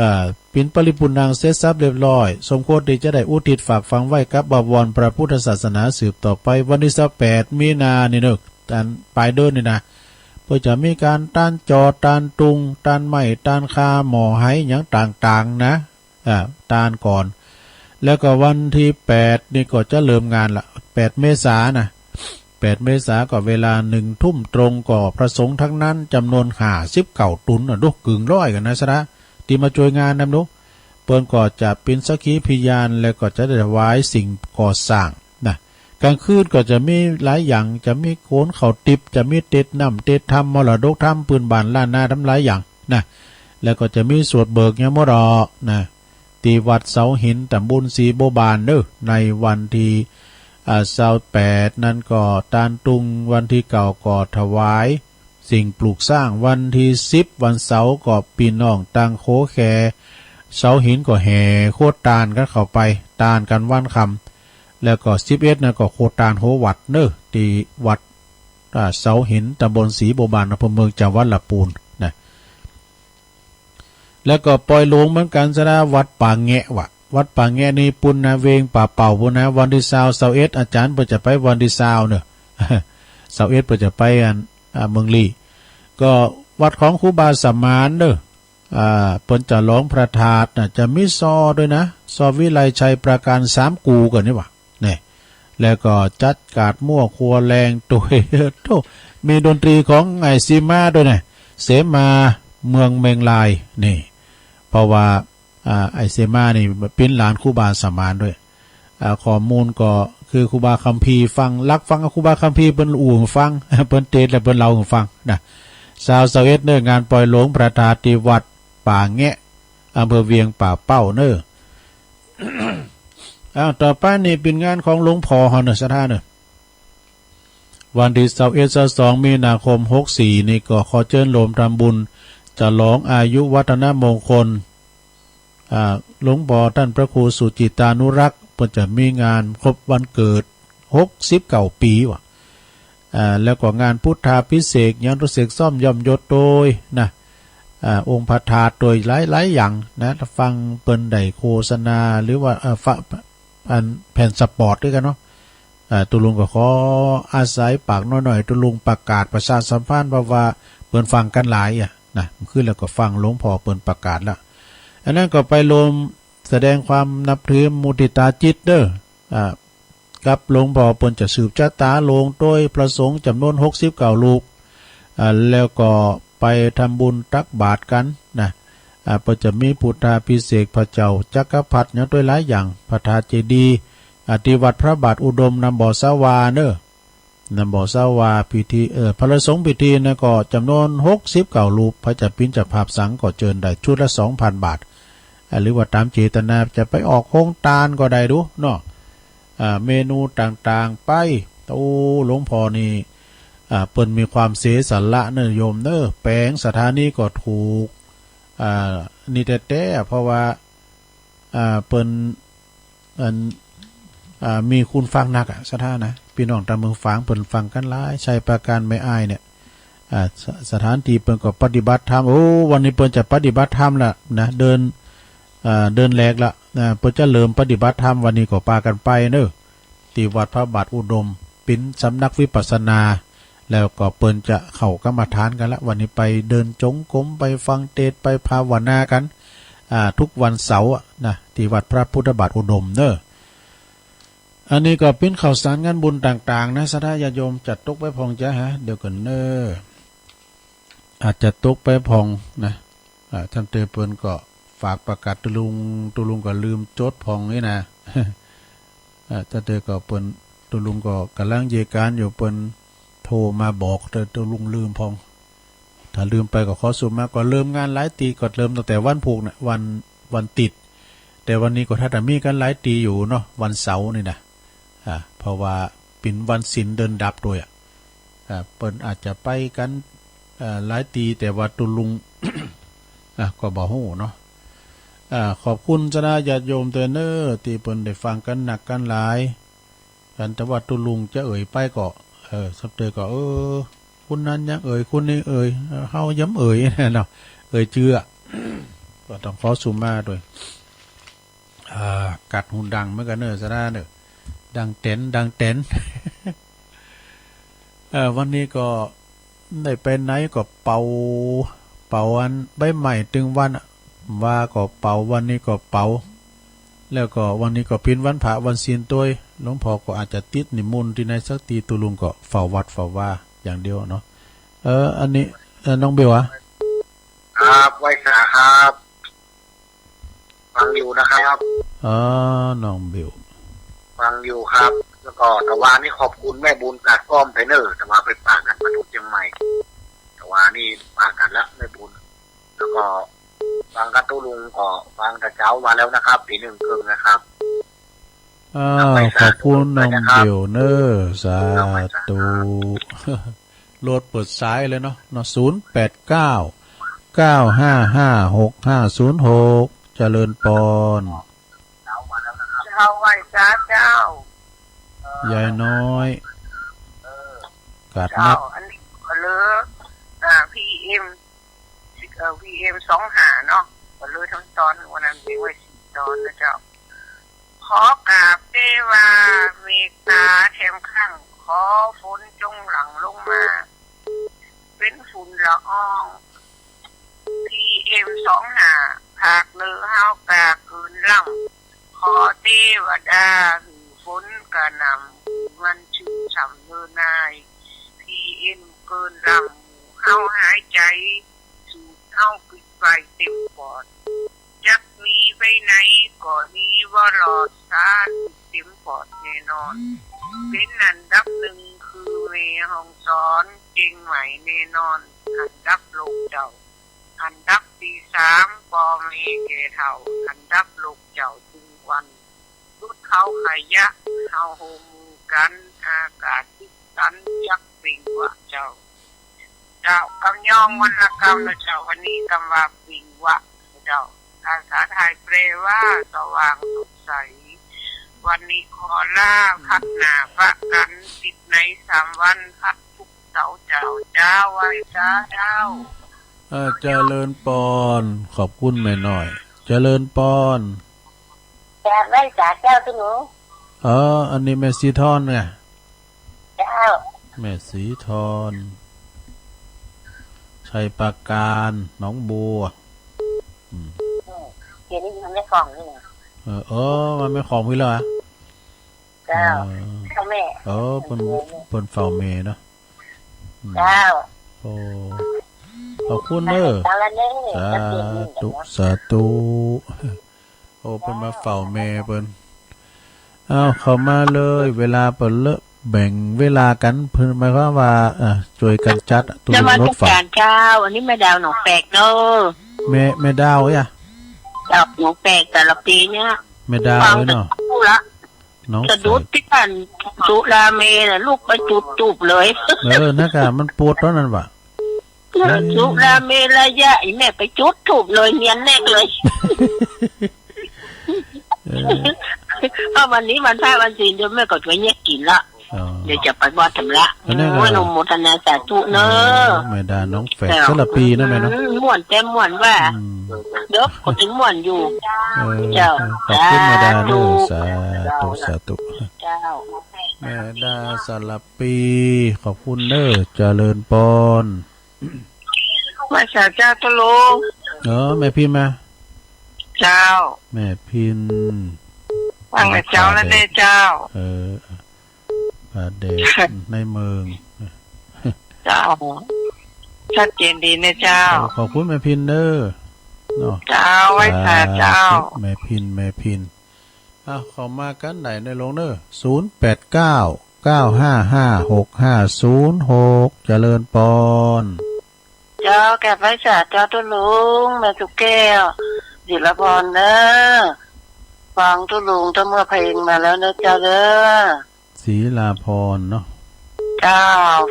อ่า ปิ๋นปริปุณณังเสร็จสรรพเรียบร้อย สมควรตี้จะได้อุทิศฝากฝังไว้กับบวรพระพุทธศาสนาสืบต่อไป วันตี้ซาวแปด มีนานี่เน่อ อันป๋ายเดือนนี่นะ เปิ้นจะมีก๋านตานจอ ตานตุง ตานไม้ ตานคา หม้อไหหยังต่างๆ นะ อ่า ตานก่อน แล้วก็วันตี้แปดนี่ก็จะเริ่มงานละ แปด เมษานะ แปด เมษาก็เวลาหนึ่งทุ่มตรง ก็พระสงฆ์ตังนั้นจ๋ำนวนห้าสิบเก้าต๋นน่ะ ดู เกินร้อยกั๋นนะศรัทธา ตี้มาจ้วยงานนำดู เปิ้นก็จะเป๋นสักขีพยาน แล้วก็จะได้ถวายสิ่งก่อสร้างนะ ก๋างคืนก็จะมีหลายอย่าง จะมีโขนข้าวติบ จะมีเตศน์น้ำเตศน์ธรรม มรดกธรรมพื้นบ้านล้านนาตังหลายอย่างนะ แล้วก็จะมีสวดเบิกยมทูตนะ ตี้วัดเสาหิน ต๋ำบลสีบัวบานเน่อ ในวันตี้ อ่า ซาวแปด นั้นก็ตานตุง วันตี้เก้าก็ถวายสิ่งปลูกสร้าง วันตี้สิบ วันเสาร์ก็ปี้น้องตังขัวแข เสาหินก็แห่ขัวตานกั๋นเข้าไป ตานกั๋นวันค่ำ แล้วก็สิบเอ็ดนั้นก็ขัวตานหัววัดเน่อ ตี้วัด อ่า เสาหิน ต๋ำบลสีบัวบาน อำเภอเมือง จังหวัดละปูนนะ แล้วก็ปอยหลวงเหมือนกั๋นศรัทธา วัดป่าแงะว่ะ วัดป่าแงะนี่ปู๊นนะ เวียงป่าเป้าปู๊นนะ วันตี้ซาว ซาวเอ็ด อาจ๋ารย์เปิ้นจะไปวันตี้ซาวเน่อ ซาวเอ็ดเปิ้นจะไปอัน อ่า เมืองลี้ ก็วัดของครูบาสมานเน่อ อ่า เปิ้นจะหลองพระธาตุนะ จะมีซอด้วยนะ ซอวิไลชัยปราการ สามกู๋กั๋นนี่ว่ะ นี่ แล้วก็จัดก๋าดมั่วครัวแรงตวย โธ่ มีดนตรีของไอ้เสมาด้วยนะ เสมาเมืองเมียงราย นี่ เพราะว่า อ่า ไอ้เสมานี่เป๋นหลานครูบาสมานด้วย อ่า ข้อมูลก็คือครูบาคัมภีร์ฟัง ลักฟังครูบาคัมภีร์เปิ้นอู้หื้อฟัง เปิ้นเตศน์แล้วเปิ้นเล่าหื้อฟังนะ ซาว ซาวเอ็ด เน่อ งานปอยหลวงพระธาตุตี้วัดป่าแงะ อำเภอเวียงป่าเป้าเน่อ อ้าว ต่อไปนี่เป๋นงานของหลวงพ่อเฮาเน่อศรัทธาเน่อ วันตี้ซาวเอ็ด ซาวสอง มีนาคม หกสี่ นี่ก็ขอเจิญโยมทำบุญฉลองอายุวัฒนมงคล อ่า หลวงพ่อต้านพระครูสุจิตตานุรักษ์ เปิ้นจะมีงานครบวันเกิด หกสิบเก้าปี๋ว่ะ อ่า แล้วก็งานพุทธาภิเษก ยังต้องเสกซ่อมย้อมยศตวยนะ อ่า องค์พระธาตุตวยหลายๆ อย่างนะ ฟังเปิ้นได้โฆษณา หรือว่า เอ่อ ฟะ อันแผ่นสปอตด้วยกั๋นเนาะ อ่า ตุ๊ลุงก็ขออาศัยปากน้อยๆ ตุ๊ลุงประกาศประชาสัมพันธ์ เพราะว่าเปิ้นฟังกั๋นหลายอะนะ คืนแล้วก็ฟังหลวงพ่อเปิ้นประกาศละ อันนั้นก็ไปรวมแสดงความนับถือมุทิตาจิตเน่อ อ่า กับหลวงพ่อเปิ้นจะสืบจะต๋าลงตวยพระสงฆ์จ๋ำนวน หกสิบเก้า รูป อ่า แล้วก็ไปทำบุญตักบาตรกั๋นนะ อ่า เปิ้นจะมีพุทธาภิเษกพระเจ้าจักรพรรดิยังตวยหลายอย่าง พระธาตุเจดีย์ อ่า ตี้วัดพระบาทอุดม นำบ่อสาวาเน่อ นำบ่อสาวา พิธี เอ่อ พระสงฆ์พิธีนั้นก็จ๋ำนวน หกสิบเก้า รูป ใผจะเป๋นเจ้าภาพสังก็เจิญได้ ชุดละ สองพัน บาท อ่า หรือว่าต๋ามเจตนาจะไปออกโฮงตานก็ได้ดูเนาะ อ่า เมนูต่างๆ ไป โอ้ หลวงพ่อนี่ อ่า เปิ้นมีความเสียสละเน่อโยมเน่อ แป๋งสถานีก็ถูก อ่า นี่แต๊ๆ เพราะว่า อ่า เปิ้น อัน อ่า มีคนฟังนักอะ ศรัทธานะ ปี้น้องตางเมืองฝางเปิ้นฟังกั๋นหลาย ชัยปราการแม่อายเนี่ย อ่า ส- สถานตี้เปิ้นก็ปฏิบัติธรรม โอ้ วันนี้เปิ้นจะปฏิบัติธรรมละนะ เดือน อ่า เดือนแรกละนะ เปิ้นจะเริ่มปฏิบัติธรรม วันนี้ก็ปากั๋นไปเน่อ ตี้วัดพระบาทอุดม เป๋นสำนักวิปัสสนา แล้วก็เปิ้นจะเข้ากรรมฐานกั๋นละ วันนี้ไปเดินจงกรม ไปฟังเทศน์ ไปภาวนากั๋น อ่า ทุกวันเสาร์อะนะ ตี้วัดพระพุทธบาทอุดมเน่อ อันนี้ก็เป๋นข่าวสารงานบุญต่างๆ นะ ศรัทธาญาติโยม จะตกไปพ่องจะหา เดี๋ยวก่อนเน่อ อาจจะตกไปพ่องนะ อ่า ต้านเตอเปิ้นก็ฝากประกาศตุ๊ลุง ตุ๊ลุงก็ลืมจดพ่องนี่นะ อ่า ต้านเตอก็เปิ้น ตุ๊ลุงก็ก่ำลังเยียะก๋านอยู่ เปิ้นโทรมาบอก แต่ตุ๊ลุงลืมพ่อง ถ้าลืมไปก็ขอสุมา ก็เริ่มงานหลายตี้ ก็เริ่มตั้งแต่วันพูกนะ วัน วันติ๊ด แต่วันนี้ก็ถ้าจะมีกั๋นหลายตี้อยู่เนาะ วันเสาร์นี่นะ อ่า เพราะว่าเป๋นวันศีลเดือนดับตวยอะ อ่า เปิ้นอาจจะไปกั๋น เอ่อ หลายตี้ แต่ว่าตุ๊ลุง อ่ะ ก็บ่ฮู้เนาะ อ่า ขอบคุณศรัทธาญาติโยมตวยเน่อ ตี้เปิ้นได้ฟังกั๋นนักกั๋นหลาย อันแต่ว่าตุ๊ลุงจะเอ่ยไปก็ เออ สับเตยก็ เออ คนนั้นยังเอ่ย คนนี้เอ่ย เฮาย้ำเอ่ยเนาะ เอ่ยจื้อ ก็ต้องขอสุมาตวย อ่า กัดหูดังเหมือนกั๋นเน่อ ศรัทธาเน่อ ดังแต๋น ดังแต๋น เอ่อ วันนี้ก็ได้ไปไหนก็เป๋า เป๋าอันใบไม้ตึงวันอะ ว่าก็เป๋า วันนี้ก็เป๋า แล้วก็วันนี้ก็เป๋นวันพระวันศีลตวย หลวงพ่อก็อาจจะติดนิมนต์ตี้ไหนสักตี้ ตุ๊ลุงก็เฝ้าวัดเฝ้าวาอย่างเดียวเนาะ เออ อันนี้ เออ น้องเบลอะ ครับ ไหว้สาครับ ฟังอยู่นะครับ อ๋อ น้องเบล ฟังอยู่ครับ แล้วก็ตะวานี้ขอบคุณแม่บุญกาดก้อมไปเน่อ ตะวาไปปะกั๋นมาจากเจียงใหม่ ตะวานี้ปะกั๋นละแม่บุญ แล้วก็ฟังกับตุ๊ลุงก็ฟังแต่เจ๊ามาแล้วนะครับ ตีหนึ่งครึ่งนะครับ อ้าว ขอบคุณน้องเบลเน่อ สาธุ โลดเปิดสายเลยเนาะ เนาะ ศูนย์แปดเก้า เก้าห้าห้า หกห้าศูนย์หก เจริญปอน เจ้าไหว้สาเจ้า ยายน้อย กาดนัด เจ้า อันนี้ก็เลย อ่า พีเอ็ม เอ่อ พีเอ็มสองห้าเนาะ ก็เลยทั้งตอน วันนั้นเลี้ยงไว้สี่ตอนนะเจ้า ขอกราบเตวาเมตต๋าแถมครั้ง ขอฝนจงหลั่งลงมา เป๋นฝุ่นละออง พีเอ็มสองห้า ภาคเหนือเฮากาเกินล้ำ ขอเตวดาหื้อฝนกระหน่ำ หื้อมันชื่นฉ่ำเน่อนาย พีเอ็มเกินล้ำ หมู่เฮาหายใจ๋ สูดเอาปิดไว้เต็มปอด จักมีไปไหนก็ดีบ่รอด สาธุ เต็มปอดแน่นอน เป๋นอันดับหนึ่งคือแม่ฮ่องสอน เจียงใหม่แน่นอน อันดับโลกเจ้า อันดับตี้สาม ป้อแม่แก่เฒ่า อันดับโลกเจ้าตึงวัน สุดเขาขยะ เฮาโฮมมือกั๋น อากาศติดตัน จักเปล่งวาเจ้า เจ้า กำยองวรรณกรรมนะเจ้า วันนี้กำว่าเปล่งวาเจ้า ภาษาไทยแปลว่าสว่างสดใส วันนี้ขอลา พักหน้าปะกั๋น ติดในสามวัน พักศุกร์เสาร์เจ้า เจ้า ไหว้สาเจ้า เออ เจริญปอน ขอบคุณแม่น้อย เจริญปอน กราบไหว้สาเจ้าตุ๊ลุง เออ อันนี้แม่สีทอนไง เจ้า แม่สีทอน ชัยปราการ หนองบัว อืม อืม เดี๋ยวนี้มันไม่คล่องนี่นะ เออ เออ มันไม่คล่องพี่แล้วอะ เจ้า เออ เจ้าแม่ เออ เปิ้น เปิ้นเฝ้าแม่เนาะ อืม เจ้า โอ้ ขอบคุณเน่อ สาธุ สาธุ โอ้ เปิ้นมาเฝ้าแม่เปิ้น อ้าว เข้ามาเลย เวลาเปิ้นเลอะ แบ่งเวลากั๋น เปิ้นหมายความว่า อ่ะ จ้วยกั๋นจัด ตุ๊ลุงงดฟัง นมัสก๋านเจ้า อันนี้แม่ดาวหนองแฝกเน่อ แม่ แม่ดาวอะ ดอกหนองแฝก แต่ละปี๋เนี่ย แม่ดาว ฟัง เอ้ยเนาะ แต่เช้าละ หนองแฝก สะดุดตี้กั๋น สุราเมรน่ะ ลุกไปจุดธูปเลย เออ นั่นกะ มันปวดต๋อนนั้นวะ เออ สุราเมรยะ อีแม่ไปจุดธูปเลย เนียนแนกเลย เออ เอาวันนี้วันพระวันศีล เดี๋ยวแม่ก็จะไปเยียะกิ๋นละ อ๋อ เดี๋ยวจะไปวัดธรรมละ อันนั้นก็ โอ้ย อนุโมทนาสาธุเน่อ เออ แม่ดาหนองแฝก เจ้า สารภีนะแม่เนาะ อืม ม่วนแต๊ม่วนว่า อืม เดี๋ยวก็ตึงม่วนอยู่ เออ เจ้า ขอบคุณแม่ดาเน่อ สาธุ สาธุ สาธุ เจ้า แม่ดาสารภี ขอบคุณเน่อ เจริญปอน ไหว้สาเจ้าตุ๊ลุง เออ แม่พิมพ์มา เจ้า แม่พิน ฟังแต่เจ๊าแล้วเน่อเจ้า เออ ป่าแดดในเมือง เจ้า ชัดเจนดีเน่อเจ้า เออ ขอบคุณแม่พินเน่อ เนาะ เจ้า ไหว้สาเจ้า สาธุ แม่พิน แม่พิน อ่ะ เข้ามากั๋นได้เน่อลุงเน่อ ศูนย์แปดเก้า เก้าห้าห้า หกห้าศูนย์หก เจริญปอน เจ้า กราบไหว้สาเจ้าตุ๊ลุง แม่สุแก้ว ศิลาพรเน่อ ฟังตุ๊ลุงตั้งเมื่อเพลงมาแล้วเน่อเจ้าเน่อ ศิลาพรเนาะ เจ้า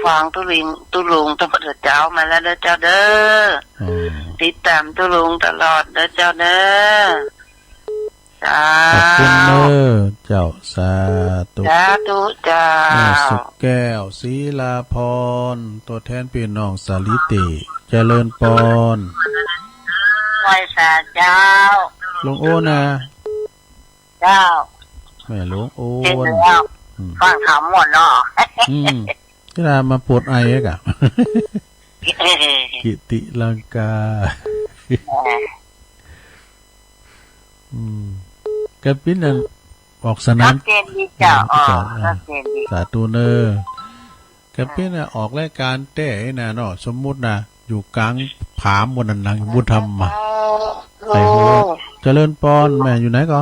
ฟังตุ๊ลุง ตุ๊ลุงตั้งเมื่อเจ๊ามาแล้วเน่อเจ้าเน่อ อ๋อ ติดต๋ามตุ๊ลุงตลอดเน่อเจ้าเน่อ สาธุ ขอบคุณเน่อเจ้า สาธุ สาธุเจ้า แม่สุแก้ว ศิลาพร ตั๋วแทนปี้น้องสาลีเต เจริญปอน ไหว้สาเจ้า ลุงโอ้นะ เจ้า แม่ลุงโอ้ เห็นแล้ว อืม ฟังธรรมหมดเนาะ อืม เวลามาปวดไออะกะ กิติลังกา เออ อืม กะปิ้นอันออกสนาม ชัดเจนดีเจ้า อ๋อ เจ้า ชัดเจนดี สาธุเน่อ กะปิ้นอันออกรายก๋านแต๊น่ะเนาะ สมมุตินะ อยู่ก๋างผาหมดนั่นนะ บุญธรรมอะ เจ้า ใครฮู้ เจริญปอน แม่อยู่ไหนก่อ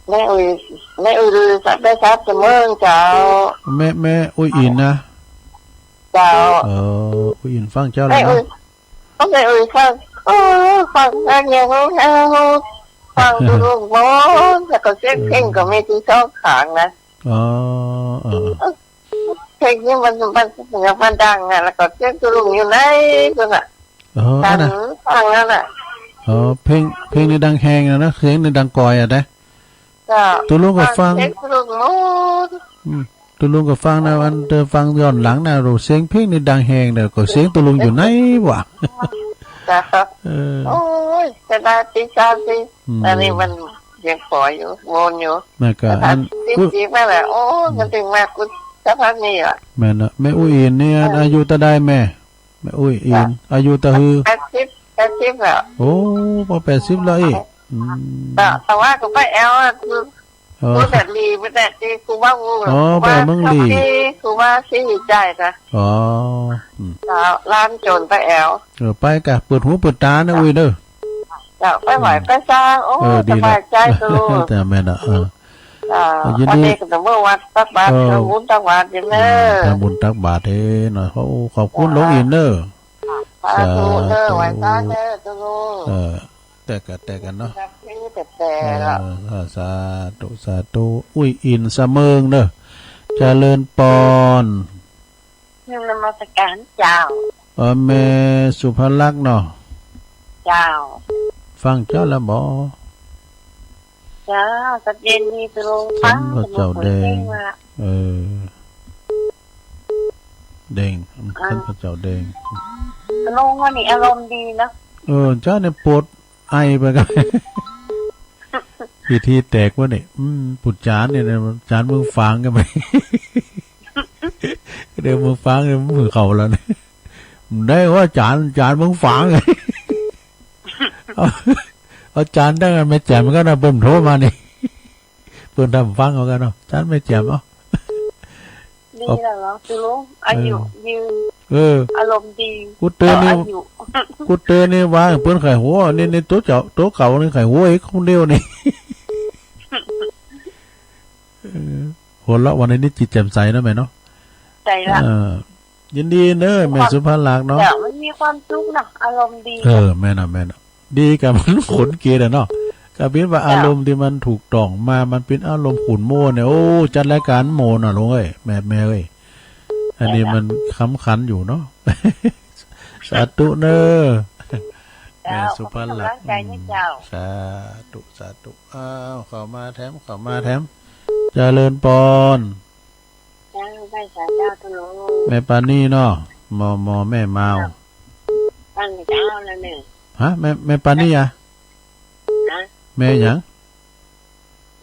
แม่อุ้ย แม่อุ้ยลือสัตว์ได้ทรัพย์เสมอเจ้า แม่ แม่อุ้ยอินนะ เจ้า เออ อุ้ยอินฟังเจ้าแล้วเนาะ แม่อุ้ย ก็แม่อุ้ยฟัง โอ้ ฟังแค่เนี้ย ฟังตุ๊ลุงหมด แล้วก็เสียงเพลงก็มีตี้สองข้างนะ อ๋อ เออ เพลงนี้มัน มัน มันดังอะ แล้วก็เสียงตุ๊ลุงอยู่ไหนตั๊วน่ะ อ๋อ ตัน อันน่ะ ฟังแล้วน่ะ อ๋อ เพลง เพลงนี้ดังแฮงอะนะ เสียงนี้ดังก่อยอะนะ เจ้า ตุ๊ลุงก็ฟัง ฟังเสียงตุ๊ลุงหมด อืม ตุ๊ลุงก็ฟังนะ อันเตอฟังย้อนหลังนะ โอ้ เสียงเพลงนี่ดังแฮงเน่อ ก็เสียงตุ๊ลุงอยู่ไหนวะ เจ้า เออ โอ้ย จะได้ตีสามตี อืม อันนี้มันยังปล่อยอยู่ วนอยู่ นั่นก็ แต่ถ้า อัน ติ๊ก อุ๊ย ติ๊กนั่นแหละ โอ้ อืม มันถึงมากุศลนี่อะ แม่นเนาะ แม่อุ้ยอินนี่ เออ อายุเต้าใดแม่ แม่อุ้ยอิน เจ้า อายุเต้าหื้อ แปดสิบ แปดสิบแล้ว โอ้ ปอแปดสิบแล้วอี้ อืม แต่ แต่ว่าก็ไปแอวอะ คือ อ๋อ คือแบบลีไปแต่ที่ครูบาอู๋ อ๋อ ครูบา ไปเมืองลี ครูบาศรีวิชัยนะ อ๋อ อืม เจ้า หลานโจรไปแอว เออ ไปกะ เปิดหูเปิดต๋านะ อุ้ยเน่อ เจ้า ไปไหว้ อืม ไปสร้าง โอ้ เออ ดีละ สบายใจ๋ตุ๊ลุง แต่แม่นอะ เออ อ่า ยินดี วันนี้ก็เสมอวัดตักบาตร เออ ทำบุญตักบาตรอยู่เน่อ อืม ทำบุญตักบาตรเน่อเนาะ โอ้ ขอบคุณ เจ้า ลุงอินเน่อ สาธุเน่อ สาธุ ไหว้สาเน่อตุ๊ลุง เออ แต่กะ แต่กะเนาะ แต่ แต่ เออ เออ สาธุ สาธุ อุ้ยอินสะเมิงเน่อ เจริญปอน นมัสก๋านเจ้า เออ แม่สุภลักษณ์เนาะ เจ้า ฟังเจ้าแล้วบ่ เจ้า สักเย็นนี้ตุ๊ลุง ฟัง ขันพระเจ้าแดง เออ แดง อ่า ขันพระเจ้าแดง ตุ๊ลุงวันนี้อารมณ์ดีเนาะ เออ เจ้าเนี่ยปวดไอไปกัน พิธีแตกวะเนี่ย อืม ปุจจานเนี่ยนะ จานเมืองฝางกันไป เดี๋ยวเมืองฝางเนี่ย เมืองเขาแล้วเนี่ย ได้ว่าจาน จานเมืองฝาง เอา เอาจานได้กัน แม่แจ่มก็นะ เปิ้นโทรมานี่ เปิ้นทำฟังเอากันเนาะ จานแม่แจ่ม เอ้า ดีแล้วเหรอ ตุ๊ลุง อายุ เออ ยืน เออ อารมณ์ดี กูเตือนนี่ ต่ออายุ กูเตือนนี่ว่าเปิ้นใค่หัว นี่ นี่ตั๋วเจ้า ตั๋วเก่านี่ใค่หัวอีกคนเดียวนี่ เออ หัวเราะวันนี้จิตแจ่มใสนะแม่เนาะ ใสละ เออ ยินดีเน่อ แม่สุภาลักษณ์เนาะ เจ้า มันมีความสุขเนาะ อารมณ์ดี เออ แม่นอะ แม่นอะ ดีกับมันขนเกศอะเนาะ กะเป๋นว่า เจ้า อารมณ์ตี้มันถูกต้องมา มันเป๋นอารมณ์ขุ่นโม้เนี่ย โอ้ จัดรายก๋านโม้น่ะลุงเอ้ย แม่ แม่เอ้ย อันนี้ เจ้า มันขำขันอยู่เนาะ สาธุเน่อ เจ้า แม่สุภาลักษณ์ ขอบคุณกำลังใจนะเจ้า อืม สาธุ สาธุ อ้าว เข้ามาแถม เข้ามาแถม เจริญปอน เจ้า ไหว้สาเจ้าตุ๊ลุง แม่ปานีเนาะ มอ มอ แม่มาว เจ้า ตั้งแต่เจ้าแล้วเนี่ย ฮะ แม่ แม่ปานีอะ ฮะ แม่หยัง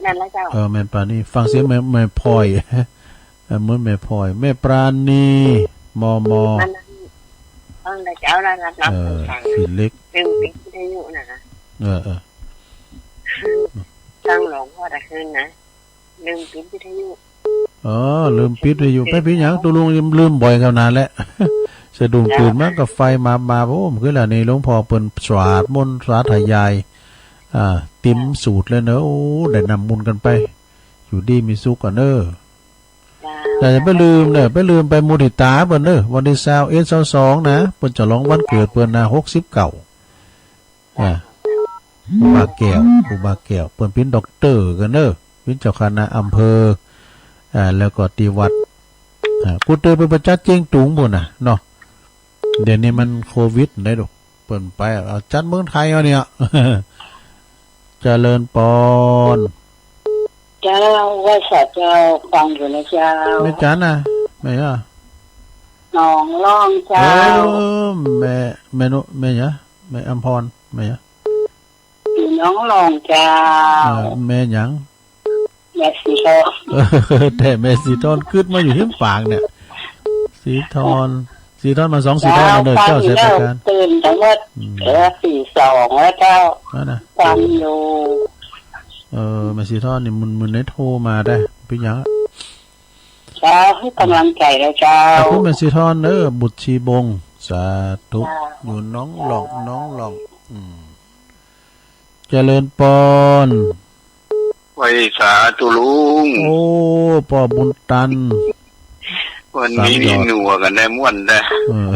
นั่นละเจ้า เออ แม่ปานี ฟังเสียงแม่ แม่พลอย เออ เหมือนแม่พลอย แม่ปราณี มอ มอ นั่นละ ตั้งแต่เจ้าแล้วนะ เออ ฟัง สีเล็ก เป็นวิทยุนะ เออ เออ ลืมปิดวิทยุ อ๋อ ลืมปิดวิทยุ ไปปิดหยัง ตุ๊ลุงลืมบ่อยขนาดแหละ สะดุ้งตื่นมาก็ไฟมา มา โอ้ มันคือละนี่ หลวงพ่อเปิ้นสวดมนต์สาธยาย อ่า เต็มสูตรเลยเนอะ โอ้ ได้นำบุญกันไป อยู่ดีมีสุขก่อนเนอะ เจ้า แต่อย่าไปลืมเนอะ ไปลืมไปมุทิตาเปิ้นเนอะ วันตี้ซาวเอ็ด ซาวสองนะ เปิ้นฉลองวันเกิดเปิ้นนะ หกสิบเก้า อ่า ครูบาแก้ว ครูบาแก้ว เปิ้นเป๋นด็อกเตอร์กั๋นเนอะ เป๋นเจ้าคณะอำเภอ อ่า แล้วก็ตี้วัด อ่า กูเตยไปประจัดเจียงตุงปู้นน่ะเนาะ เดี๋ยวนี้มันโควิดได้ดู เปิ้นไป เอาจัดเมืองไทยเอาเนี่ย เจริญปอน เจ้า ไหว้สาเจ้า ฟังอยู่นะเจ้า แม่จันน่ะ แม่อะ หนองล่องเจ้า เออ แม่ แม่นุ แม่หยัง แม่อำพร แม่หยัง อยู่หนองล่องเจ้า เออ แม่หยัง แม่สีทอน เออ แต่แม่สีทอนกึ๊ดมาอยู่ฮิมปากเนี่ย สีทอน สีทอนมาสองสีทอน เจ้า มาเด้อ ฟังอยู่ เจ้าสายประการ แล้วตื่นตังเมิด อืม เออ ตีสองแล้วเจ้า นั่นน่ะ ฟังอยู่ เออ แม่สีทอนนี่มึนๆ ได้โทรมาได้ เป๋นหยัง เจ้า หื้อก๋ำลังใจ๋แล้วเจ้า ขอบคุณแม่สีทอนเด้อ บุตรชีบง สาธุ เจ้า อยู่หนองล่อง หนองล่อง อืม เจริญปอน ไหว้สาตุ๊ลุง โอ้ ป้อบุญตัน วันนี้ สามยอด นี่หนัวกั๋นได้ม่วนได้ เออ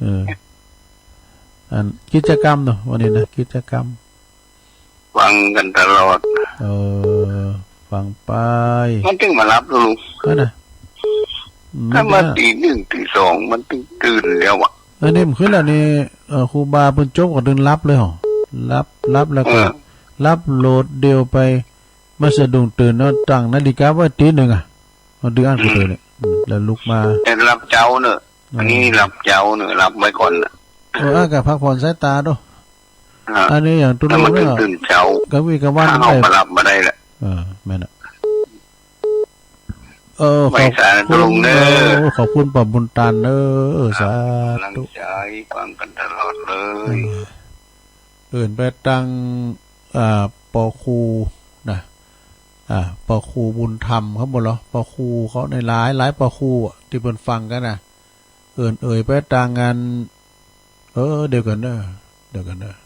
เออ อันกิจกรรมเนาะ วันนี้นะ กิจกรรม ฟังกั๋นตลอด เออ ฟังไป มันตึงมาหลับตุ๊ลุง นั่นน่ะ ถ้ามา มันจะ ตีหนึ่งตีสองมันตึงตื่นแล้วอะ อันนี้มันขึ้นแล้วนี่ เอ่อ ครูบาเปิ้นจบก็ตึงหลับเลยหรอ หลับ หลับแล้วก็ เออ หลับโหลดเดียวไป มาสะดุ้งตื่นเนาะ ตั้งนาฬิกาไว้ตีหนึ่งอะ เอาดื้ออั้นกูเตยเนี่ย อืม แล้วลุกมา แต่หลับเจ๊าเนอะ อืม อันนี้หลับเจ๊าเนอะ หลับไว้ก่อนน่ะ เออ อ่ะ ก็พักผ่อนสายตาดู อ่า อันนี้อย่างตุ๊ลุงเนี่ย ถ้ามันตื่นเจ๊า กลางวีกลางวัน ถ้าเอา ได้ มาหลับมาได้แหละ เออ แม่นน่ะ เออ ไหว้สาตุ๊ลุงเด้อ ขอบคุณ เออ ขอบคุณป้อบุญตันเนอะ เออ ครับ สาธุ กำลังใจ๋ฟังกั๋นตลอดเลย เออ เอิ้นไปตัง อ่า ป้อครูนะ อ่า ป้อครูบุญธรรมเขาบ่เหรอ ป้อครูเขาในหลาย หลายป้อครูอะ ตี้เปิ้นฟังกั๋นน่ะ เอิ้นเอ่ยไปตังอัน เออ เดี๋ยวก่อนเนอะ เดี๋ยวก่อนเนอะ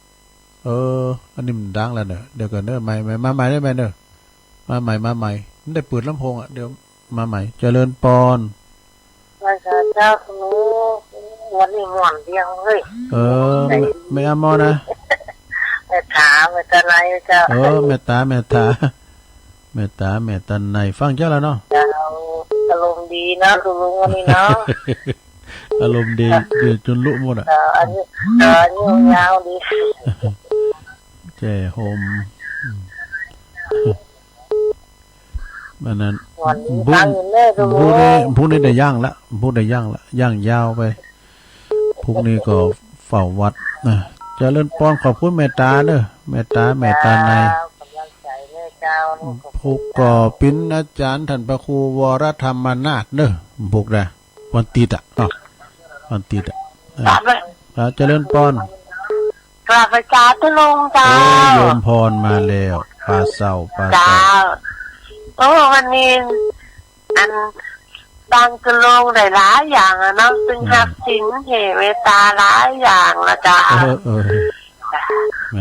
เออ อันนี้มันดังแล้วเนอะ เดี๋ยวก่อนเนอะ ใหม่ ใหม่ มาใหม่ได้ไหมเนอะ มาใหม่ มาใหม่ มันได้เปิดลำโพงอะ เดี๋ยวมาใหม่ เจริญปอน ไหว้สาเจ้าหนู วันนี้ม่วนเดียวเฮ้ย เออ แม่ แม่อมรนะ แม่ต๋า แม่ต๋าในเจ้า เออ แม่ต๋า แม่ต๋า แม่ต๋า แม่ต๋าใน ฟังเจ้าแล้วเนาะ เจ้า อารมณ์ดีเนาะ ตุ๊ลุงวันนี้เนาะ อารมณ์ดี เดี๋ยวจนลุหมดอะ เออ อายุ เออ อายุยาวดี แจ้ห่ม อืม อันนั้น วันนี้ บุญ ตั้งอยู่เน่อตุ๊ลุง บุญนี่ บุญนี่ได้ย่างละ บุญได้ย่างละ ย่างยาวไป พรุ่งนี้ก็เฝ้าวัดนะ เจริญปอน ขอบคุณแม่ต๋าเนอะ แม่ต๋า แม่ต๋าใน เจ้า กำลังใจ๋แม่เจ้า พุกก็เป๋นอาจ๋ารย์ต้านพระครูวรธรรมนาถเนอะ พุกนะ วันติดอะเนาะ วันติดอะ อ่ะ ครับ อ่ะ เจริญปอน กราบไหว้สาตุ๊ลุงเจ้า โอ้ โยมพรมาแล้ว ปาเศร้า ปาเศร้า เจ้า โอ้ วันนี้ อัน ตังตุ๊ลุงได้หลายอย่างอะเนาะ ตึง อืม ฮักศีล แผ่เมตต๋าหลายอย่างละเจ้า เออ เออ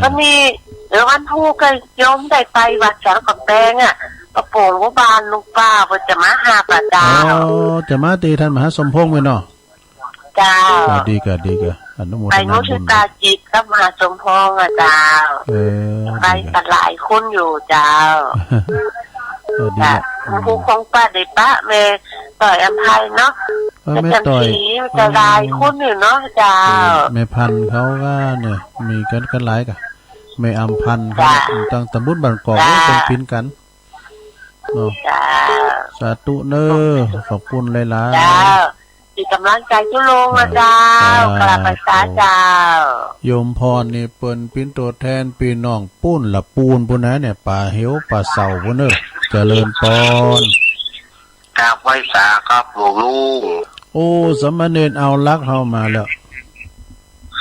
วันนี้ เออ วันพูกก็โยมได้ไปวัดสันก๋ำแปงอะ ก็โป๋งว่าบ้านลุงป้าเปิ้นจะมาฮับอะเจ้า อ๋อ จะมาตี้ต้านมหาสมพงษ์แม่นเนาะ เจ้า ก็ดีก็ดีก็ อนุโมทนาบุญ ไปมุทิตาจิตกับมหาสมพงษ์อะเจ้า เออ ไป ดีก็ กั๋นหลายคนอยู่เจ้า ก็ดี เจ้า ละ อืม ผู้ของป้าได้ปะแม่ต้อยอำไพเนาะ เออ แม่ต้อย แม่จำศรี ก็หลายคนอยู่เนาะเจ้า เออ แม่พันธุ์เขาก็เนี่ย มีกั๋น กั๋นหลายก่ะ แม่อำพันธุ์เขา เจ้า ตั้งตำบลบ้านกอก เจ้า เปิ้นเป๋นกั๋น เนาะ เจ้า สาธุเนอะ ขอบคุณหลายๆ เจ้า เป๋นก๋ำลังใจ๋ตุ๊ลุงนะเจ้า เจ้า กราบไหว้สาเจ้า โยมพรนี่เปิ้นเป๋นตั๋วแทนปี้น้องปู๊นละปูนปู๊นนะเนี่ย ป่าเหวป่าเศร้าปู๊นเนอะ เจริญปอน กราบไหว้สาครับหลวงลุง โอ้ สามเณรเอาลักษณ์เฮามาแล้ว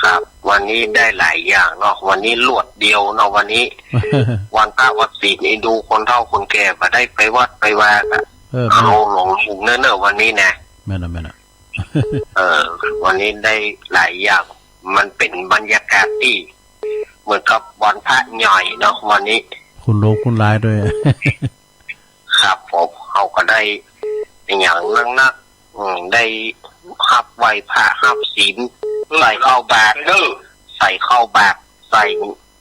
ครับ วันนี้ได้หลายอย่างเนาะ วันนี้รวดเดียวเนาะ วันนี้ วันพระวันศีล อินดูคนเฒ่าคนแก่บ่ได้ไปวัดไปวาก็ เออ เอาหลวงลุงเน่อๆ วันนี้นะ แม่นน่ะ แม่นน่ะ เออ วันนี้ได้หลายอย่าง มันเป๋นบรรยากาศตี้เหมือนกับวันพระใหญ่เนาะ วันนี้ คนหลวงคนหลายตวย ครับผม เฮาก็ได้อะหยังนักๆ อืม ได้ฮับไหว้พระฮับศีล ใส่ข้าวบาตร เออ ใส่ข้าวบาตร ใส่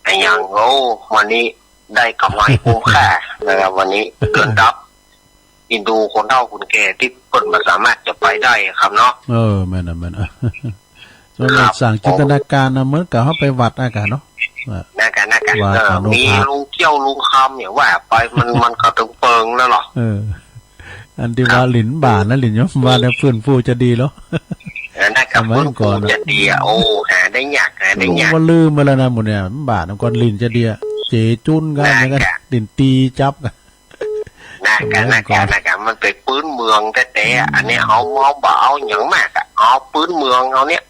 อะหยัง โอ้ วันนี้ได้ก๋ำไรคุ้มค่านะครับ วันนี้ เกื้อกูล อินดูคนเฒ่าคนแก่ตี้เปิ้นบ่สามารถจะไปได้ครับเนาะ เออ แม่นน่ะ แม่นน่ะ ส่วนมาก ครับ สร้างจินตนาการนะ เหมือนกับเฮาไปวัดอะกะเนาะ นั่นกะ นั่นกะ ว่า เออ อนุภาพ มีลุงเกี้ยวลุงคำเนี่ยว่าไป มัน มันก็ตึงเปิงแล้วเหรอ เออ อันตี้ว่า ครับ หลิ้นบ่านะ หลิ้นยมว่าเนี่ย ฟื้นฟูจะดีเหรอ เออ นั่นกะ สมัยก่อน ฟื้นฟูจะดีอะ โอ้ หาได้ยาก หาได้ยาก ลุงว่าลืมไปแล้วนะหมู่เนี่ย บ่านะ ก่อนหลิ้นจะดีอะ เจ๋จุ้นกั๋น นั่นกะ อย่างนั้น หลิ้นตี๋จั๊บกั๋น นั่นกะ สมัยก่อน นั่นกะ นั่นกะ มันเป๋นปื๊นเมืองแต๊ๆ อะ อันนี้ อืม เฮา เฮาบ่เอาหยังมากอะ เอาปื๊นเมืองเฮาเนี่ย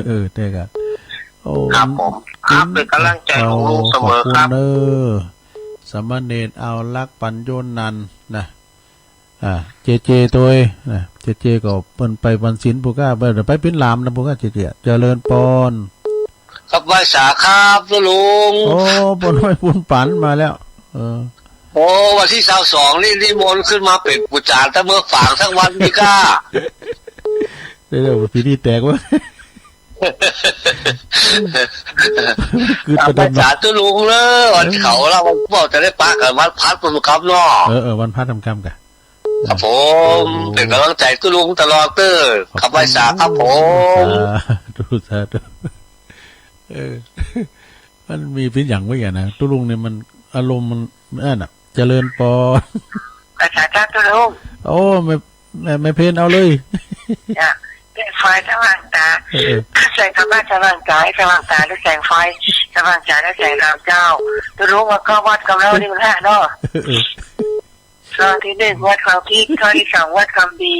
เออ แต๊กะ โอ้ ครับผม ครับ เป๋นก๋ำลังใจ๋ลุงๆ เสมอครับ ขอบคุณเด้อ สามเณรเอารักปัญโญนันท์นะ อ่า เจเจตวยนะ เจเจก็เปิ้นไปวันศีลปุ้นก้า ไป ไปเป๋นหลามนะปุ้นก้า เจเจ เจริญปอน ครับ ไหว้สาครับตุ๊ลุง โอ้ ป้อน้อยปูนปั๋นมาแล้ว เออ โอ้ วันตี้ซาวสองนี่นิมนต์ขึ้นมาเป๋นปู่จ๋าตั้งเมืองฝางทั้งวันนี่ก้า เดี๋ยวๆ ปี๋นี้แตกเว้ย คือ ครับ ประเด็น ไหว้สาตุ๊ลุงเน่อ วันเสาร์ละ วันพุธจะได้ปะกั๋นวันพระพุธครับเนาะ เออ เออ วันพระค่ำๆ กะ ครับผม โอ้ เป๋นก๋ำลังใจ๋ตุ๊ลุงตลอดเน่อ ขอบคุณ ครับ ไหว้สาครับผม สาธุ สาธุ เออ มันมีเป๋นหยังวะเนี่ยนะ ตุ๊ลุงเนี่ยมันอารมณ์มันนั่นน่ะ เจริญปอน ไหว้สาครับตุ๊ลุง โอ้ แม่ แม่ แม่เพ็ญเอาเลย จ้ะ แสงไฟสว่างต๋า เออ เออ แสงธรรมะสว่างกาย สว่างต๋าด้วยแสงไฟ สว่างใจ๋ด้วยแสงธรรมเจ้า ตุ๊ลุงว่าก็วัดกับเฮานี่มันห้าเนาะ เออ เออ ข้อตี้หนึ่ง วัดความคิด ข้อตี้สอง วัดความดี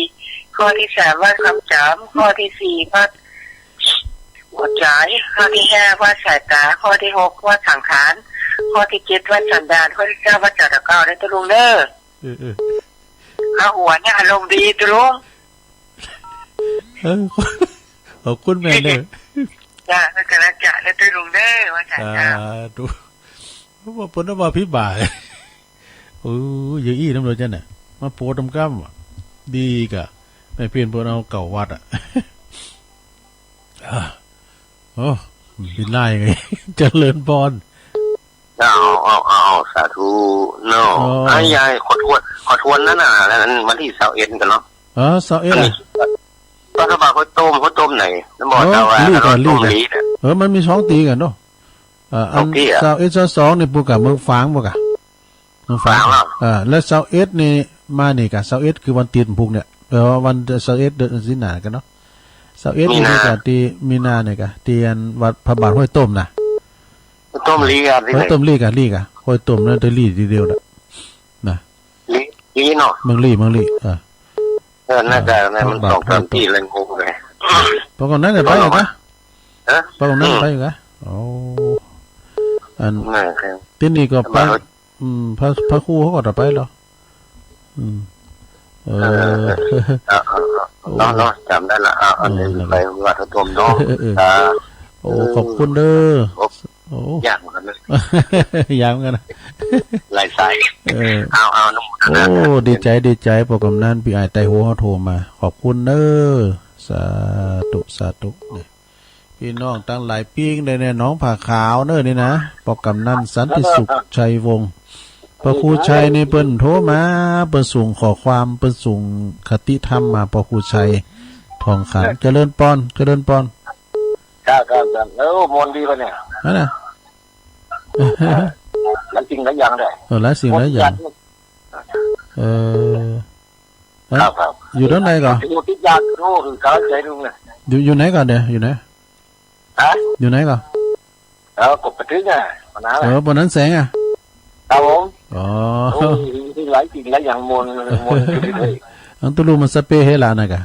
ข้อตี้สาม วัดความจ๋ำ ข้อตี้สี่ วัดหัวใจ๋ ข้อตี้ห้า วัดสายต๋า ข้อตี้หก วัดสังขาร ข้อตี้เจ็ด วัดสันดาน ข้อตี้เก้า วัดจ๋าตะเก้า เน่อตุ๊ลุงเน่อ เออ เออ ข้าหัวเนี่ยอารมณ์ดีตุ๊ลุง เออ ขอบคุณแม่เน่อ จ้ะ แล้วก็แล้วจ้ะ แล้วตุ๊ลุงเน่อ ว่าจ้ะ สาธุ ว่าเปิ้นว่าพิบาล เออ เยอะอี้น้ำเลยจ้ะเนี่ย มาโปรดตำกำว่ะ ดีกะ แม่เพ็ญเปิ้นเอาเก่าวัดอะ อ่ะ โอ้ บินไล่ไง เจริญปอน เอา เอา เอา เอา สาธุเนาะ อ๋อ ไอ้ยาย ขอทวน ขอทวนนั่นน่ะ อันนั้นวันตี้ซาวเอ็ดกั๋นเนาะ เออ ซาวเอ็ด อันนี้ อะ ก็ถ้าบ่าข้าวต้ม ข้าวต้มไหน น้ำบ่อ เออ ซาวา ลีกะ แล้วก็ ลีกะ ต้มลีเนี่ย เออ มันมีสองตี้กั๋นเนาะ เอ่อ อัน สองตี้อะ ซาวเอ็ด ซาวสอง นี่ปุ้นก้า เมืองฝางปุ้นก้า เมืองฝาง ฝางเหรอ เออ แล้วซาวเอ็ด นี่มานี่ก้า ซาวเอ็ด คือวันตี๋นปุ้นเนี่ย เออ วันซาวเอ็ด เดือนสิงหากั๋นเนาะ ซาวเอ็ด มีนา นี่ก้า ตี้มีนาเนี่ยก้า ตี้อันวัดพระบาทห้วยต้มน่ะ ห้วยต้มลีกะ ตี้ไหน ห้วยต้มลีกะ ลีกะ ห้วยต้มนั่นจะลีตี้เดียวน่ะ นะ ลี ลีเนาะ เมืองลี เมืองลี เออ เออ นั่นกะ นั่นมัน พระบาท สองสามตี้เลย งงเลย ปะกงนั้นจะไปเหรอกะ ฮะ ปะกงนั้นจะไปเหรอกะ อืม โอ้ อัน นั่นครับ ตี้นี่ก็ไป พระบาท อืม พระ พระครูเขาก็จะไปเหรอ อืม เออ เออ เออ เออ เออ โอ้ เนาะ เนาะ จ๋ำได้ละ อ่ะ อันนี้ เออ ไปวัดพระต้มเนาะ เออ เออ อ่า โอ้ ขอบคุณเด้อ โอ้ โอ้ ยากเหมือนกันนะ ยากเหมือนกันนะ หลายสาย เออ เอา เอา อนุโมทนา โอ้ ดีใจ๋ ดีใจ๋ ปอก๋ำนัน ปี้อ้ายไต้หัวเขาโทรมา ขอบคุณเน้อ สาธุ สาธุ เนี่ย ปี้น้องตังหลายปิ๊งได้เนี่ย หนองผาขาวเน้อนี่นะ ปอก๋ำนัน สันติสุข ชัยวงศ์ ปอครูชัยนี่เปิ้นโทรมา เปิ้นส่งข้อความ เปิ้นส่งคติธรรมมา ปอครูชัย ทองขัน เจริญปอน เจริญปอน ครับ ครับ ครับ เออ ม่วนดีปะเนี่ย นั่นน่ะ หลายสิ่งหลายอย่างเลย เออ หลายสิ่งหลายอย่าง ม่วนดี เออ ครับ ครับ อยู่ตรงไหนก่อน อยู่ติดยาดู คือเขาใจลุงเนี่ย อยู่ อยู่ไหนก่อนเดี๋ยว อยู่ไหน ฮะ อยู่ไหนก่อน เออ กบกระตึกอ่ะ วันนั้นแหละ เออ วันนั้นแสงอ่ะ ครับผม อ๋อ โอ้ย หลายสิ่งหลายอย่าง ม่วน ม่วนขึ้นเรื่อยๆ อันตุลุมันสเปรย์ให้หลานน่ะกะ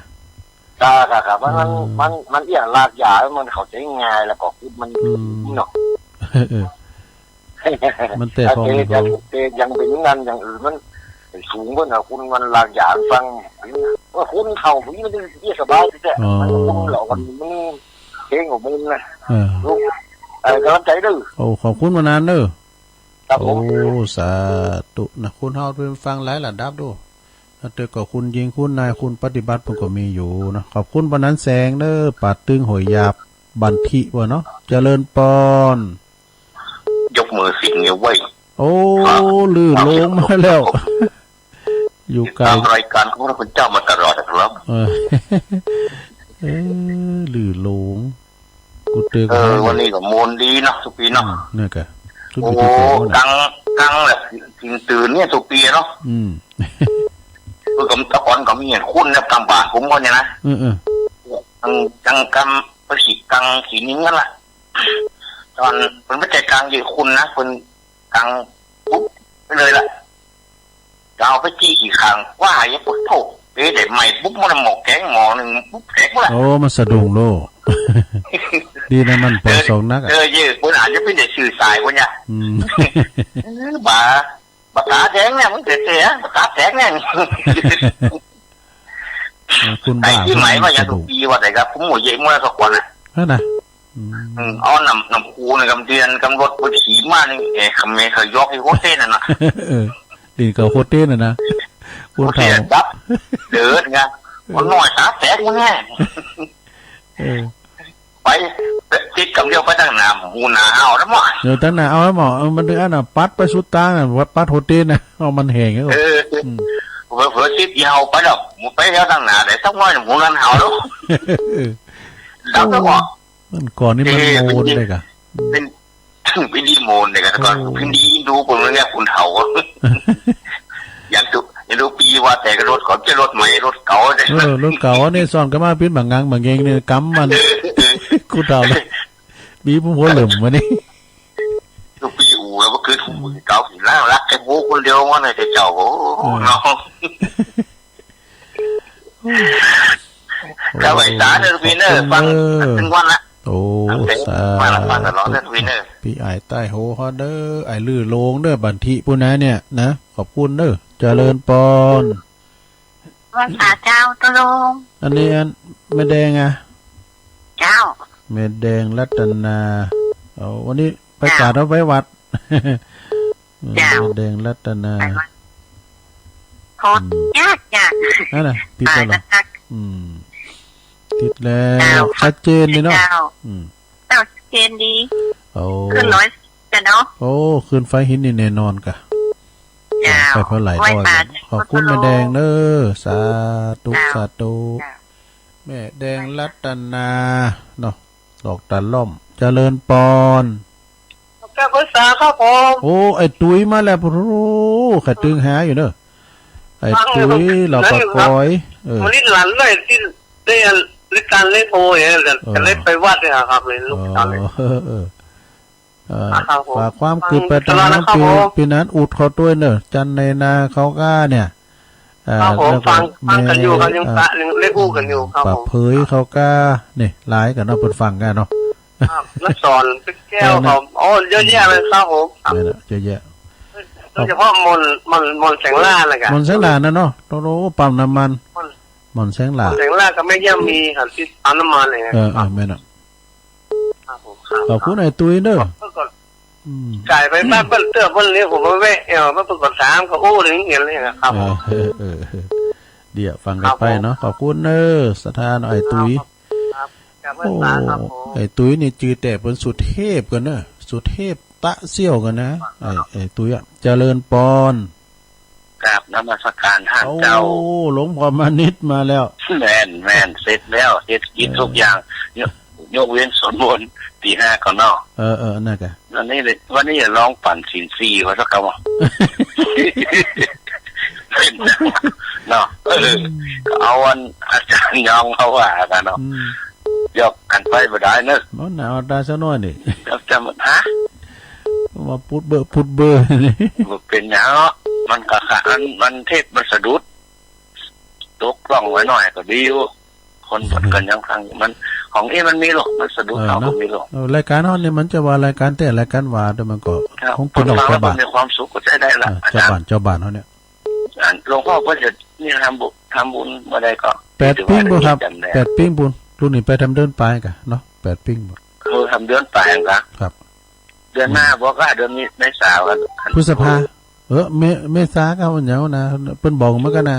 ครับ ครับ ครับ มัน อืม มัน มันเอี้ย รากหญ้ามันเข้าใจ๋ง่าย แล้วก็ขุดมัน อืม เนาะ เออ มันแต่ แต่ ของ แต่ แต่ยังเป๋นอย่างนั้น อย่างอื่นมันสูงเปิ้นน่ะ คนมันรากหญ้าฟัง ว่าคนเฒ่าผู้นี้มันจะเอี้ยสบายแต๊ๆ อ๋อ มันคนเหล่ากันมันเก่งกว่าหมู่นะ เออ ลูก เอ่อ ก๋ำลังใจ๋เด้อ โอ้ ขอบคุณมานานเน้อ ครับผม โอ้ สาธุนะ คนเฮาเปิ้นฟังหลายระดับดู แล้วแต่ก็คุณญิง คุณนาย คุณปฏิบัติเปิ้นก็มีอยู่นะ ขอบคุณปานนั้นแสงเน้อ ป่าตึงห้วยหยาบ บันทิว่าเนาะ เจริญปอน ยกมือสิบนิ้วไหว้ โอ้ ครับ ลื่นโลงมาแล้ว อยู่ไกล ติดตามรายการของพระคุณเจ้ามาตลอดนะครับ เออ เออ ลื่นโลง กูเตือน เออ ให้ วันนี้ก็ม่วนดีเนาะ สุปีเนาะ อืม เนี่ยกะ โอ้ สุปีที่สองน่ะ กัง กังแบบเที่ยงตื่นเนี่ย สุปีเนาะ อืม คือกับตะกอนก็มีคุ้นนะ ตามบ้านผมก็เนี่ยนะ เออ เออ กัง กังกำ ไปสีกังสีนี้นั่นแหละ ตอนมันไม่ใช่กังเยอะคุ้นนะ เปิ้นกังปุ๊บไปเลยล่ะ จะเอาไปจี้ขี้ข้างกว้า อย่าปุ๊บโถ เอ๊ะ ได้ไหม้ปุ๊บ มันหม้อแกงหม้อนึ่งปุ๊บแตกหมดละ โอ้ มันสะดุ้งโลด ดีนะมันปอสองนักอะ เออ เยอะ เปิ้นอาจจะเปิ้นได้ซื่อสายเปิ้นเนี่ย อืม เออ บ่า บ่าต๋าแดงเนี่ย มึงเตะๆ บ่าต๋าแตกเนี่ย เออ คุณบ้า ไอ้ตี้ไหมว่าอย่า สะดุ้ง ดูปีว่าแต่กับผมหมดเยอะมากสักวันน่ะ นั่นน่ะ อืม อืม เอาน้ำ น้ำคูเนี่ย กำเดือน กำรถไปขี่มานี่ เอ๊ะ คำเมย์เขายกไอ้หัวเต้นน่ะนะ เออ ดินเขาโคตรเต้นน่ะนะ คนเฒ่า หัวเต้นดับ เดือดไง คนน้อยต๋าแตกมึงแน่ เออ ไป ติดกำเดียวไปตั้งหน้า หูหนาเอาแล้วหมอ เดี๋ยวตั้งหน้าเอาแล้วหมอ เออ มันถึงอันน่ะ ปัดไปสุดตางน่ะ ปัด ปัดโคตรเต้นน่ะ เอามันแห้งแล้ว เออ อืม เผลอๆ ติดยาวไปแล้ว หมูไปแล้วตั้งหน้า แต่สักน้อยหมูนั่นเอาแล้ว เออ ดับแล้วหมอ มันก่อนนี่มัน เออ โมนเลยกะ เป็น เป็นดีโมนเลยกะ แต่ก่อน โอ้ เป็นดีดูคนเนี้ย คนเฒ่า ยังดู ยังดูปีว่าแต่ก็รถก่อน จะรถใหม่ รถเก่าเนี่ย เออ รถเก่าเนี่ย ซ่อนกันมาปิ้นบางงังบางเงงเนี่ย กำมัน เออ เออ คนเฒ่าเลย มีผู้หัวเหลิมมานี่ ดูปีอู่แล้วก็คือถูกเก่าสินะ รักแค่โม้คนเดียวว่าน่ะ เจ้า โอ้ เออ เนาะ ครับ ไหว้สาเด้อพี่เนอะ ขอบคุณ ฟัง เออ ตึงวันละ โอ้ สาธุ มาละ ฟังตลอดเด้อพี่เนอะ ปี้อ้ายใต้โฮเฮาเด้อ อ้ายลื่นโลงเด้อ บันทิปู้นนะเนี่ยนะ ขอบคุณเด้อ เจริญปอน ไหว้สาเจ้า ตะลง อันนี้อันแม่แดงอะ เจ้า แม่แดงรัตนา เอา วันนี้ไป เจ้า กาดเอาไปวัด เจ้า แม่แดงรัตนา ไปวัด โคตร อืม ยาก ยาก นั่นน่ะ ติดแล้วเหรอ ตายแล้ว อืม ติดแล้ว เจ้า ชัดเจนดีเนาะ เจ้า อืม เจ้า ชัดเจนดี โอ้ ขึ้นร้อยกันเนาะ โอ้ ขึ้นไฟหินนี่แน่นอนกะ เจ้า ไปเพื่อไหล ไหว้ อ้อย สา ขอบคุณ เจ้า แม่แดงเด้อ สาธุ เจ้า สาธุ เจ้า แม่แดงรัตนาเนาะ ดอกตะล่อม เจริญปอน ครับ ไหว้สาครับผม โอ้ ไอ้ตุ้ยมาแล้ว โอ้โห ใค่ตึงหาอยู่เนอะ ไอ้ตุ้ย ฟังอยู่ เหล่าปากกอย เออ มันนี่หลานเลยที่ได้รายการเล่นโพยเนี่ย เออ จะเล่นไปวัดเนี่ยครับ เห็นลูกสาวเลย อ๋อ เออ เออ เอ่อ ครับผม ฝากความกึ๊ดไปตาง ฟังตลอดนะครับผม ปี๋ ปี๋นันอุดเขาตวยเนอะ จันในนาเขาก้าเนี่ย เอ่อ ครับผม แล้วก็ ฟัง ฟังกันอยู่ครับ แม่ ยัง เอ่อ ปะ ยังเล่นอู้กันอยู่ครับผม ป้าเผยเขาก้า นี่ หลายกันเนาะ เปิ้นฟังกันเนาะ ครับ นักสอน เพชรแก้ว เออ นะ ครับ โอ้ เยอะแยะเลยครับผม ครับ นั่นแหละ เยอะแยะ โดยเฉพาะหม่อน หม่อน หม่อนแสงล่านะครับ หม่อนแสงล่านั่นเนาะ โอ้โห ปั๊มน้ำมัน หม่อน หม่อนแสงล่า หม่อนแสงล่ากับแม่ย่ามีครับ ที่ปั๊มน้ำมันเลยนะ เออ เออ ครับ แม่นอะ ครับผม ครับ ขอบคุณไอ้ตุ้ยเด้อ เปิ้นก็ อืม จ่ายไปบ้านเปิ้นเตื้อเปิ้นเลี้ยงผมมาแวะ เออ เปิ้นก็ถามก็โอ้เลย เห็นเลยนะครับผม เออ เออ เออ เดี๋ยวฟังกันไปเนาะ ครับผม ขอบคุณเด้อ ศรัทธาเนาะ ไอ้ตุ้ย ครับ ครับ โอ้ ครับผม ไอ้ตุ้ยนี่จื้อแต๊เปิ้นสุเทพกันเนอะ สุเทพตะเซี่ยวกันนะ ไอ้ ไอ้ตุ้ยอะ เจริญปอน กราบนมัสการท่านเจ้า โอ้ หลวงพ่อมานิดมาแล้ว แม่น แม่น เสร็จแล้ว เฮ็ดกิจ เออ ทุกอย่าง ยก ยกเว้นสวดมนต์ตีห้าก่อนเนาะ เออ เออ นั่นกะ วันนี้เลย วันนี้จะลองปั๋นศีลสี่ว่าสักกำว่า เนาะ เออ อืม เอาอันอาจารย์ยองเขาว่ากันเนาะ อืม ยกกันไปบ่ได้เนอะ มันหนาวตายซะหน้อยนี่ ครับ จะมัน ฮะ มาปุ๊ดเบ้อปุ๊ดเบ้อนี่ บ่เป๋นหยังเนาะ มันกะ กะอัน มันเทพมันสะดุด ตกล่องไว้หน่อยก็ดีอยู่ คนเปิ้นก็ยังฟังอยู่ มัน ของอี้มันมีหลอก มันสะดุด เออ เฮา เนาะ ก็มีหลอก เออ รายก๋านเฮานี่มันจะว่ารายก๋านแต๊รายก๋านหวา แต่มันก็ ครับ คงเป๋นเรื่อง คนฟัง จาวบ้าน ก็มีความสุขก็ใจ๊ได้ละ อ่า อาจ๋ารย์ จาวบ้าน จาวบ้านเฮาเนี่ย อันหลวงป้อเปิ้นจะนี่ทำบุ ทำบุญเมื่อใดก็ แปด ปี๋นปู๊นครับ จ๋ำได้ แปด ปี๋นปู๊น ลุงนี่ไปทำเดือนป๋ายก่าเนาะ แปด ปี๋นปู๊น เออ ทำเดือนป๋ายก่า ครับ เดือนหน้า อืม บอกว่าเดือนนี้ เมษา พฤษภา เออ เม เมษาก็วันเหยาะนะ เปิ้นบอกเหมือนกั๋นนะ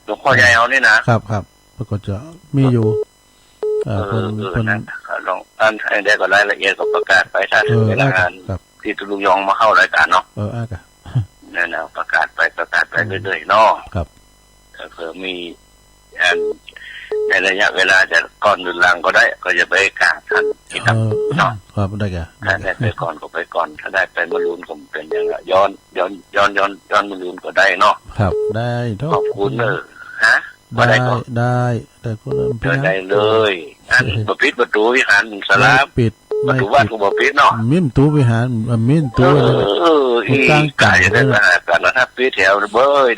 หลวงป้อใหญ่เฮานี่นะ ครับ ครับ เปิ้นก็จะมีอยู่ เอ่อ เออ เปิ้น เออ เปิ้น นั่นน่ะ ลอง อัน อันใดก็รายละเอียดก็ประกาศไป ถ้า เออ เวลา อ่ะ อัน ครับ ตี้ตุ๊ลุงยองมาเข้ารายก๋านเนาะ เออ อ่ะ ครับ นั่นน่ะ ประกาศไป ประกาศไป อืม เรื่อยๆ เนาะ ครับ เออ เผื่อมี อัน ในระยะเวลาจะก่อนหรือหลังก็ได้ ก็จะไปกราบต้านตี้ เออ เนาะ ครับ ได้ก่า ถ้าได้ไปก่อนก็ไปก่อน ถ้าได้ไปมะรืนก็บ่เป๋นหยังละ ย้อน ย้อน ย้อน ย้อน ย้อนมะรืนก็ได้เนาะ ครับ ได้เนาะ ขอบคุณเนอะ ฮะ ได้ บ่ได้ก็ ได้ ได้ก็ได้ เออ ได้เลย อัน บ่ปิดประตู๋วิหารศาลา ไม่ปิด ประตู๋วัดก็บ่ปิดเนาะ ไม่ปิด มีประตู๋วิหาร มีประตู๋ เออ เลย เออ มันตั้ง อีกา กั๋น จะได้ เลย ไปหากั๋นนะ ถ้าปิดแถวเบ้ย